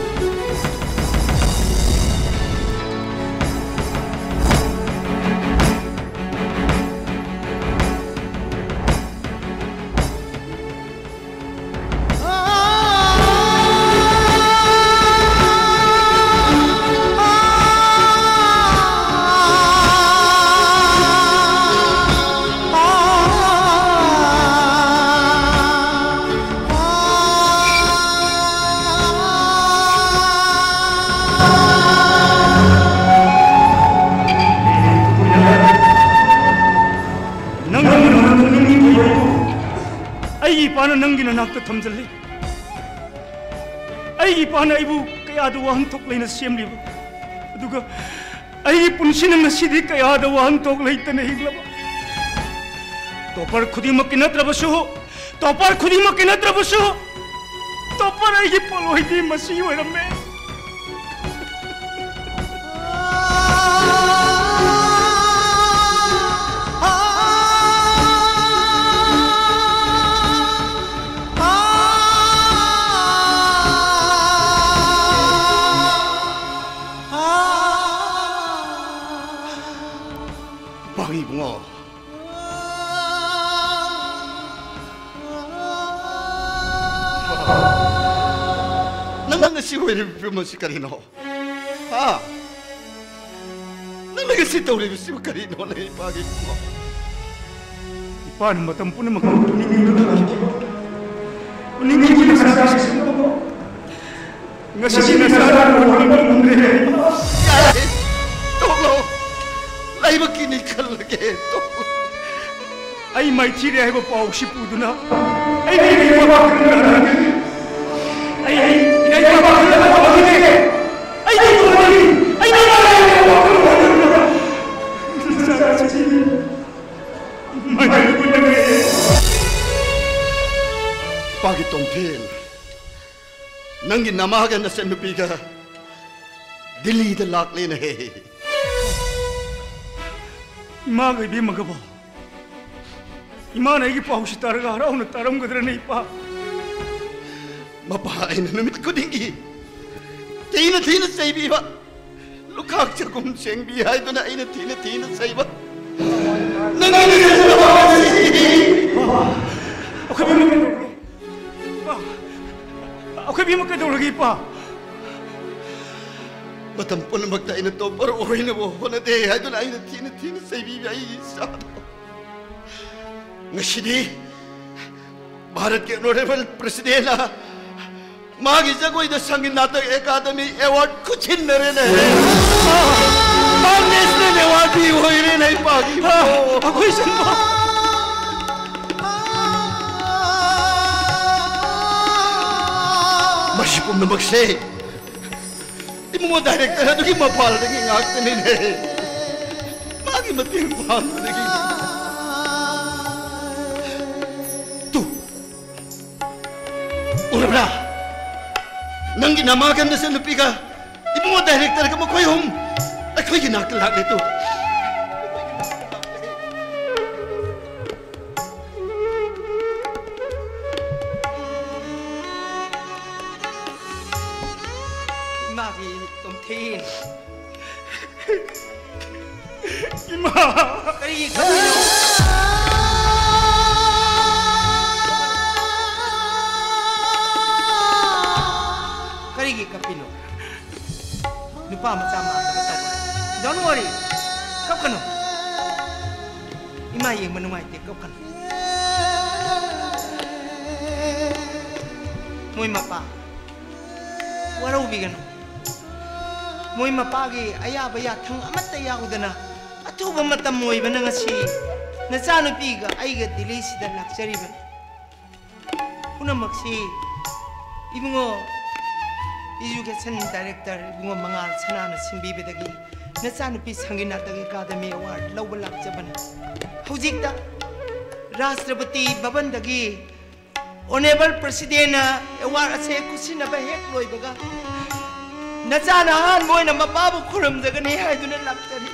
ꯅꯪꯒꯤ ꯅꯅꯥꯛꯇ ꯅꯪꯒꯤ ꯊꯣꯏꯗꯣ ꯑꯩꯒꯤ ꯏꯄꯥꯅ ꯅꯪꯒꯤ ꯅꯅꯥꯛꯇ ꯊꯝꯖꯤꯜꯂꯤ꯫ ꯑꯩꯒꯤ ꯏꯄꯥꯅ ꯑꯩꯕꯨ ꯀꯌꯥꯗ ꯋꯥꯍꯟꯊꯣꯛ ꯂꯩꯅ ꯁꯦꯝꯂꯤꯕ, ꯑꯗꯨꯒ ꯑꯩꯒꯤ ꯄꯨꯟꯁꯤꯅ ꯉꯁꯤꯗꯤ ꯀꯌꯥꯗ ꯋꯥꯍꯟꯊꯣꯛ ꯂꯩꯇꯅ ꯍꯤꯡꯂꯕ꯫ Topper ꯈꯨꯗꯤꯡꯃꯛꯀꯤ ꯅꯠꯇ꯭ꯔꯕꯁꯨ, topper ꯈꯨꯗꯤꯡꯃꯛꯀꯤ ꯅꯠꯇ꯭ꯔꯕꯁꯨ, topper ꯑꯩꯒꯤ ꯄꯣꯠꯂꯣꯏꯗꯤ ꯃꯁꯤ ꯑꯣꯏꯔꯝꯃꯦ꯫ ꯄꯥꯡꯉꯤ ꯏꯕꯨꯡꯉꯣ꯫ ꯅꯪ ꯉꯁꯤ ꯑꯣꯏꯔꯤꯕ ꯐꯤꯕꯝ ꯑꯁꯤ ꯀꯔꯤꯅꯣ? ꯍꯥ? ꯅꯪꯅ ꯉꯁꯤ ꯇꯧꯔꯤꯕꯁꯤꯕꯨ ꯀꯔꯤꯅꯣ, ꯅꯪ ꯏꯄꯥꯒꯤ ꯏꯕꯨꯡꯉꯣ? ꯏꯄꯥꯅ ꯃꯇꯝ ꯄꯨꯝꯅꯃꯛꯇ ꯄꯨꯛꯅꯤꯡ ꯊꯧꯒꯠꯈꯤꯕ, ꯄꯨꯛꯅꯤꯡ ꯊꯧꯒꯠꯈꯤꯕ ꯃꯆꯥꯁꯤꯡꯗꯨꯕꯨ ꯉꯁꯤꯗꯤ ꯅꯆꯥꯅ ꯂꯨꯍꯣꯡꯕ ꯉꯝꯗ꯭ꯔꯦ꯫ ꯌꯥꯔꯦ! ꯇꯣ, ꯃꯀꯤꯅꯤ ꯈꯜꯂꯒꯦ꯫ ꯑꯩ ꯃꯥꯏꯊꯤꯔꯦ ꯍꯥꯏꯕ ꯄꯥꯎꯁꯤ ꯄꯨꯗꯨꯅ ꯑꯩ ꯏꯔꯩꯄꯥꯛ ꯈꯨꯜꯂꯒ ꯑꯩ ꯏꯔꯩꯄꯥꯛ ꯈꯨꯜꯂꯒ ꯇꯧꯍꯟꯒꯦ꯫ ꯑꯩ ꯇꯧꯍꯟꯒꯦ꯫ ꯑꯩ ꯏꯔꯩꯄꯥꯛ ꯈꯨꯜꯂꯒ ꯃꯥꯏꯊꯤꯔꯦ꯫ ꯏꯄꯥꯒꯤ ꯇꯣꯝꯊꯤꯟ, ꯅꯪꯒꯤ ꯅꯃꯥꯒ ꯅꯆꯟꯅꯨꯄꯤꯒ ꯗꯤꯜꯂꯤꯗ ꯂꯥꯛꯂꯦꯅꯦꯍꯦ꯫ ꯏꯃꯥꯒ ꯏꯕꯦꯝꯃꯒꯕꯣ? ꯏꯃꯥꯅ ꯑꯩꯒꯤ ꯄꯥꯎꯁꯤ ꯇꯥꯔꯒ ꯍꯔꯥꯎꯅ ꯇꯥꯔꯝꯒꯗ꯭ꯔꯅꯦ, ꯏꯄꯥ? ꯃꯄꯥ ꯑꯩꯅ ꯅꯨꯃꯤꯠ ꯈꯨꯗꯤꯡꯒꯤ ꯊꯤꯅ ꯊꯤꯅ ꯆꯩꯕꯤꯕ, ꯂꯨꯈꯥꯛ ꯆꯒꯨꯝ ꯁꯦꯡꯕꯤ ꯍꯥꯏꯗꯨꯅ ꯑꯩꯅ ꯊꯤꯅ ꯊꯤꯅ ꯆꯩꯕ꯫ ꯅꯪꯒꯤ ꯅꯆꯟꯅꯨꯄꯥ ꯑꯁꯤ ꯑꯩꯈꯣꯏ ꯏꯕꯦꯝꯃ ꯀꯩꯗꯧꯔꯒꯦ? ꯏꯄꯥ, ꯑꯩꯈꯣꯏ ꯏꯕꯦꯝꯃ ꯀꯩꯗꯧꯔꯒꯦ, ꯏꯄꯥ? ꯃꯇꯝ ꯄꯨꯝꯅꯃꯛꯇ ꯑꯩꯅ ꯇꯣꯞꯄꯔ ꯑꯣꯏꯅꯕ ꯍꯣꯠꯅꯗꯦ ꯍꯥꯏꯗꯨꯅ ꯑꯩꯅ ꯊꯤꯅ ꯊꯤꯅ ꯆꯩꯕꯤꯕ ꯑꯩ ꯏꯆꯥꯗꯣ꯫ ꯉꯁꯤꯗꯤ ꯚꯥꯔꯠꯀꯤ ꯑꯣꯅꯔꯦꯕꯜ ꯄ꯭ꯔꯁꯤꯗꯦꯟꯅ ꯃꯥꯒꯤ ꯖꯒꯣꯏꯗ ꯁꯪꯒꯤꯠ ꯅꯥꯇꯛ ꯑꯦꯀꯥꯗꯃꯤ ꯑꯦꯋꯥꯔꯗ ꯈꯨꯠꯁꯤꯟꯅꯔꯦꯅꯦ꯫ ꯃꯥ ꯅꯦꯁꯅꯦꯜ ꯑꯦꯋꯥꯔꯗ ꯑꯣꯏꯔꯦꯅꯦ, ꯏꯄꯥꯒꯤ ꯏꯕꯨꯡꯉꯣ꯫ ꯑꯩꯈꯣꯏ ꯁꯟꯕ꯫ ꯃꯁꯤ ꯄꯨꯝꯅꯃꯛꯁꯦ ꯏꯕꯨꯡꯉꯣ ꯗꯥꯏꯔꯦꯛꯇꯔ ꯑꯗꯨꯒꯤ ꯃꯄꯥꯜꯗꯒꯤ ꯉꯥꯛꯇꯅꯤꯅꯦ꯫ ꯃꯥꯒꯤ ꯃꯇꯦꯡ ꯄꯥꯡꯕꯗꯒꯤ꯫ ꯇꯨ, ꯎꯔꯕ꯭ꯔꯥ? ꯅꯪꯒꯤ ꯅꯃꯥꯒ ꯅꯆꯟꯅꯨꯄꯤꯒ ꯏꯕꯨꯡꯉꯣ ꯗꯥꯏꯔꯦꯛꯇꯔꯒ ꯃꯈꯣꯏ ꯑꯍꯨꯝ ꯑꯩꯈꯣꯏꯒꯤ ꯅꯥꯛꯇ ꯂꯥꯛꯂꯦ ꯇꯨ꯫ ꯏꯃꯥꯒꯤ ꯇꯣꯝꯊꯤꯟ꯫ ꯏꯃꯥ! ꯀꯔꯤꯒꯤ ꯀꯞꯄꯤꯅꯣ? ꯀꯔꯤꯒꯤ ꯀꯞꯄꯤꯅꯣ? ꯅꯨꯄꯥ ꯃꯆꯥ ꯃꯥꯟꯗꯕ ꯇꯧꯒꯅꯨ꯫ Don't worry. ꯀꯞꯀꯅꯨ꯫ ꯏꯃꯥ ꯌꯦꯡꯕ ꯅꯨꯡꯉꯥꯏꯇꯦ, ꯀꯞꯀꯅꯨ꯫ ꯃꯣꯏ ꯃꯄꯥ ꯋꯥꯔꯧꯕꯤꯒꯅꯨ꯫ ꯃꯣꯏ ꯃꯄꯥꯒꯤ ꯑꯌꯥꯕ ꯌꯥꯊꯪ ꯑꯃꯠꯇ ꯌꯥꯎꯗꯅ ꯑꯊꯨꯕ ꯃꯇꯝ ꯑꯣꯏꯕꯅ ꯉꯁꯤ ꯅꯆꯥꯅꯨꯄꯤꯒ ꯑꯩꯒ ꯗꯤꯜꯂꯤꯁꯤꯗ ꯂꯥꯛꯆꯔꯤꯕꯅꯤ꯫ ꯄꯨꯝꯅꯃꯛꯁꯤ ꯏꯕꯨꯡꯉꯣ, education director ꯏꯕꯨꯡꯉꯣ ꯃꯉꯥꯜ ꯁꯅꯥꯅ ꯁꯤꯟꯕꯤꯕꯗꯒꯤ ꯅꯆꯥꯅꯨꯄꯤ ꯁꯪꯒꯤꯅꯥꯇꯒꯤ ꯑꯦꯀꯥꯗꯃꯤ ꯑꯦꯋꯥꯔꯗ ꯂꯧꯕ ꯂꯥꯛꯆꯕꯅꯤ꯫ ꯍꯧꯖꯤꯛꯇ ꯔꯥꯁꯇ꯭ꯔꯄꯇꯤ ꯚꯕꯟꯗꯒꯤ ꯑꯣꯅꯔꯦꯕꯜ ꯄ꯭ꯔꯁꯤꯗꯦꯟꯅ ꯑꯦꯋꯥꯔꯗ ꯑꯁꯦ ꯈꯨꯠꯁꯤꯟꯅꯕ ꯍꯦꯛ ꯂꯣꯏꯕꯒ ꯅꯆꯥꯅ ꯑꯍꯥꯟꯕ ꯑꯣꯏꯅ ꯃꯄꯥꯕꯨ ꯈꯨꯔꯨꯝꯖꯒꯅꯤ ꯍꯥꯏꯗꯨꯅ ꯂꯥꯛꯆꯔꯤ꯫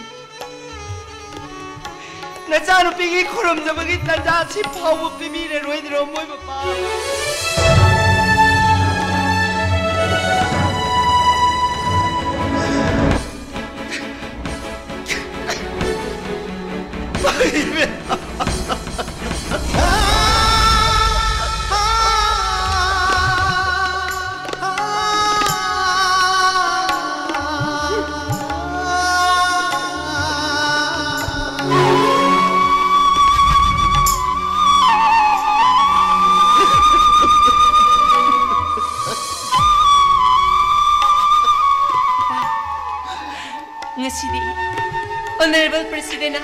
ꯅꯆꯥꯅꯨꯄꯤꯒꯤ ꯈꯨꯔꯨꯝꯖꯕꯒꯤ ꯇꯟꯖꯥ ꯑꯁꯤ ꯐꯥꯎꯕ ꯄꯤꯕꯤꯔꯔꯣꯏꯗ꯭ꯔꯣ ꯃꯣꯏ ꯃꯄꯥ? ꯉꯁꯤꯗꯤ ꯑꯣꯅꯔꯦꯕꯜ ꯄ꯭ꯔꯁꯤꯗꯦꯟꯅ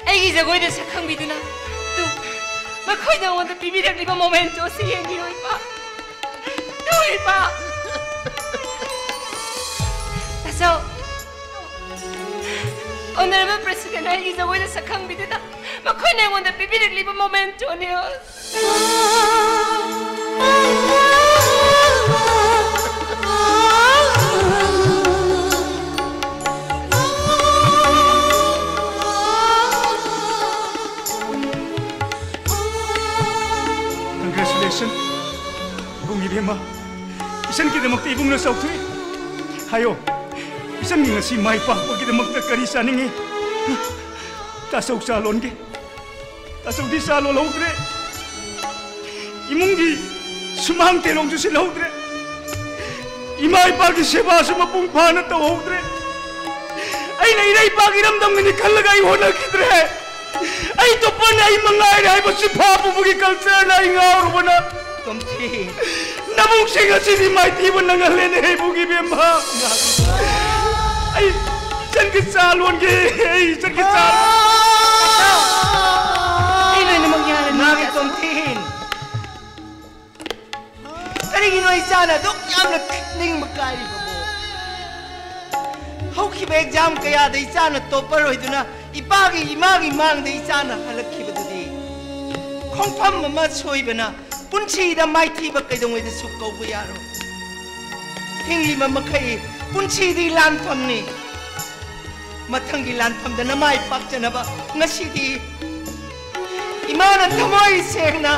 ꯑꯩꯒꯤ ꯖꯒꯣꯏꯗ ꯁꯛꯈꯪꯕꯤꯗꯨꯅ, ꯇꯨ, ꯃꯈꯣꯏꯅ ꯑꯩꯉꯣꯟꯗ ꯄꯤꯕꯤꯔꯛꯂꯤꯕ ꯃꯣꯃꯦꯟꯇꯣ ꯑꯁꯤ ꯌꯦꯡꯕꯤꯌꯨ, ꯏꯄꯥ꯫ ꯇꯨ, ꯏꯄꯥ꯫ ꯇꯥꯆꯧ, ꯑꯣꯅꯔꯦꯕꯜ ꯄ꯭ꯔꯁꯤꯗꯦꯟꯅ ꯑꯩꯒꯤ ꯖꯒꯣꯏꯗ ꯁꯛꯈꯪꯕꯤꯗꯨꯅ ꯃꯈꯣꯏꯅ ꯑꯩꯉꯣꯟꯗ ꯄꯤꯕꯤꯔꯛꯂꯤꯕ ꯃꯣꯃꯦꯟꯇꯣꯅꯤ꯫ Congratulations, ꯏꯕꯨꯡ ꯏꯕꯦꯝꯃ꯫ ꯏꯆꯟꯒꯤꯗꯃꯛꯇ ꯏꯕꯨꯡꯅ ꯆꯥꯎꯊꯣꯛꯏ꯫ ꯍꯥꯏꯌꯣ, ꯏꯆꯟꯒꯤ ꯉꯁꯤ ꯃꯥꯏ ꯄꯥꯛꯄꯒꯤꯗꯃꯛꯇ ꯀꯔꯤ ꯆꯥꯅꯤꯡꯉꯤ? ꯇꯥꯆꯧ ꯆꯥ ꯂꯣꯟꯒꯦ꯫ ꯇꯥꯆꯧꯗꯤ ꯆꯥ ꯂꯣꯜꯍꯧꯗ꯭ꯔꯦ꯫ ꯏꯃꯨꯡꯒꯤ ꯁꯨꯃꯥꯡ ꯇꯦꯂꯣꯡꯁꯨ ꯁꯤꯠꯍꯧꯗ꯭ꯔꯦ꯫ ꯏꯃꯥ ꯏꯄꯥꯒꯤ ꯁꯦꯕꯥꯁꯨ ꯃꯄꯨꯡ ꯐꯥꯅ ꯇꯧꯍꯧꯗ꯭ꯔꯦ꯫ ꯑꯩꯅ ꯏꯔꯩꯄꯥꯛ ꯏꯔꯝꯗꯝꯒꯤꯅꯤ ꯈꯜꯂꯒ ꯑꯩ ꯍꯣꯠꯅꯈꯤꯗ꯭ꯔꯦ꯫ ꯑꯩ ꯇꯣꯞꯄꯅ ꯑꯩ ꯃꯉꯥꯏꯔꯦ ꯍꯥꯏꯕ ꯆꯤꯐꯥ ꯄꯨꯕꯒꯤ ꯀꯜꯆꯔꯅ ꯑꯩ ꯉꯥꯎꯔꯨꯕꯅ꯫ ꯇꯣꯝꯊꯤ꯫ ꯅꯕꯨꯡꯁꯤꯡ ꯑꯁꯤꯗꯤ ꯃꯥꯏꯊꯤꯕ ꯅꯪꯍꯜꯂꯦꯅꯦ, ꯏꯕꯨꯡ ꯏꯕꯦꯝꯃ꯫ ꯑꯩ ꯏꯆꯟꯒꯤ ꯆꯥ ꯂꯣꯟꯒꯦ, ꯏꯆꯟꯒꯤ ꯆꯥ ꯂꯣꯟ-꯫ ꯑꯩ ꯂꯣꯏꯅꯃꯛ ꯌꯥꯔꯅꯤ꯫ ꯅꯥꯒꯤ ꯇꯣꯝꯊꯤꯟ꯫ ꯀꯔꯤꯒꯤꯅꯣ ꯏꯆꯥꯅ ꯑꯗꯨꯛ ꯌꯥꯝꯅ ꯅꯤꯡꯕ ꯀꯥꯏꯔꯤꯕꯕꯨ? ꯍꯧꯈꯤꯕ ꯑꯦꯛꯖꯥꯝ ꯀꯌꯥꯗ ꯏꯆꯥꯅ ꯇꯣꯞꯄꯔ ꯑꯣꯏꯗꯨꯅ ꯏꯄꯥꯒꯤ ꯏꯃꯥꯒꯤ ꯃꯥꯡꯗ ꯏꯆꯥꯅ ꯍꯜꯂꯛꯈꯤꯕꯗꯨꯗꯤ? ꯈꯣꯡꯐꯝ ꯑꯃ ꯁꯣꯏꯕꯅ ꯄꯨꯟꯁꯤꯗ ꯃꯥꯏꯊꯤꯕ ꯀꯩꯗꯧꯉꯩꯗꯁꯨ ꯀꯧꯕ ꯌꯥꯔꯣꯏ꯫ ꯍꯤꯡꯂꯤꯕ ꯃꯈꯩ ꯄꯨꯟꯁꯤꯗꯤ ꯂꯥꯟꯐꯝꯅꯤ꯫ ꯃꯊꯪꯒꯤ ꯂꯥꯟꯐꯝꯗ ꯅꯃꯥꯏ ꯄꯥꯛꯆꯅꯕ ꯉꯁꯤꯗꯤ ꯏꯃꯥꯅ ꯊꯃꯣꯏ ꯁꯦꯡꯅ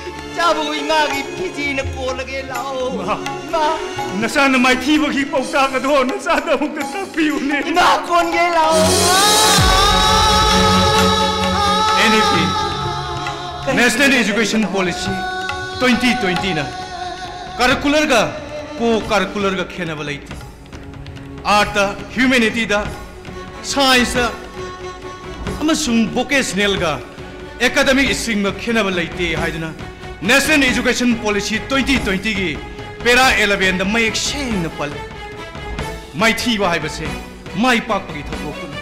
ꯏꯆꯥꯕꯨ ꯏꯃꯥꯒꯤ ꯐꯤꯖꯤꯅ ꯀꯣꯜꯂꯒꯦ ꯂꯥꯛꯑꯣ꯫ ꯏꯃꯥ꯫ ꯏꯃꯥ꯫ ꯅꯆꯥꯅ ꯃꯥꯏꯊꯤꯕꯒꯤ ꯄꯥꯎꯇꯥꯛ ꯑꯗꯣ ꯅꯆꯥꯗ ꯑꯃꯨꯛꯇ ꯇꯥꯛꯄꯤꯌꯨꯅꯦ꯫ ꯏꯃꯥ ꯀꯣꯟꯒꯦ ꯂꯥꯛꯑꯣ꯫ ꯑꯦꯟ ꯏ ꯄꯤ, National Education Policy twenty twenty ꯅ ꯀꯔꯀꯨꯂꯔꯒ ꯀꯣ ꯀꯔꯀꯨꯂꯔꯒ ꯈꯦꯠꯅꯕ ꯂꯩꯇꯦ꯫ ꯑꯥꯔꯠꯇ, ꯍ꯭ꯌꯨꯃꯦꯅꯤꯇꯤꯗ, ꯁꯥꯏꯟꯁꯇ ꯑꯃꯁꯨꯡ ꯚꯣꯀꯦꯁꯅꯦꯜꯒ ꯑꯦꯀꯥꯗꯃꯤꯛ ꯁ꯭ꯇ꯭ꯔꯤꯝꯒ ꯈꯦꯠꯅꯕ ꯂꯩꯇꯦ ꯍꯥꯏꯗꯨꯅ National Education Policy twenty twenty ꯒꯤ ꯄꯦꯔꯥ eleven ꯗ ꯃꯌꯦꯛ ꯁꯦꯡꯅ ꯄꯜꯂꯤ꯫ ꯃꯥꯏꯊꯤꯕ ꯍꯥꯏꯕꯁꯦ ꯃꯥꯏ ꯄꯥꯛꯄꯒꯤ ꯊꯧꯗꯣꯛꯇꯨꯅꯤ꯫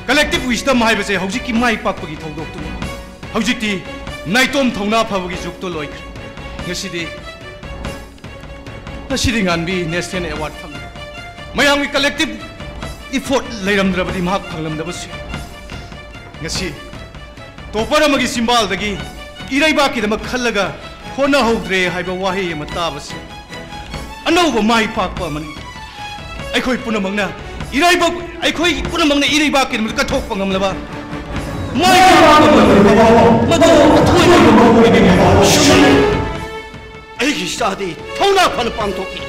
Collective wisdom ꯍꯥꯏꯕꯁꯦ ꯍꯧꯖꯤꯛꯀꯤ ꯃꯥꯏ ꯄꯥꯛꯄꯒꯤ ꯊꯧꯗꯣꯛꯇꯨꯅꯤ꯫ ꯍꯧꯖꯤꯛꯇꯤ ꯅꯥꯏꯇꯣꯝ ꯊꯧꯅꯥ ꯐꯕꯒꯤ ꯖꯨꯛꯇꯣ ꯂꯣꯏꯈ꯭ꯔꯦ꯫ ꯉꯁꯤꯗꯤ ꯉꯁꯤꯗꯤ ꯉꯥꯟꯕꯤ ꯅꯦꯁꯅꯦꯜ ꯑꯦꯋꯥꯔꯗ ꯐꯪꯂꯦ꯫ ꯃꯌꯥꯝꯒꯤ ꯀꯂꯦꯛꯇꯤꯚ ꯏꯐꯣꯔꯠ ꯂꯩꯔꯝꯗ꯭ꯔꯕꯗꯤ ꯃꯍꯥꯛ ꯐꯪꯂꯝꯗꯕꯁꯨ ꯌꯥꯏ꯫ ꯉꯁꯤ ꯇꯣꯄꯔ ꯑꯃꯒꯤ ꯆꯤꯝꯕꯥꯜꯗꯒꯤ ꯏꯔꯩꯕꯥꯛꯀꯤꯗꯃꯛ ꯈꯜꯂꯒ ꯍꯣꯠꯅꯍꯧꯗ꯭ꯔꯦ ꯍꯥꯏꯕ ꯋꯥꯍꯩ ꯑꯃ ꯇꯥꯕꯁꯤ ꯑꯅꯧꯕ ꯃꯥꯏ ꯄꯥꯛꯄ ꯑꯃꯅꯤ꯫ ꯑꯩꯈꯣꯏ ꯄꯨꯝꯅꯃꯛꯅ ꯏꯔꯩꯕꯥꯛ, ꯑꯩꯈꯣꯏ ꯄꯨꯝꯅꯃꯛꯅ ꯏꯔꯩꯕꯥꯛꯀꯤꯗꯃꯛꯇ ꯀꯠꯊꯣꯛꯄ ꯉꯝꯂꯕ ꯃꯥꯏ ꯄꯥꯛꯄ ꯑꯃ ꯑꯣꯏꯕ ꯃꯗꯨ ꯑꯊꯣꯏꯕ ꯑꯃ ꯑꯣꯏꯒꯅꯤ ꯍꯥꯏꯕ ꯆꯨꯝꯃꯤ꯫ ꯑꯩꯒꯤ ꯏꯆꯥꯗꯤ ꯊꯧꯅꯥ ꯐꯅ ꯄꯥꯡꯊꯣꯛꯈꯤ꯫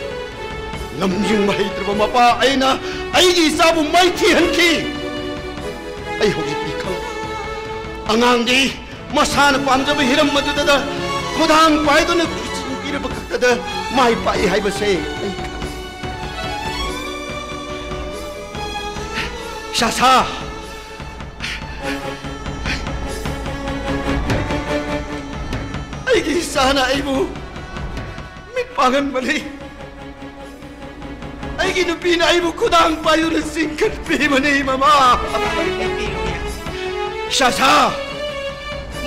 ꯂꯝꯖꯤꯡꯕ ꯍꯩꯇ꯭ꯔꯕ ꯃꯄꯥ ꯑꯩꯅ ꯑꯩꯒꯤ ꯏꯆꯥꯕꯨ ꯃꯥꯏꯊꯤꯍꯟꯈꯤ꯫ ꯑꯩ ꯍꯧꯖꯤꯛꯇꯤ ꯈꯪꯂꯦ꯫ ꯑꯉꯥꯡꯗꯤ ꯃꯁꯥꯅ ꯄꯥꯝꯖꯕ ꯍꯤꯔꯝ ꯑꯗꯨꯗ ꯈꯨꯗꯥꯡ ꯄꯥꯏꯗꯨꯅ ꯈꯨꯠꯁꯤꯡ ꯄꯤꯔꯕ ꯈꯛꯇꯗ ꯃꯥꯏ ꯄꯥꯛꯏ ꯍꯥꯏꯕꯁꯦ ꯑꯩ ꯈꯪꯏ꯫ ꯁꯥꯁꯥ, ꯑꯩꯒꯤ ꯏꯆꯥꯅ ꯑꯩꯕꯨ ꯃꯤꯠ ꯄꯥꯡꯍꯟꯕꯅꯤ꯫ ꯑꯩꯒꯤ ꯅꯨꯄꯤꯅ ꯑꯩꯕꯨ ꯈꯨꯗꯥꯡ ꯄꯥꯏꯗꯨꯅ ꯆꯤꯡꯈꯠꯄꯤꯕꯅꯤ, ꯃꯃꯥ꯫ ꯁꯥꯁꯥ,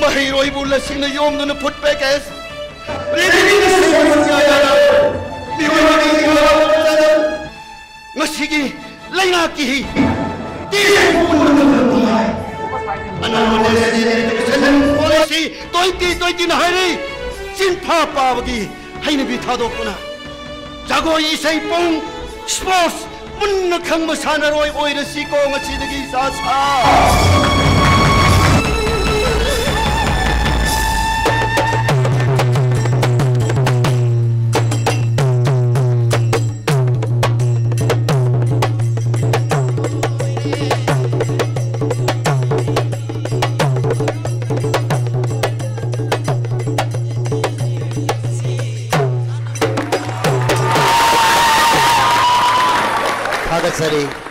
ꯃꯍꯩꯔꯣꯏꯕꯨ ꯂꯁꯤꯡꯅ ꯌꯣꯝꯗꯨꯅ ꯐꯨꯠ ꯄꯦꯀꯦꯖ ꯔꯦꯗꯤꯃꯦꯗ ꯁꯦꯝꯕ ꯆꯥ ꯌꯥꯔꯣꯏ꯫ ꯃꯤꯑꯣꯏꯕꯒꯤ ꯏꯃꯥ ꯉꯁꯤꯒꯤ ꯂꯩꯉꯥꯛꯀꯤ ꯍꯤ ꯑꯅꯧꯕ ꯅꯦꯁꯅꯦꯜ ꯑꯦꯖꯨꯀꯦꯁꯟ ꯄꯣꯂꯤꯁꯤ ꯇ꯭ꯋꯦꯟꯇꯤ ꯇ꯭ꯋꯦꯟꯇꯤꯅ ꯍꯥꯏꯔꯤ, ꯆꯤꯟꯐꯥ ꯄꯥꯕꯒꯤ ꯍꯩꯅꯕꯤ ꯊꯥꯗꯣꯛꯇꯨꯅ ꯖꯒꯣꯏ ꯏꯁꯩ ꯄꯨꯡ, ꯁ꯭ꯄꯣꯔꯠꯁ ꯃꯨꯟꯅ ꯈꯪꯕ ꯁꯥꯟꯅꯔꯣꯏ ꯑꯣꯏꯔꯁꯤꯀꯣ ꯉꯁꯤꯗꯒꯤ ꯁꯥ ꯁꯥ꯫ ꯊꯥꯒꯠꯆꯔꯤ꯫